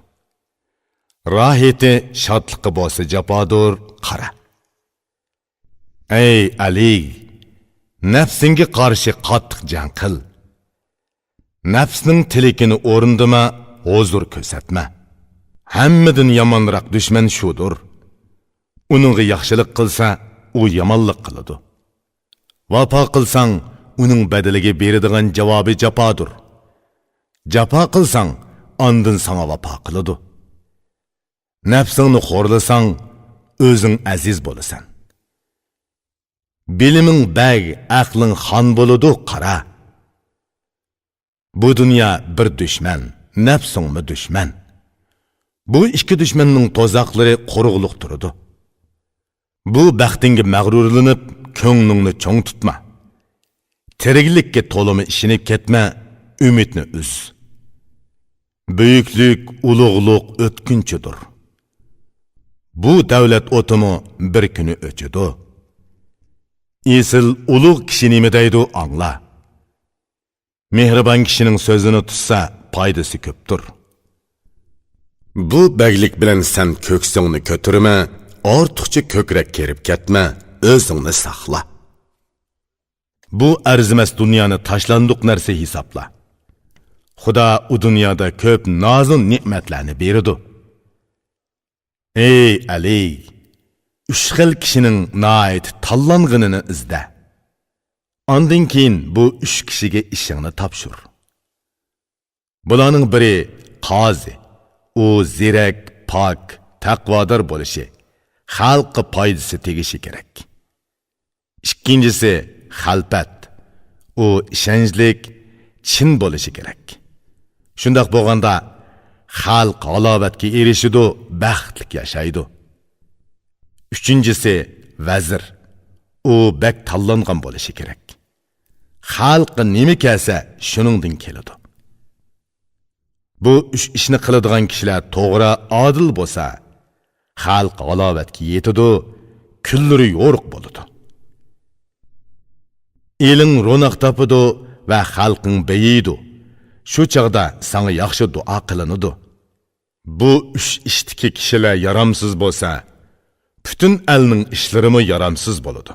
راھىتى، شادلىقى بولسا جاپادۇر، قارا. ئەي ئەلى، نەپسىڭگە قارشى قاتتىق جەڭ قىل. نەپسنىڭ تىلىكىنى ئورۇندىما، ھۇزۇر كۆرسەتمە. ھەممىدىن يامانراق دۈشمەن شۇدۇر. ئۇنىڭغا ياخشىلىق قىلسا، ئۇ يامانلىق قىلىدۇ. ۋاپا قىلساڭ، ئۇنىڭ بەدىلىگە بېرىدىغان جاۋابى جاپادۇر. جاپا قىلساڭ، ئاندىن ساڭا ۋاپا قىلىدۇ. نەپسىڭنى خورلىساڭ، ئۆزۈڭ ئەزىز بولىسەن. بىلىمىڭ بەگ، ئەقلىڭ خان بولىدۇ، قارا. بۇ دۇنيا بىر دۈشمەن، نەپسىڭمۇ دۈشمەن. بۇ ئىككى دۈشمەننىڭ تۇزاقلىرى قۇرۇقلۇق تۇرىدۇ. بۇ بەختىڭگە مەغرۇرلىنىپ، كۆڭلۈڭنى چوڭ تۇتما. تىرىكلىككە تولىمۇ ئىشىنىپ كەتمە، ئۈمىدنى ئۈز. بۈيۈكلۈك، ئۇلۇغلۇق ئۆتكۈنچىدۇر. بۇ دەۋلەت ئوتىمۇ بىر كۈنى ئۆچىدۇ. ئېسىل ئۇلۇغ كىشى نېمە دەيدۇ، ئاڭلا. مېھرىبان كىشىنىڭ سۆزىنى تۇتسا، پايدىسى كۆپتۇر. بۇ بەگلىك بىلەن سەن كۆكسۈڭنى كۆتۈرمە، ئارتۇقچە كۆكرەك كېرىپ كەتمە، ئۆزۈڭنى ساقلا. بۇ ئەرزىمەس دۇنيانى تاشلاندۇق نەرسە ھېسابلا. خۇدا ئۇ دۇنيادا كۆپ نازۇ نېمەتلەرنى بېرىدۇ. ئەي ئەلى، ئۈچ خىل كىشىنىڭ ناھايىتى تاللانغىنىنى ئىزدە. ئاندىن كېيىن بۇ ئۈچ كىشىگە ئىشىڭنى تاپشۇر. بۇلارنىڭ بىرى قازى. ئۇ زېرەك، پاك، تەقۋادار بولۇشى، خەلققە پايدىسى تېگىشى كېرەك. ئىككىنچىسى خەلپەت. ئۇ ئىشەنچلىك، چىن بولۇشى كېرەك. شۇنداق بولغاندا، خەلق ھالاۋەتكە ئېرىشىدۇ، بەختلىك ياشايدۇ. ئۈچىنچىسى ۋەزىر. ئۇ بەك تاللانغان بولۇشى كېرەك. خەلققە نېمە كەلسە، شۇنىڭدىن كېلىدۇ. بۇ ئۈچ ئىشنى قىلىدىغان كىشىلەر توغرا، ئادىل بولسا، خەلق ھالاۋەتكە يېتىدۇ، كۈنلىرى يورۇق بولىدۇ. ئېلىڭ روناق تاپىدۇ ۋە خەلقىڭ بېيىيدۇ. شۇ چاغدا ساڭا ياخشى دۇئا قىلىنىدۇ. بۇ ئۈچ ئىشتىكى كىشىلەر يارامسىز بولسا، پۈتۈن ئەلنىڭ ئىشلىرىمۇ يارامسىز بولىدۇ.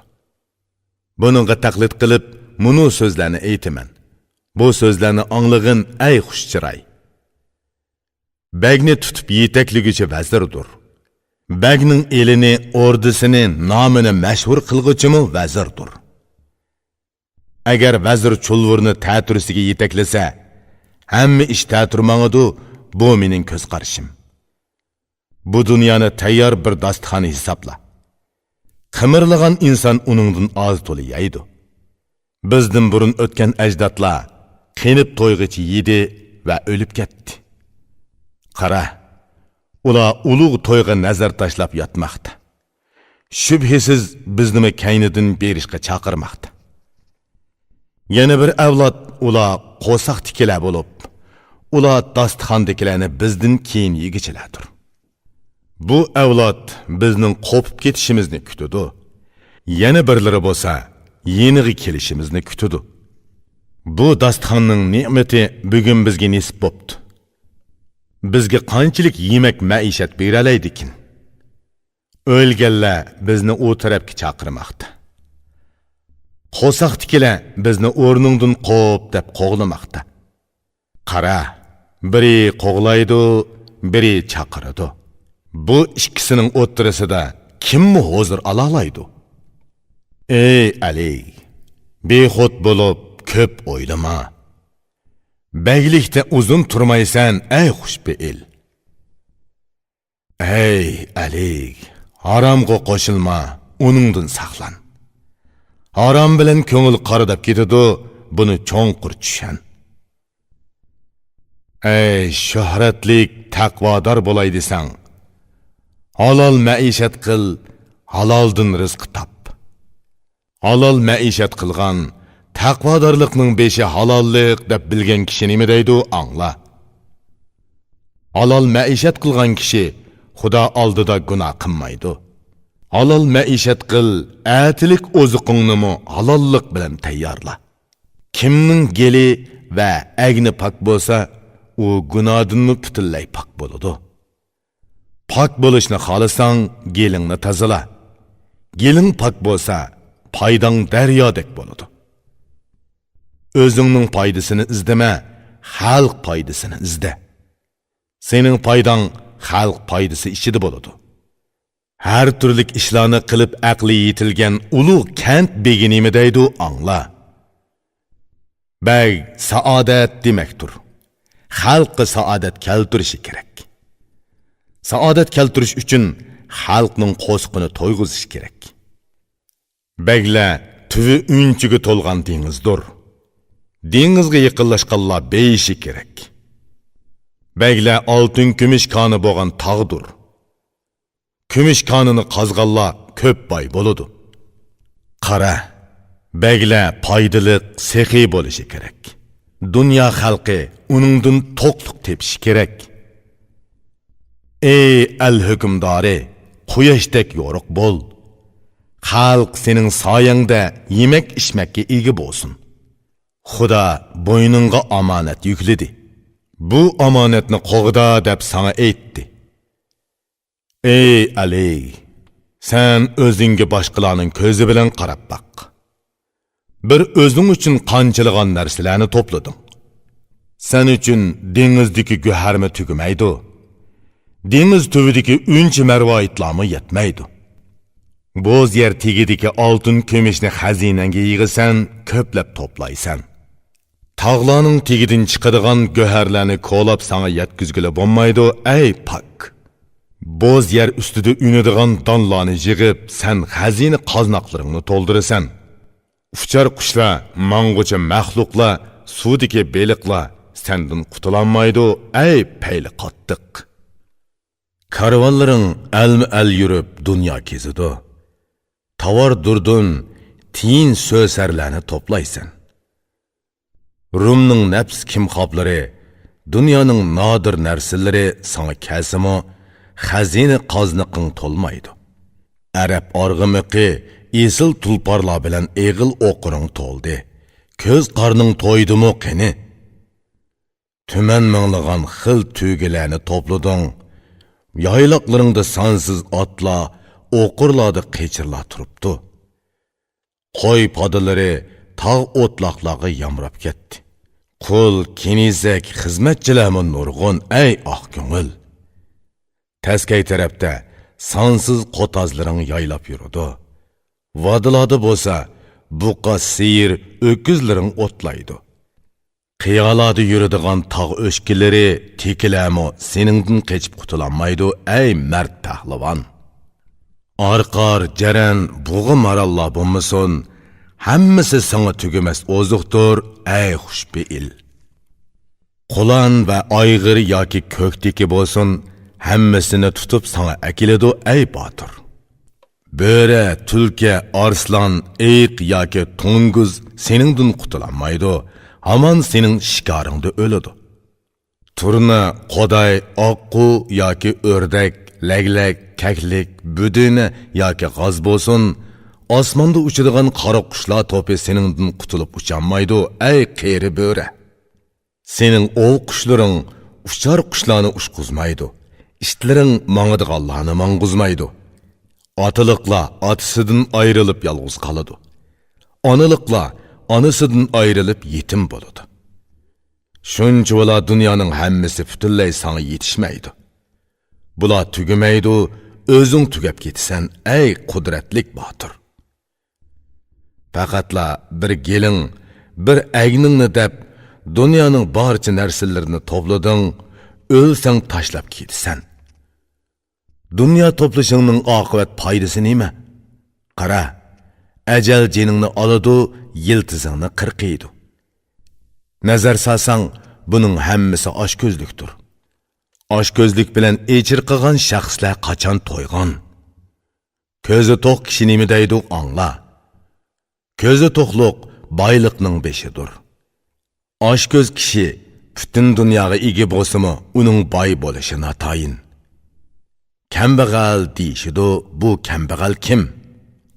بۇنىڭغا تەقلىد قىلىپ، مۇنۇ سۆزلەرنى ئېيتىمەن. بۇ سۆزلەرنى ئاڭلىغىن، ئەي خۇش چىراي! بەگنى تۇتۇپ يېتەكلىگۈچى ۋەزىردۇر. بەگنىڭ ئېلىنى، ئوردىسىنى، نامىنى مەشھۇر قىلغۇچىمۇ ۋەزىردۇر. ئەگەر ۋەزىر چۇلۋۇرنى تەتۈرىسىگە يېتەكلىسە، ھەممە ئىش تەتۈر ماڭىدۇ، بۇ مېنىڭ كۆز قارىشىم. بۇ دۇنيانى تەييار بىر داستىخان ھېسابلا. قىمىرلىغان ئىنسان ئۇنىڭدىن ئاز تولا يەيدۇ. بىزدىن بۇرۇن ئۆتكەن ئەجدادلار قېنىپ تويغىچە يېدى ۋە ئۆلۈپ كەتتى. قارا، ئۇلار ئۇلۇغ تويغا نەزەر تاشلاپ ياتماقتا. شۈبھىسىز بىزنىمۇ كەينىدىن بېرىشقا چاقىرماقتا. يەنە بىر ئەۋلاد ئۇلار قورساقتىكىلەر بولۇپ، ئۇلار داستىخاندىكىلەرنى بىزدىن كېيىن يېگۈچىلەردۇر. بۇ ئەۋلاد بىزنىڭ قوپۇپ كېتىشىمىزنى كۈتىدۇ. يەنە بىرلىرى بولسا يېنىغا كېلىشىمىزنى كۈتىدۇ. بۇ داستىخاننىڭ نېمىتى بۈگۈن بىزگە نېسىپ بوپتۇ. بىزگە قانچىلىك يېمەك مەئىشەت بېرەلەيدىكىن؟ ئۆلگەنلەر بىزنى ئۇ تەرەپكە چاقىرماقتا. قورساقتىكىلەر بىزنى ئورنۇڭدىن قوپ دەپ قوغلىماقتا. قارا، بىرى قوغلايدۇ، بىرى چاقىرىدۇ. بۇ ئىككىسىنىڭ ئوتتۇرىسىدا كىممۇ ھۇزۇر ئالالايدۇ؟ ئەي ئەلى، بىخۇد بولۇپ كۆپ ئويلىما. بەگلىكتە ئۇزۇن تۇرمايسەن، ئەي خۇشپېئىل. ئەي ئەلى، ھارامغا قوشۇلما، ئۇنىڭدىن ساقلان. ھارام بىلەن كۆڭۈل قارىداپ كېتىدۇ، بۇنى چوڭقۇر چۈشەن. ئەي شۆھرەتلىك، تەقۋادار بولاي دېسەڭ، ھالال مەئىشەت قىل، ھالالدىن رىزقى تاپ. ھالال مەئىشەت قىلغان، تەقۋادارلىقنىڭ بېشى ھالاللىق دەپ بىلگەن كىشى نېمە دەيدۇ، ئاڭلا. ھالال مەئىشەت قىلغان كىشى خۇدا ئالدىدا گۇناھ قىلمايدۇ. ھالال مەئىشەت قىل، ئەتىلىك ئوزۇقۇڭنىمۇ ھالاللىق بىلەن تەييارلا. كىمنىڭ گېلى ۋە ئەگنى پاك بولسا، ئۇ گۇناھدىنمۇ پۈتۈنلەي پاك بولىدۇ. پاك بولۇشنى خالىساڭ، گېلىڭنى تازىلا. گېلىڭ پاك بولسا، پايداڭ دەريادەك بولىدۇ. ئۆزۈڭنىڭ پايدىسىنى ئىزدىمە، خەلق پايدىسىنى ئىزدە. سېنىڭ پايداڭ خەلق پايدىسى ئىچىدە بولىدۇ. ھەر تۈرلۈك ئىشلارنى قىلىپ ئەقلى يېتىلگەن ئۇلۇغ كەنت بېگى نېمە دەيدۇ، ئاڭلا. بەگ سائادەت دېمەكتۇر. خەلققە سائادەت كەلتۈرۈشى كېرەك. سائادەت كەلتۈرۈش ئۈچۈن خەلقنىڭ قورسىقىنى تويغۇزۇش كېرەك. بەگلەر تۈۋى ئۈنچىگە تولغان دېڭىزدۇر. دېڭىزغا يېقىنلاشقانلار بېيىشى كېرەك. بەگلەر ئالتۇن كۈمۈش كانى بولغان تاغدۇر. كۈمۈش كانىنى قازغانلار كۆپ باي بولىدۇ. قارا، بەگلەر پايدىلىق، سېخىي بولۇشى كېرەك. دۇنيا خەلقى ئۇنىڭدىن توقلۇق تېپىشى كېرەك. ئەي ئەل ھۆكۈمدارى، قۇياشتەك يورۇق بول. خەلق سېنىڭ سايەڭدە يېمەك-ئىچمەككە ئىگە بولسۇن. خۇدا بوينۇڭغا ئامانەت يۈكلىدى. بۇ ئامانەتنى قوغدا دەپ ساڭا ئېيتتى. ئەي ئەلى، سەن ئۆزۈڭگە باشقىلارنىڭ كۆزى بىلەن قاراپ باق. بىر ئۆزۈڭ ئۈچۈن قانچىلىغان نەرسىلەرنى توپلىدىڭ. سەن ئۈچۈن دېڭىزدىكى گۆھەرمۇ تۈگىمەيدۇ. دېڭىز تۈۋىدىكى ئۈنچە مەرۋايىتلارمۇ يەتمەيدۇ. بوز يەر تېگىدىكى ئالتۇن كۈمۈشنى خەزىنەڭگە يىغىسەن، كۆپلەپ توپلايسەن. تاغلارنىڭ تېگىدىن چىقىدىغان گۆھەرلەرنى كولاپ ساڭا يەتكۈزگىلى بولمايدۇ، ئەي پاك! بوز يەر ئۈستىدە ئۈنىدىغان دانلارنى يىغىپ، سەن خەزىنە قازناقلىرىڭنى تولدۇرىسەن. ئۇچار قۇشلار، ماڭغۇچى مەخلۇقلار، سۇدىكى بېلىقلار سەندىن قۇتۇلالمايدۇ، ئەي پەيلى قاتتىق! كارۋانلىرىڭ ئەلمۇ ئەل يۈرۈپ دۇنيا كېزىدۇ. تاۋار دۇردۇن، تىيىن سۆسەرلەرنى توپلايسەن. رۇمنىڭ نەپىس كىمخاپلىرى، دۇنيانىڭ نادىر نەرسىلىرى ساڭا كەلسىمۇ، خەزىنە قازنىقىڭ تولمايدۇ. ئەرەب ئارغىمىقى، ئېسىل تۇلپارلار بىلەن ئېغىل ئوقۇرۇڭ تولدى. كۆز قارنىڭ تويدىمۇ قېنى؟ تۈمەن مىڭلىغان خىل تۆگىلەرنى توپلىدىڭ. يايلاقلىرىڭدا سانسىز ئاتلار، ئوقۇرلاردا قېچىرلار تۇرۇپتۇ. قوي پادىلىرى تاغ ئوتلاقلارغا يامراپ كەتتى. قۇل، كېنىزەك، خىزمەتچىلەرمۇ نۇرغۇن، ئەي ئاق كۆڭۈل! تەسكەي تەرەپتە سانسىز قوتازلىرىڭ يايلاپ يۈرىدۇ. ۋادىلاردا بولسا بۇقا، سىيىر، ئۆكۈزلىرىڭ ئوتلايدۇ. قىيالاردا يۈرىدىغان تاغ ئۆچكىلىرى، تېكىلەرمۇ سېنىڭدىن قېچىپ قۇتۇلالمايدۇ، ئەي مەرد پەھلىۋان! ئارقار، جەرەن، بۇغا، ماراللار بولمىسۇن، ھەممىسى ساڭا تۈگىمەس ئوزۇقتۇر، ئەي خۇشپېئىل! قۇلان ۋە ئايغىر ياكى كۆكتېكى بولسۇن، ھەممىسىنى تۇتۇپ ساڭا ئەكېلىدۇ، ئەي باتۇر! بۆرە، تۈلكە، ئارسلان، ئېيىق ياكى توڭگۇز سېنىڭدىن قۇتۇلالمايدۇ، ھامان سېنىڭ شىكارىڭدا ئۆلىدۇ. تۇرنا، قوداي، ئاققۇ ياكى ئۆردەك، لەگلەك، كەكلىك، بۆدۈنە ياكى غاز بولسۇن، ئاسماندا ئۇچىدىغان قارا قۇشلار توپى سېنىڭدىن قۇتۇلۇپ ئۇچالمايدۇ، ئەي قېرى بۆرە! سېنىڭ ئوۋ قۇشلىرىڭ ئۇچار قۇشلارنى ئۇچقۇزمايدۇ، ئىتلىرىڭ ماڭىدىغانلارنى ماڭغۇزمايدۇ. ئاتىلىقلار ئاتىسىدىن ئايرىلىپ يالغۇز قالىدۇ. ئانىلىقلار ئانىسىدىن ئايرىلىپ يېتىم بولىدۇ. شۇنچىۋالا دۇنيانىڭ ھەممىسى پۈتۈنلەي ساڭا يېتىشمەيدۇ. بۇلار تۈگىمەيدۇ، ئۆزۈڭ تۈگەپ كېتىسەن، ئەي قۇدرەتلىك باتۇر! پەقەتلا بىر گېلىڭ، بىر ئەگنىڭنى دەپ، دۇنيانىڭ بارچە نەرسىلىرىنى توپلىدىڭ، ئۆلسەڭ تاشلاپ كېتىسەن. دۇنيا توپلىشىڭنىڭ ئاقىۋەت پايدىسى نېمە؟ قارا، ئەجەل جېنىڭنى ئالىدۇ، يىلتىزىڭنى قىرقىيدۇ. نەزەر سالساڭ، بۇنىڭ ھەممىسى ئاچكۆزلۈكتۇر. ئاچكۆزلۈك بىلەن ئېچىرقىغان شەخسلەر قاچان تويغان؟ كۆزى توق كىشى نېمە دەيدۇ، ئاڭلا. كۆزى توقلۇق بايلىقنىڭ بېشىدۇر. ئاچكۆز كىشى پۈتۈن دۇنياغا ئىگە بولسىمۇ، ئۇنىڭ باي بولۇشى ناتايىن. كەمبەغەل دېيىشىدۇ، بۇ كەمبەغەل كىم؟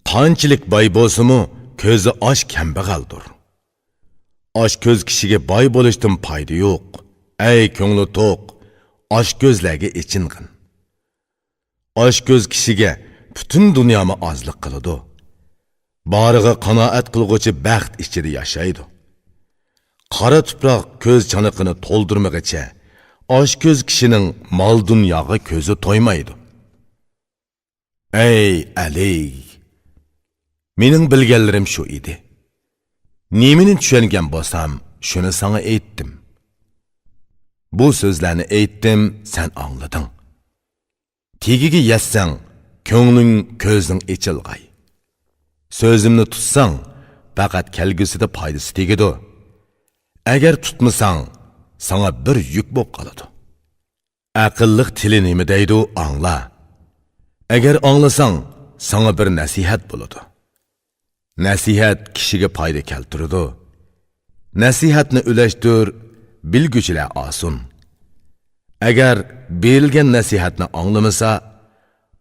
قانچىلىك باي بولسىمۇ، كۆزى ئاچ كەمبەغەلدۇر. ئاچكۆز كىشىگە باي بولۇشتىن پايدا يوق. ئەي كۆڭلى توق، ئاچكۆزلەرگە ئېچىنغىن. ئاچكۆز كىشىگە پۈتۈن دۇنيامۇ ئازلىق قىلىدۇ. بارىغا قانائەت قىلغۇچى بەخت ئىچىدە ياشايدۇ. قارا تۇپراق كۆز چانىقىنى تولدۇرمىغىچە، ئاچكۆز كىشىنىڭ مال-دۇنياغا كۆزى تويمايدۇ. ئەي ئەلى! مېنىڭ بىلگەنلىرىم شۇ ئىدى. نېمىنى چۈشەنگەن بولسام، شۇنى ساڭا ئېيتتىم. بۇ سۆزلەرنى ئېيتتىم، سەن ئاڭلىدىڭ. تېگىگە يەتسەڭ، كۆڭلۈڭ، كۆزۈڭ ئېچىلغاي. سۆزۈمنى تۇتساڭ، پەقەت كەلگۈسىدە پايدىسى تېگىدۇ. ئەگەر تۇتمىساڭ، ساڭا بىر يۈك بولۇپ قالىدۇ. ئەقىللىق تىلى نېمە دەيدۇ، ئاڭلا. ئەگەر ئاڭلىساڭ، ساڭا بىر نەسىھەت بولىدۇ. نەسىھەت كىشىگە پايدا كەلتۈرىدۇ. نەسىھەتنى ئۈلەشتۈر، بىلگۈچىلەر ئالسۇن. ئەگەر بېرىلگەن نەسىھەتنى ئاڭلىمىسا،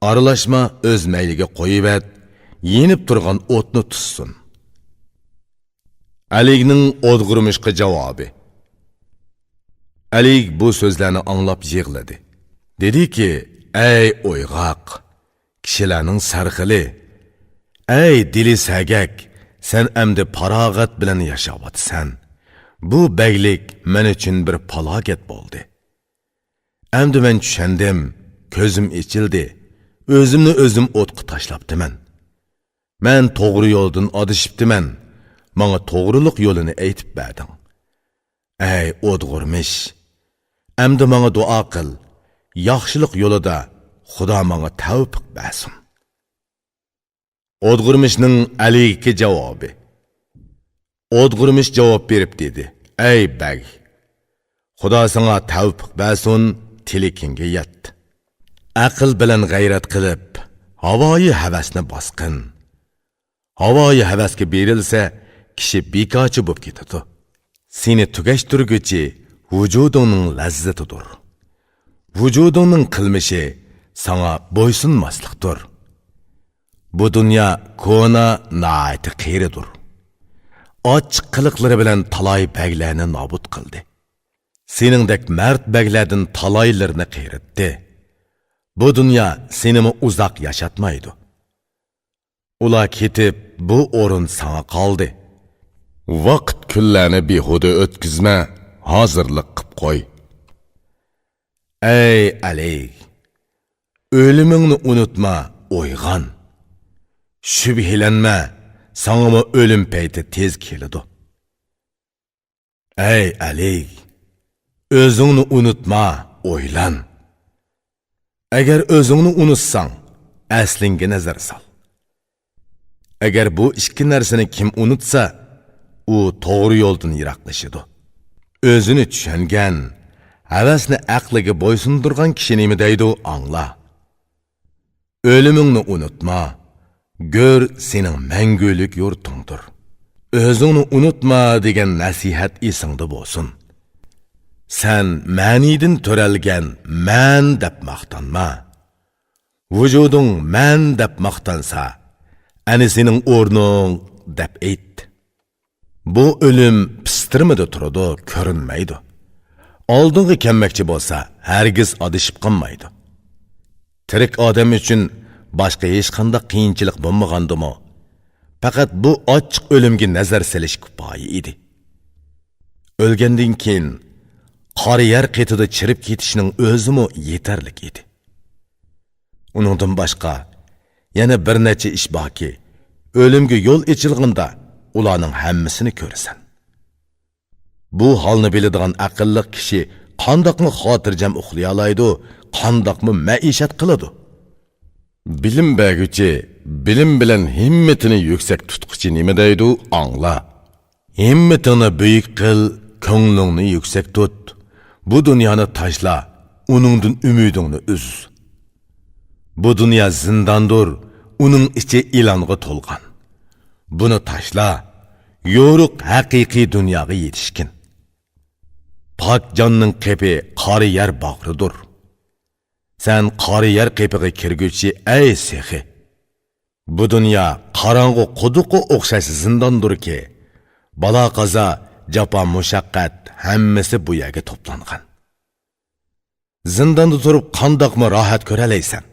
ئارىلاشما، ئۆز مەيلىگە قويۇۋەت، يېنىپ تۇرغان ئوتنى تۇتسۇن. ئەلىگنىڭ ئودغۇرمىشقا جاۋابى. ئەلىگ بۇ سۆزلەرنى ئاڭلاپ يىغلىدى. دېدىكى، ئەي ئويغاق، كىشىلەرنىڭ سەرخىلى، ئەي دىلى سەگەك، سەن ئەمدى پاراغەت بىلەن ياشاۋاتىسەن. بۇ بەگلىك مەن ئۈچۈن بىر پالاكەت بولدى. ئەمدى مەن چۈشەندىم، كۆزۈم ئېچىلدى، ئۆزۈمنى ئۆزۈم ئوتقا تاشلاپتىمەن. مەن توغرا يولدىن ئادىشىپتىمەن، ماڭا توغرىلىق يولىنى ئېيتىپ بەردىڭ. ئەي ئودغۇرمىش، ئەمدى ماڭا دۇئا قىل، ياخشىلىق يولىدا خۇدا ماڭا تەۋپىق بەرسۇن. ئودغۇرمىشنىڭ ئەلىگە جاۋابى. ئودغۇرمىش جاۋاب بېرىپ دېدى، ئەي بەگ، خۇدا ساڭا تەۋپىق بەرسۇن، تىلىكىڭگە يەت. ئەقىل بىلەن غەيرەت قىلىپ، ھاۋايى ھەۋەسنى باسقىن. ھاۋايى ھەۋەسكە بېرىلسە، كىشى بىكارچى بولۇپ كېتىدۇ. سېنى تۈگەشتۈرگۈچى ۋۇجۇدۇڭنىڭ لەززىتىدۇر. ۋۇجۇدۇڭنىڭ قىلمىشى ساڭا بويسۇنماسلىقتۇر. بۇ دۇنيا كونا، ناھايىتى قېرىدۇر. ئاچچىق قىلىقلىرى بىلەن تالاي بەگلەرنى نابۇت قىلدى. سېنىڭدەك مەرد بەگلەردىن تالايلىرىنى قېرىتتى. بۇ دۇنيا سېنىمۇ ئۇزاق ياشاتمايدۇ. ئۇلار كېتىپ، بۇ ئورۇن ساڭا قالدى. ۋاقىت كۈنلەرنى بىھۇدە ئۆتكۈزمە، ھازىرلىق قىپ قوي. ئەي ئەلى! ئۆلۈمۈڭنى ئۇنتۇما، ئويغان. شۈبھىلەنمە، ساڭىمۇ ئۆلۈم پەيتى تېز كېلىدۇ. ئەي ئەلى! ئۆزۈڭنى ئۇنتۇما، ئويلان. ئەگەر ئۆزۈڭنى ئۇنتۇساڭ، ئەسلىڭگە نەزەر سال. ئەگەر بۇ ئىككى نەرسىنى كىم ئۇنتۇسا، ئۇ توغرا يولدىن يىراقلىشىدۇ. ئۆزىنى چۈشەنگەن، ھەۋەسنى ئەقلىگە بويسۇندۇرغان كىشى نېمە دەيدۇ، ئاڭلا. ئۆلۈمۈڭنى ئۇنتۇما، گۆر سېنىڭ مەڭگۈلۈك يۇرتۇڭدۇر. ئۆزۈڭنى ئۇنتۇما دېگەن نەسىھەت ئېسىڭدە بولسۇن. سەن مەنىدىن تۆرەلگەن مەن دەپ ماختانما. ۋۇجۇدۇڭ مەن دەپ ماختانسا، ئەنە سېنىڭ ئورنۇڭ دەپ ئېيت. بۇ ئۆلۈم پىستىرمىدا تۇرىدۇ، كۆرۈنمەيدۇ. ئالدىڭغا كەلمەكچى بولسا، ھەرگىز ئادىشىپ قالمايدۇ. تىرىك ئادەم ئۈچۈن باشقا ھېچقانداق قىيىنچىلىق بولمىغاندىمۇ، پەقەت بۇ ئاچچىق ئۆلۈمگە نەزەر سېلىش كۇپايە ئىدى. ئۆلگەندىن كېيىن قارا يەر قېتىدا چىرىپ كېتىشنىڭ ئۆزىمۇ يېتەرلىك ئىدى. ئۇنىڭدىن باشقا يەنە بىر نەچچە ئىش باركى، ئۆلۈمگە يول ئېچىلغاندا ئۇلارنىڭ ھەممىسىنى كۆرىسەن. بۇ ھالنى بىلىدىغان ئەقىللىق كىشى قانداقمۇ خاتىرجەم ئۇخلىيالايدۇ، قانداقمۇ مەئىشەت قىلىدۇ؟ بىلىم بەرگۈچى، بىلىم بىلەن ھىممىتىنى يۈكسەك تۇتقۇچى نېمە دەيدۇ، ئاڭلا. ھىممىتىڭنى بۈيۈك قىل، كۆڭلۈڭنى يۈكسەك تۇت. بۇ دۇنيانى تاشلا، ئۇنىڭدىن ئۈمىدىڭنى ئۈز. بۇ دۇنيا زىنداندۇر، ئۇنىڭ ئىچى ئىلانغا تولغان. بۇنى تاشلا، يورۇق ھەقىقىي دۇنياغا يېتىشكىن. پاك جاننىڭ قېپى قارا يەر باغرىدۇر. سەن قارا يەر قېپىغا كىرگۈچى، ئەي سېخى! بۇ دۇنيا قاراڭغۇ قۇدۇققا ئوخشاش زىنداندۇركى، بالا-قازا، جاپا-مۇشەققەت ھەممىسى بۇ يەرگە توپلانغان. زىنداندا تۇرۇپ قانداقمۇ راھەت كۆرەلەيسەن؟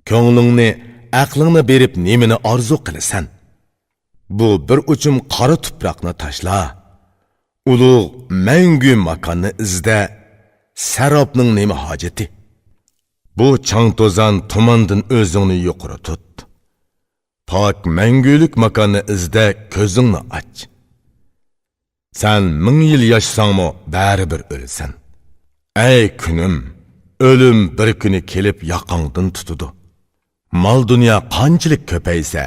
كۆڭلۈڭنى، ئەقلىڭنى بېرىپ نېمىنى ئارزۇ قىلىسەن؟ بۇ بىر ئۇچۇم قارا تۇپراقنى تاشلا. ئۇلۇغ مەڭگۈ ماكاننى ئىزدە، سەرابنىڭ نېمە ھاجىتى؟ بۇ چاڭ-توزان تۇماندىن ئۆزۈڭنى يۇقىرى تۇت. پاك مەڭگۈلۈك ماكاننى ئىزدە، كۆزۈڭنى ئاچ. سەن مىڭ يىل ياشىساڭمۇ بەرىبىر ئۆلىسەن. ئەي كۈنۈم، ئۆلۈم بىر كۈنى كېلىپ ياقاڭدىن تۇتىدۇ. مال-دۇنيا قانچىلىك كۆپەيسە،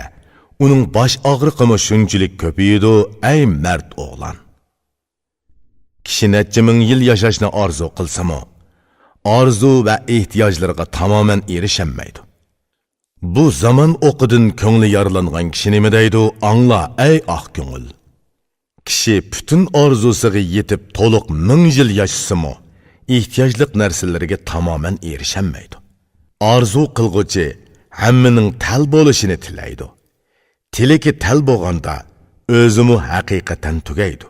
ئۇنىڭ باش ئاغرىقىمۇ شۇنچىلىك كۆپىيىدۇ، ئەي مەرد ئوغلان! كىشى نەچچە مىڭ يىل ياشاشنى ئارزۇ قىلسىمۇ، ئارزۇ ۋە ئېھتىياجلىرىغا تامامەن ئېرىشەلمەيدۇ. بۇ زامان ئوقىدىن كۆڭلى يارىلانغان كىشى نېمە دەيدۇ، ئاڭلا، ئەي ئاق كۆڭۈل! كىشى پۈتۈن ئارزۇسىغا يېتىپ تولۇق مىڭ يىل ياشىسىمۇ، ئېھتىياجلىق نەرسىلىرىگە تامامەن ئېرىشەلمەيدۇ. ئارزۇ قىلغۇچى ھەممىنىڭ تەل بولۇشىنى تىلەيدۇ. تىلىكى تەل بولغاندا، ئۆزىمۇ ھەقىقەتەن تۈگەيدۇ.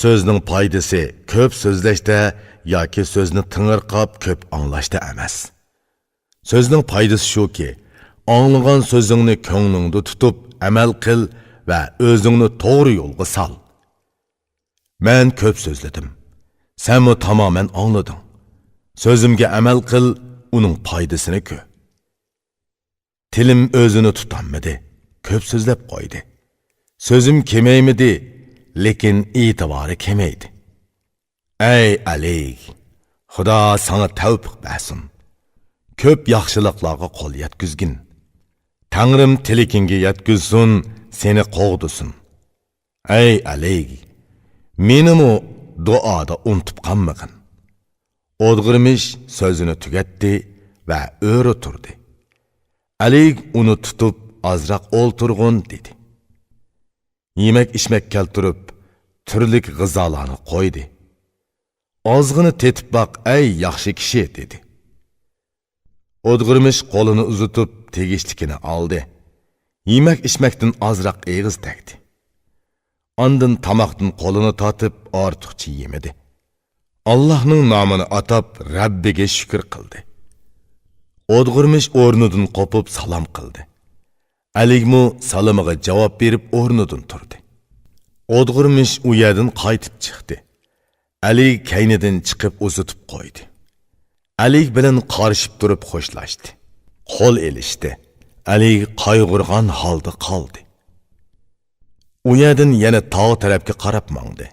سۆزنىڭ پايدىسى كۆپ سۆزلەشتە ياكى سۆزنى تېڭىرقاپ كۆپ ئاڭلاشتا ئەمەس. سۆزنىڭ پايدىسى شۇكى، ئاڭلىغان سۆزۈڭنى كۆڭلۈڭدە تۇتۇپ ئەمەل قىل ۋە ئۆزۈڭنى توغرا يولغا سال. مەن كۆپ سۆزلىدىم. سەنمۇ تامامەن ئاڭلىدىڭ. سۆزۈمگە ئەمەل قىل، ئۇنىڭ پايدىسىنى كۆر. تىلىم ئۆزىنى تۇتالمىدى، كۆپ سۆزلەپ قويدى. سۆزۈم كېمەيمىدى، لېكىن ئېتىبارى كېمەيدى. ئەي ئەلىگ، خۇدا ساڭا تەۋپىق بەرسۇن. كۆپ ياخشىلىقلارغا قول يەتكۈزگىن. تەڭرىم تىلىكىڭگە يەتكۈزسۇن، سېنى قوغدىسۇن. ئەي ئەلىگ، مېنىمۇ دۇئادا ئۇنتۇپ قالمىغىن. ئودغىرمىش سۆزىنى تۈگەتتى ۋە ئۆرە تۇردى. ئەلىگ ئۇنى تۇتۇپ، ئازراق ئولتۇرغىن، دېدى. يېمەك-ئىچمەك كەلتۈرۈپ، تۈرلۈك غىزالارنى قويدى. ئازغىنە تېتىپ باق، ئەي ياخشى كىشى، دېدى. ئودغىرمىش قولىنى ئۇزىتىپ، تېگىشلىكىنى ئالدى. يېمەك-ئىچمەكتىن ئازراق ئېغىز تەگدى. ئاندىن تاماقتىن قولىنى تارتىپ، ئارتۇقچە يېمىدى. ئاللاھنىڭ نامىنى ئاتاپ، رەببىگە شۈكۈر قىلدى. ئودغىرمىش ئورنىدىن قوپۇپ سالام قىلدى. ئەلىگمۇ سالىمىغا جاۋاب بېرىپ ئورنىدىن تۇردى. ئودغىرمىش ئۇ يەردىن قايتىپ چىقتى. ئەلىگ كەينىدىن چىقىپ ئۇزىتىپ قويدى. ئەلىگ بىلەن قارىشىپ تۇرۇپ خوشلاشتى. قول ئېلىشتى. ئەلىگ قايغۇرغان ھالدا قالدى. ئۇ يەردىن يەنە تاغ تەرەپكە قاراپ ماڭدى.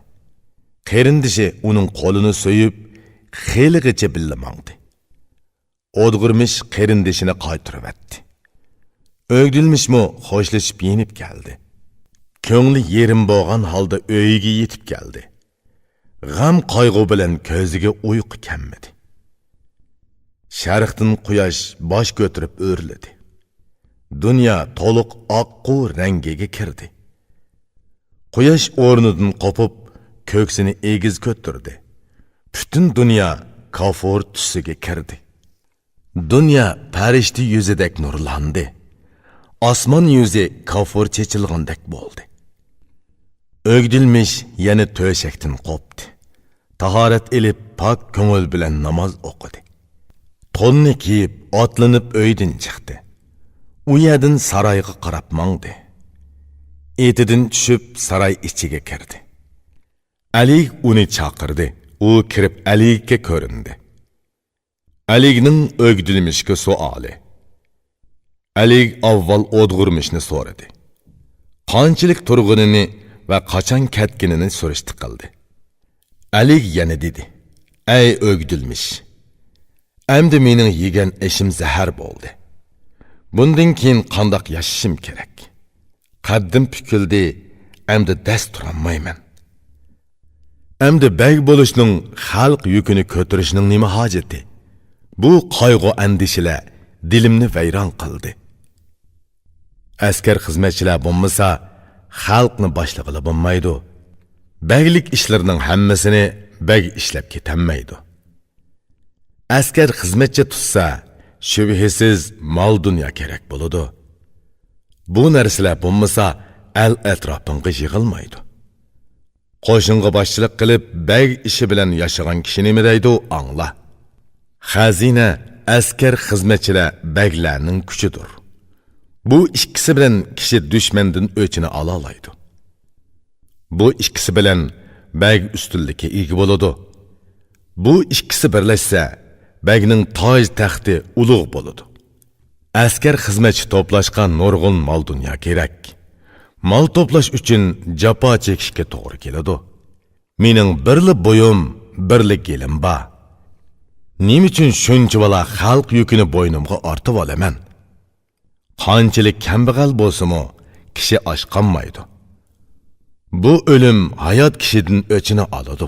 قېرىندىشى ئۇنىڭ قولىنى سۆيۈپ، خېلىغىچە بىللە ماڭدى. ئودغىرمىش قېرىندىشىنى قايتۇرۇۋەتتى. ئۆگدۈلمىشمۇ خوشلىشىپ يېنىپ كەلدى. كۆڭلى يېرىم بولغان ھالدا ئۆيىگە يېتىپ كەلدى. غەم-قايغۇ بىلەن كۆزىگە ئۇيقۇ كەلمىدى. شەرقتىن قۇياش باش كۆتۈرۈپ ئۆرلىدى. دۇنيا تولۇق ئاققۇ رەڭگىگە كىردى. قۇياش ئورنىدىن قوپۇپ، كۆكسىنى ئېگىز كۆتۈردى. پۈتۈن دۇنيا كافۇر تۈسىگە كىردى. دۇنيا پەرىشتە يۈزىدەك نۇرلاندى. ئاسمان يۈزى كافۇر چېچىلغاندەك بولدى. ئۆگدۈلمىش يەنە تۆشەكتىن قوپتى. تاھارەت ئېلىپ، پاك كۆڭۈل بىلەن ناماز ئوقۇدى. توننى كىيىپ، ئاتلىنىپ ئۆيدىن چىقتى. ئۇ يەردىن سارايغا قاراپ ماڭدى. ئېتىدىن چۈشۈپ، ساراي ئىچىگە كىردى. ئەلىگ ئۇنى چاقىردى. ئۇ كىرىپ، ئەلىگكە كۆرۈندى. ئەلىگنىڭ ئۆگدۈلمىشكە سوئالى. ئەلىگ ئاۋۋال ئودغۇرمىشنى سورىدى. قانچىلىك تۇرغىنىنى ۋە قاچان كەتكىنىنى سۈرۈشتە قىلدى. ئەلىگ يەنە دېدى: ئەي ئۆگدۈلمىش! ئەمدى مېنىڭ يېگەن ئېشىم زەھەر بولدى. بۇندىن كېيىن قانداق ياشىشىم كېرەك؟ قەددىم پۈكۈلدى، ئەمدى دەس تۇرالمايمەن. ئەمدى بەگ بولۇشنىڭ خەلق يۈكىنى كۆتۈرۈشنىڭ نېمە ھاجىتى؟ بۇ قايغۇ-ئەندىشىلەر دىلىمنى ۋەيران قىلدى. ئەسكەر خىزمەتچىلەر بولمىسا، خەلقنى باشلىغىلى بولمايدۇ. بەگلىك ئىشلىرىنىڭ ھەممىسىنى بەگ ئىشلەپ كېتەلمەيدۇ. ئەسكەر خىزمەتچى تۇتسا، شۈبھىسىز مال-دۇنيا كېرەك بولىدۇ. بۇ نەرسىلەر بولمىسا، ئەل ئەتراپىڭغا يىغىلمايدۇ. قوشۇنغا باشچىلىق قىلىپ، بەگ ئىشى بىلەن ياشىغان كىشى نېمە دەيدۇ، ئاڭلا. خەزىنە، ئەسكەر خىزمەتچىلەر بەگلەرنىڭ كۈچىدۇر. بۇ ئىككىسى بىلەن كىشى دۈشمەندىن ئۆچىنى ئالالايدۇ. بۇ ئىككىسى بىلەن بەگ ئۈستۈنلۈككە ئىگە بولىدۇ. بۇ ئىككىسى بىرلەشسە، بەگنىڭ تاج-تەختى ئۇلۇغ بولىدۇ. ئەسكەر خىزمەتچى توپلاشقا نۇرغۇن مال-دۇنيا كېرەك. مال توپلاش ئۈچۈن جاپا چېكىشكە توغرا كېلىدۇ. مېنىڭ بىرلا بويۇم، بىرلا گېلىم بار. نېمە ئۈچۈن شۇنچىۋالا خەلق يۈكىنى بوينۇمغا ئارتىۋالىمەن؟ قانچىلىك كەمبەغەل بولسىمۇ، كىشى ئاچ قالمايدۇ. بۇ ئۆلۈم ھايات كىشىدىن ئۆچىنى ئالىدۇ.